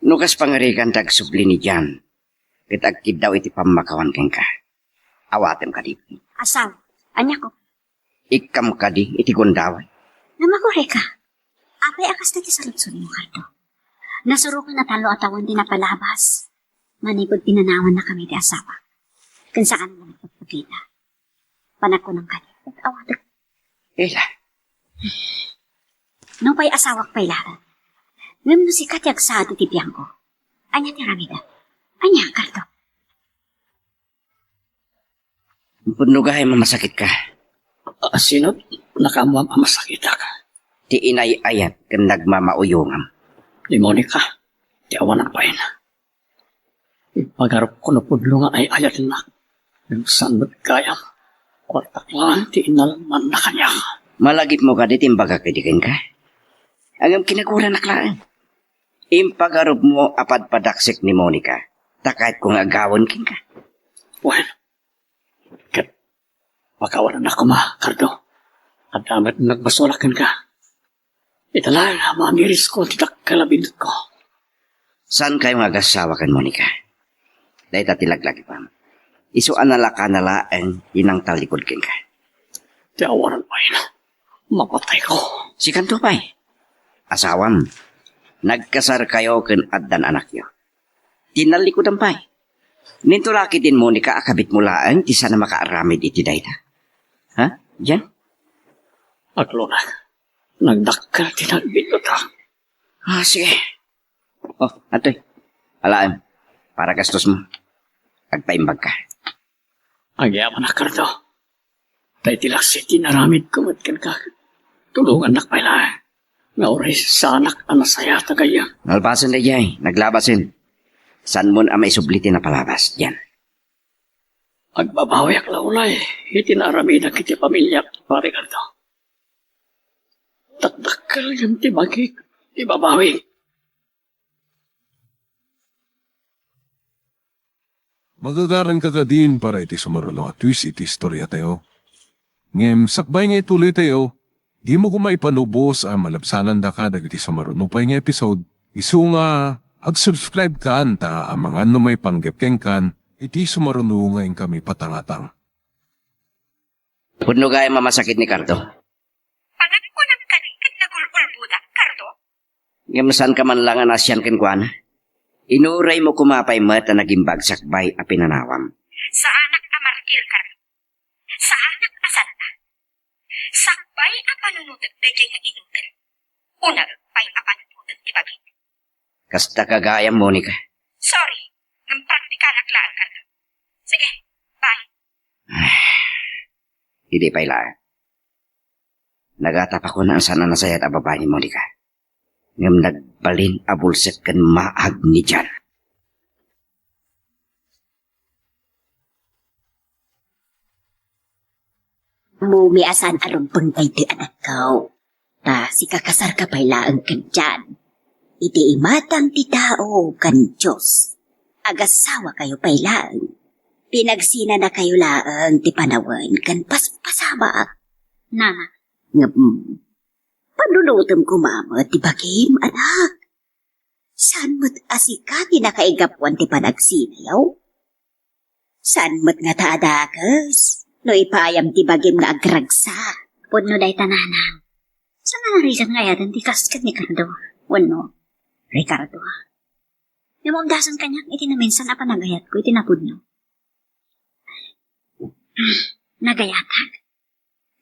No kas pangarigan ti agsubli ni Jan, ket agkiddaw iti pammakawan kenka, awatem kadi. Asaw, ania ko? Ikkam kadi iti gundaway. Namagurayka. Apay a kasta ti saludsodmo, Cardo? Nasuroken a tallo a tawen ti napalabas. Manipud pinanawannakami ti asawa. Ken saan nga nagpagpakita. Panagkunam kadi, awatek. Ella. Nupay asawak pay laeng. Ngem no sika ti agsaad iti biangko, ania ti aramidem? Ania, Cardo? Pudno gayam a masakitka. A, sino? Nakaammoam a masakitak. Ti inay-ayat ken nagmamauyongam. Ni Monica, ti awan a bain. Ipagarupko no pudno nga ay-ayatennak. Ngem saan met gayam. Kuartak laeng ti inalmanna kaniak. Malagipmo kadi ti imbagak idi kenka? Ngem kinaguranak laeng. Impagarupmo a padpadaksek ni Monica, ta kayatko nga agawen kenka. Wen, ket pakawanannak koma, Cardo. Adda met nagbasolak kenka. Ita laeng a mangirisko ti dakkel a binetko. Saankayo nga agassawa ken Monica? Dayta ti laglagipam. Isu a nalakana laeng ti nangtallikud kenka. Ti awanan pay, mapatayko. Sikanto pay. Asawam, nagkasarkayo ken addan anakyo. Tinallikudam pay. Ninto la ketdin Monica a kabitmo laeng ti saan a makaaramid iti dayta. Ha? Dian? Aglonak. Nagdakkel ti nagbiddota. Ah, sige. Oh, atoy. Alaem, para gastosmo. Agpaimbagka. Agyamanak, Cardo. Ta iti laksit ti inaramidko met kenka, tulongannak pay laeng nga uray saanak a nasayat a gayyem. Nalbasen daydiay, naglabasen. Saanmon a maisubli ti napalabas, Jan. Agbabawiak la unay iti naaramidak iti pamiliak, Pare Cardo. Dakdakkel ngem ti bagik, ibabawi. Magagaranka kadin para iti sumaruno a twist iti istoriatayo. Ngem sakbay nga ituloytayo, dimo koma ipanubos a malabsanandaka dagiti sumaruno pay nga episode. Isu nga, ag-subscribe kan ta amangan no maipanggep kenkan iti sumaruno nga inkami patangatang. Pudno gayam a masakit ni Cardo. Panagkunam kadi ket nagul-ulbodak, Cardo? Ngem saanka man la nga naasian kenkuana? Inuraymo koma pay met a nagimbag sakbay a pinanawam. Saanak a martir, Carlo. Saanak a santa. Sakbay a panunotek daydiay nga inutel. Unaek pay a panunotek ti bagim. Kasta ka gayam, Monica. Sorry, ngem praktikanak laeng, Carlo. Sige, bye. Idi pay laeng. Nagatapakon a saan a nasayaat a babai ni Monica. Ngem nagbalin a bulsek ken maag ni John. Ammom a saan a rumbeng daytoy, anakko. Ta sikakasarka pay laeng ken John. Iti imatang ti tao ken Dios, agasawakayo pay laeng. Pinagsinanakayo laeng ti panawen ken paspasamak. Nana. Ngem, panunotem koma met ti bagim, anak. Saan met a sika ti nakaigapuan ti panagsinayo? Saan met ngata a dakes no ipaayam ti bagim nga agragsak? Pudno dayta, nanang. Saan a narigat nga ayaten ti kasket ni Carlo wenno Ricardo? Ngem umdasen kaniak iti naminsan a panagayatko iti napudno. Nagayatak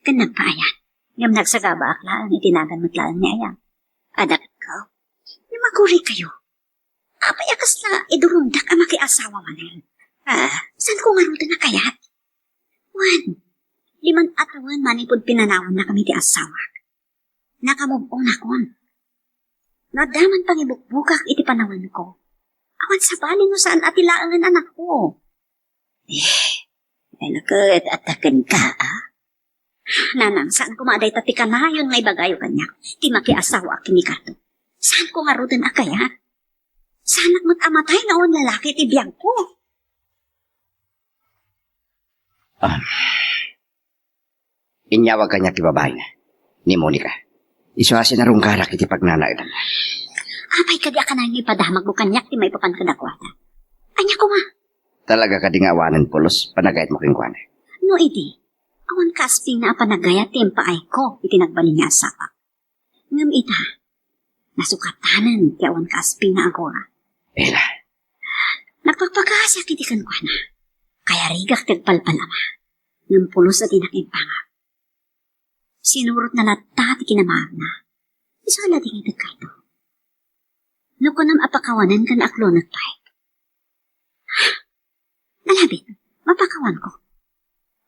ken nagpaayat, ngem nagsagabaak laeng iti nagan met laeng ni ayam. Adaketko, ngem aguraykayo. Apay a kasla idurongdak a makiasawa manen? Ah, saanko ngaruden a kayat? Wen, lima a tawen manipud pinanawannakami ti asawak. Nakamove-onakon. No adda man pangibukbukak iti panawenko, awan sabali no saan a ti laengen anakko. Eh, ay naket, adda kenka, a? Nanang, saan koma a dayta ti kanayon nga ibagayo kaniak ti makiasawaak ken ni Carlo. Saanko ngaruden a kayat? Saanak met a matay nga awan lalaki iti biagko. Ah. Inyawag kaniak ti babaina, ni Monica. Isu a sinarungkarak iti pagnanaedanna. Apay kadi a kanayon nga ipadamagmo kaniak ti maipapan kadakuada? Ania koma? Talaga kadi nga awanen pulos panagayatmo kenkuana? No idi, awan kaaspina a panagayat ti impaayko iti nagbalin nga asawak. Ngem ita, nasukatanen ti awan kaaspina a gura. Ela. Nagpagpakasiak iti kenkuana. Kayarigak ti agpalpalama. Ngem pulos a dinak imbangag. Sinurotna latta ti kinamaagna. Isu a ladingit, Ricardo. No kunam a pakawanen ken aklonek pay. Nalabit, mapakawanko.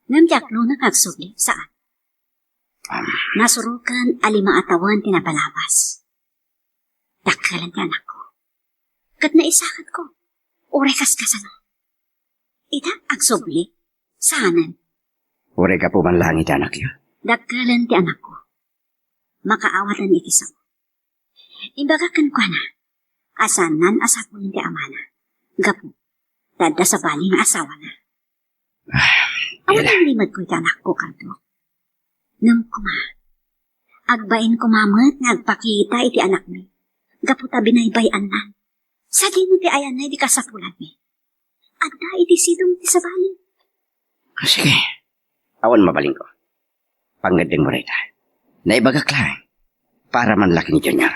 Ngem ti aklonek nga agsubli, saan. Nasuroken a lima a tawen ti napalabas. Dakkelen ti anakko. Ket naisaketko. Uray kaskasano. Ita, agsubli. Saanen. Uray gapu man laeng iti anakyo. Dakkelen ti anakko. Makaawaten iti sao. Imbagak kenkuana a saanen a sapulen ti amana. Gapu ta adda sabali nga asawana. Awan Ela. Nalimed ko iti anakko, Carlo. Ngem koma, agbain koma met nga agpakita iti anakmi gapu ta binaybay-annan. Sadino ti ayanna iti kasapulanmi? Adda iti sidong ti sabali. Ah, sige. Awan mabalinko. Pangngeddengmo dayta. Naibagak laeng. Para man la ken ni Junior.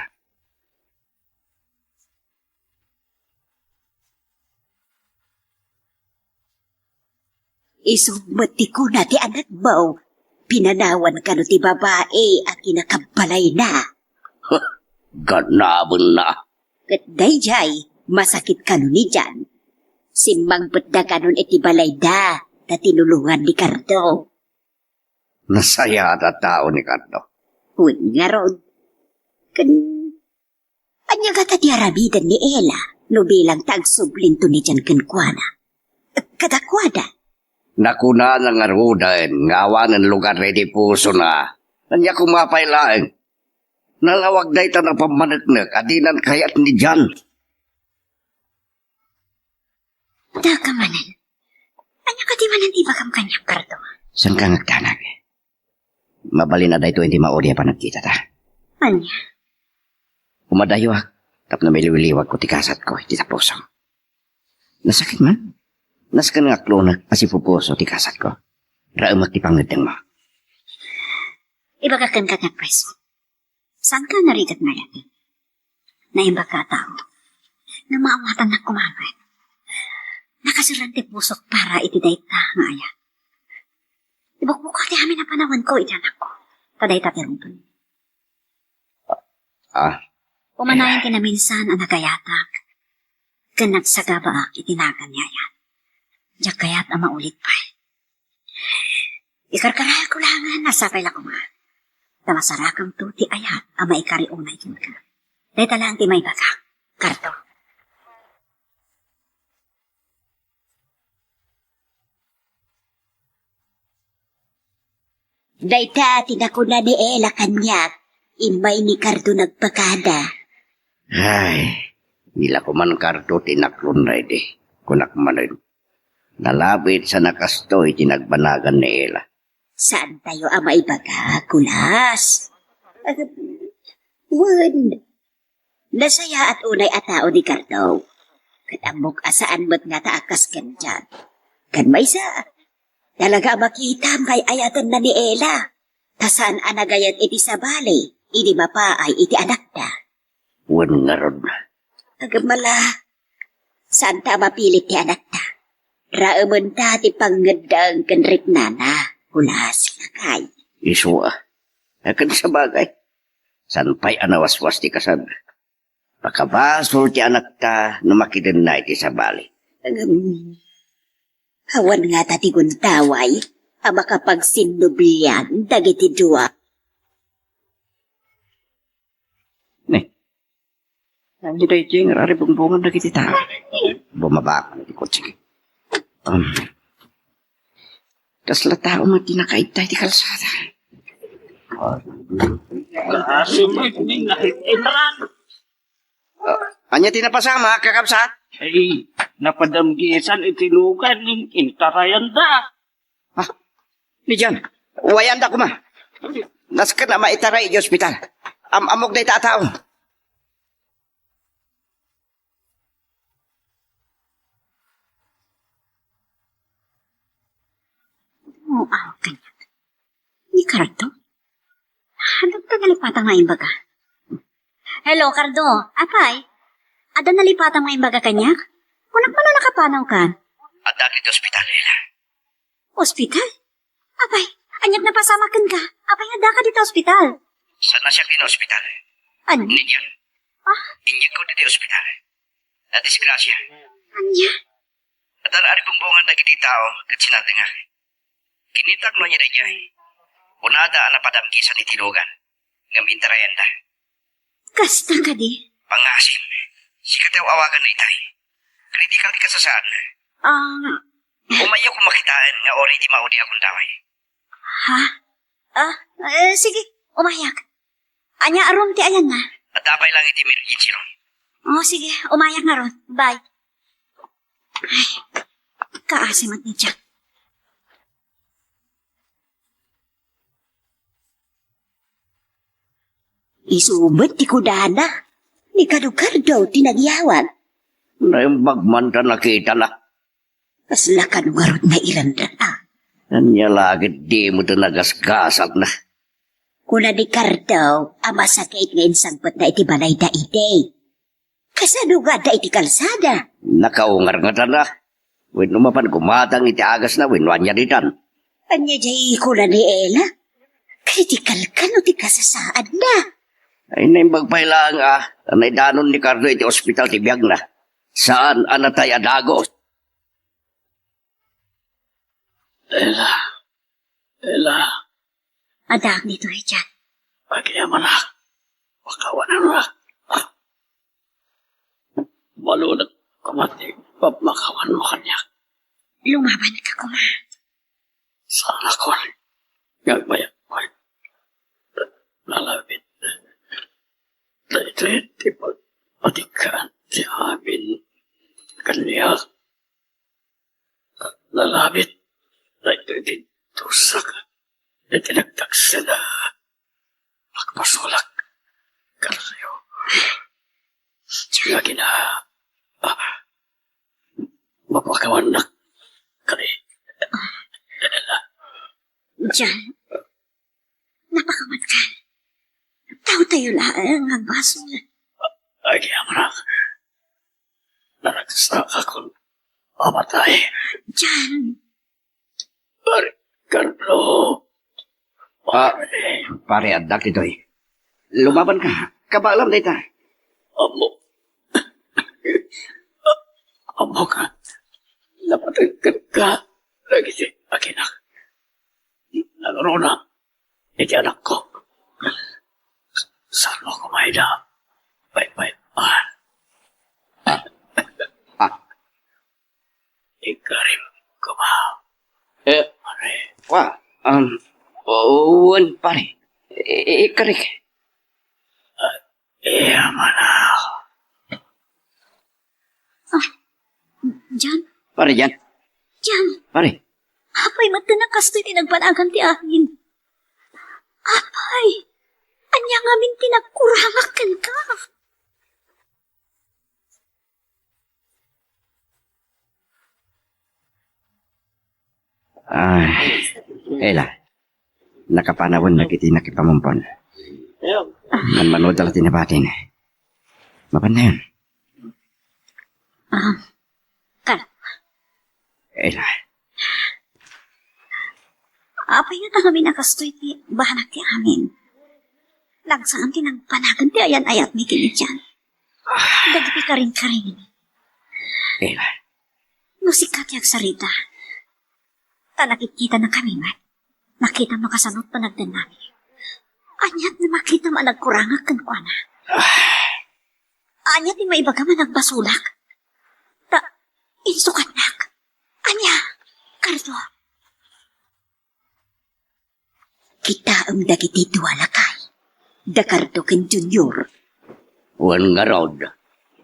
Isu met ti kuna ti anakmo, pinanawan kano ti babai a kinakabbalayna. Ganabenna. Ket daydiay, masakit kano ni Jan. Simmangpetda kanon iti balayda, ta tinulongan ni Carlo. Nasayaat a tao ni Carlo. Wen ngarud. Ken Ania ngata ti aramiden ni Ela no bilang ta agsublinto ni Jan kenkuana? Kadakuada. Nakunana ngaruden nga awanen lugar daydi pusona. Ania koma pay laeng? Nalawag dayta a pammaneknek a dinan kayat ni Jan. Daga manen. Ania kadi manen ti ibagam kaniak, Carlo? Saanka nga agdanag? Mabalin a daytoy ti maudi a panagkitata. Ania? Umadayuak tapno maliwliwagko ti kasatko iti tapusom. Nasakit man. Nasken nga aklonek a sipupuso ti kasatko. Raemek ti pangngeddengmo. Ibagak kenka ti agpreso. Saanka narigat nga ayaten? Naimbagka a tao. Nga maawatannak koma met. Nakaserreng ti pusok para iti dayta nga ayat. Ibukbukko ti amin a panawenko iti anakko. Ta dayta ti rungton. Ah. Umanayon ti naminsan a nagayatak ken nagsagabaak iti nagan nga ayat. Diak kayat a maulit pay. Ikarkarayak ko laengen a sapay la koma. Ta masarakanto ti ayat a maikari unay kenka. Dayta laeng ti maibagak, Cardo. Dayta ti nakuna ni Ela kaniak, immay ni Cardo nagpakada. Ay, dila koman Cardo ti naklon daydi. Kunak manen, nalabit sana kastoy ti nagbanagan ni Ela. Saantayo a maibaga, Kulas? Wen, nasayaat unay a tao ni Cardo. Ket ammok a saan met ngata a kas ken Jan. Ken maysa, talaga a makitam nga ay-ayatenna ni Ela. Ta saan a nagayat iti sabali idi mapaay iti anakda. Wen ngarud. Agmala, saanta a mapilit ti anakda. Raementa ti pangngeddaeng ken riknana, Kulas, lakay. Isu a. Ken sabagay, saan pay a nawaswas ti kasam. Makabasol ti anakta no makidenna iti sabali. Ngem, awan ngata ti gundaway a makapagsinnublian dagiti dua. Ne. Ania daytoy nga aribungbongan dagiti tao? Bumaba ka na ti kotse. Um, kasla tao man ti nakaibta iti kalsada. Asim, ania ti napasama, kakabsat? Ay, napadamgisan iti lugan, intarayanda. Ah, ni Jan, wayanda koma. Nasken a maitaray iti ospital. Am-ammok dayta a tao. Oo, aw, kaniak. Ni Cardo? Adda nalipatan nga imbaga. Hello, Cardo. Apay? Adda nalipatan nga imbaga kaniak? Kunak man no nakapanawkan. Adda iti ospital, Ela. Ospital? Apay, aniak napasamak kenka? Apay, addaka dita ospital? Saan a siak iti ospital? Ania? Ni Jan. Ah? Inyegko dita ospital. Nadisgrasia. Ania? Adda aribungbongan dagiti tao ket sinadengak. Kinitak no ania daydiay. Kunada a napadamgisan iti lugan, ngem intarayanda. Kasta kadi? Pangasim, sika ti aw-awagan daytay. Kritikal ti kasasaadna. Ah. Umayak koma kitaen nga uray ti maudi a gundaway. Ha? Ah, eh, sige, umayak. Ania a room ti ayanna? Adda pay lang iti emergency room. Oh, sige, umayak ngarud. Bye. Ay, kaasi met ni Jack. Isu met ti kunana, ni Cardo ti nagyawag. Naimbag man ta nakitana. Kasla kano ngarud nga iranran, a? Ania la ket dimo ti nagasgasatna? Kuna ni Cardo a masakit nga insangpetna iti balayda idi. Kasano nga adda iti kalsada? Nakaungar ngata na. Wenno mapan gumatang iti agasna wenno ania ditan? Ania diay kuna ni Ela? Kritikal kano ti kasasaadna? Ay, naimbag pay laeng a naidanon ni Cardo iti ospital ti biagna. Saan a natay a dagus. Ela. Ela. Addaak ditoy, Jan. Agyamanak. Pakawanannak. Malunak koma ti pamakawanmo kaniak. Lumabanka koma. Saanakon nga agmayat pay. Nalabit. Daytoy ti pagpatikkan ti amin kaniak. Nalabit daytoy ti dusak iti nagtaksida. Agpasulak kadakayo. Nga agina, ah, mapakawannak kadi. Jan, napakawanka. Taotayo laeng nga basol. Agyamanak. Saan a kon mamatay. Jan. Pare Carlo. Ah, pare, adda ditoy. Lumaban ka. Kabaalam dayta. Ammo. Ammo ka. Napateg kenka dagiti aginak. Nangruna iti anakko. Saan mo koma ida baybay-an? Ah, ah. Ikarim koma. Eh, pare. Wa, um, wen, pare. I-, i-, ikarik. Ah, iya mana. Ah, Jan? Pare, Jan. Jan? Pare. Apay met a kastoy ti nagpanagan ti amin? Apay, ania ngamin ti nagkurangak kenka? Ah, Ela, nakapanawen dagiti nakipamumpon. Manmanoda la ti nabatin. Mapannayon. Ah, ka- Ela. Apay nga ngamin a kastoy ti bahanak ti amin? Nagsaan ti nagpanagan ti ayan-ayatmi ken ni Jan. Dagiti karingkaring. Ela. No sika ti agsarita, ta nakitkitanakami met, makitam no kasano ti panagdennami. Aniat no makitam a nagkurangak kenkuana? Ania ti maibagam a nagbasolak? Ta insukatnak. Ania, Cardo? Kitaem dagiti dua lakay, da Cardo ken Junior. Wen ngarud.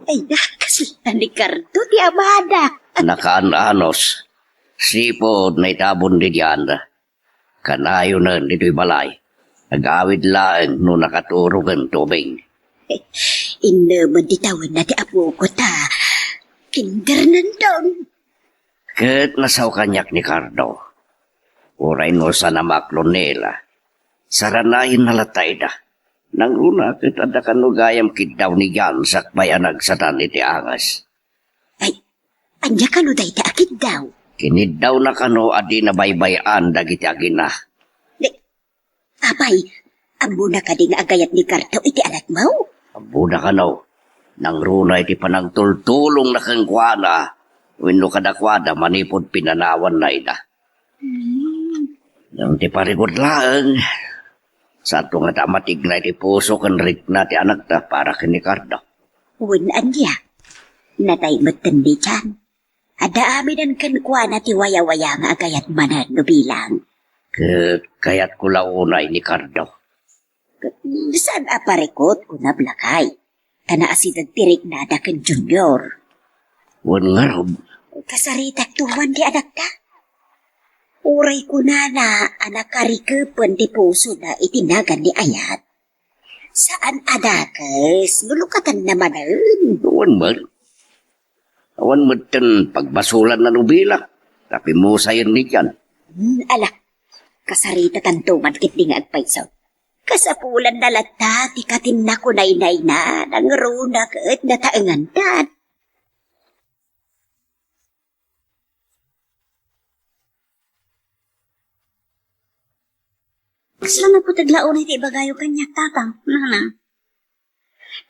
Ay, da, kasla ni Cardo ti amada. Nakaan-anos. Sipud naitabon didian. Kanayonen ditoy balay. Agawid laeng no nakaturogen ti ubing. Innemen ti tawenna ti apoko ta. Kindernandon. Ket nasao kaniak ni Cardo. Uray no saan a maklon ni Ela, saranayenna latta ida. Nangruna ket adda kano gayam kiddaw ni Jan sakbay a nagsatan iti anges. Ay, ania kano dayta a kiddaw? Kiniddawna kano a di nabaybay-an dagiti agina. Di, Apay, ammona kadi nga agayat ni Cardo iti anakmo? Ammona kano. Nangruna iti panangtultulongna kenkuana wenno kadakuada manipud pinanawanna ida. Hmm. Ngem ti parikut laeng, saanto ngata a matigna iti puso ken rikna ti anakta para ken ni Cardo. Wen ania? Natay metten ditan. Adda aminen kenkuana ti wayawaya nga agayat manen no bilang. Ket kayatko la unay ni Cardo. Saan a parikut, kunam lakay. Ta naasideg ti riknada ken Junior. Wen ngarud. Kasaritak tuman ti anakta. Uray kunana a nakarikepen ti pusona iti nagan ni Ayat. Saan a dakes, no lukatanna manen. Awan met. Awan metten pagbasolanna no bilang. Ta pimusayen ni Jan. Hmm, ala, kasaritatanto man ketdi nga agpayso. Kasapulanna latta ti katinna kunaynayna, nangruna ket nataengantan. Kasla napateg la unay ti ibagayo kaniak, Tatang, Nanang?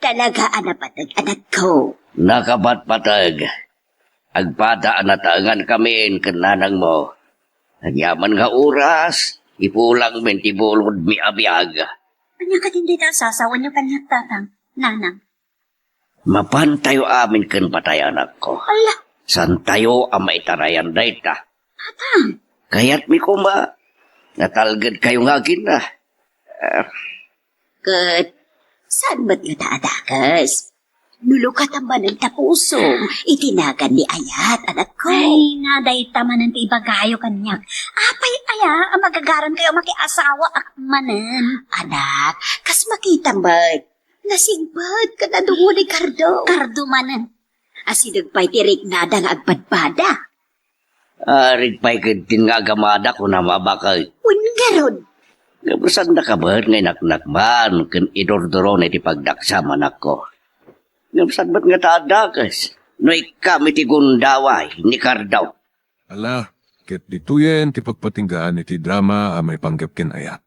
Talaga a napateg, anakko. Nakapatpateg. Agpada a nataengankamin ken nanangmo. Agyaman nga oras, ipulangmin ti bulodmi a biag. Ania kadin dayta a sasawenyo kaniak, Tatang, Nanang? Mapantayo amin ken patay, anakko. Ala! Saantayo a maitarayan dayta. Tatang! Kayatmi koma nga talgedkayo nga agina. Ah. Ket saan met ngata a dakes? No lukatan manen ta pusom iti nagan ni Ayat, anakko. Ay, nga dayta manen ti ibagayo kaniak. Apay aya a magagarankayo a makiasawaak manen? Anak, kas makitam met, nasingpet ken nadungo ni Cardo. Cardo manen. Asideg pay ti riknada nga agpadpada. Arik pay ketdin nga agamada, kunam a baket. Wen ngarud. Ngem saandaka met nga inaknakman ken idurdurona iti pagdaksam, anakko. Ngem saan met ngata a dakes? no ikkam iti gundaway ni Kardom. Ala, ket ditoyen ti pagpatinggaan iti drama a maipanggep ken ayat.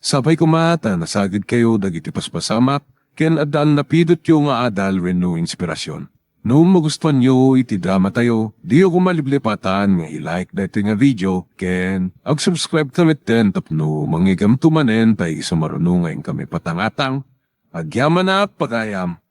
Sapay koma ta nasagidkayo dagiti paspasamak ken addan napidotyo nga adal wenno inspirasyon. No magustuanyo iti dramatayo, diyo koma liplipatan nga i-like daytoy nga video ken ag-subscribe ka metten tapno mangigamto manen ta isumaruno nga inkami patangatang. Agyamanak, pagayam!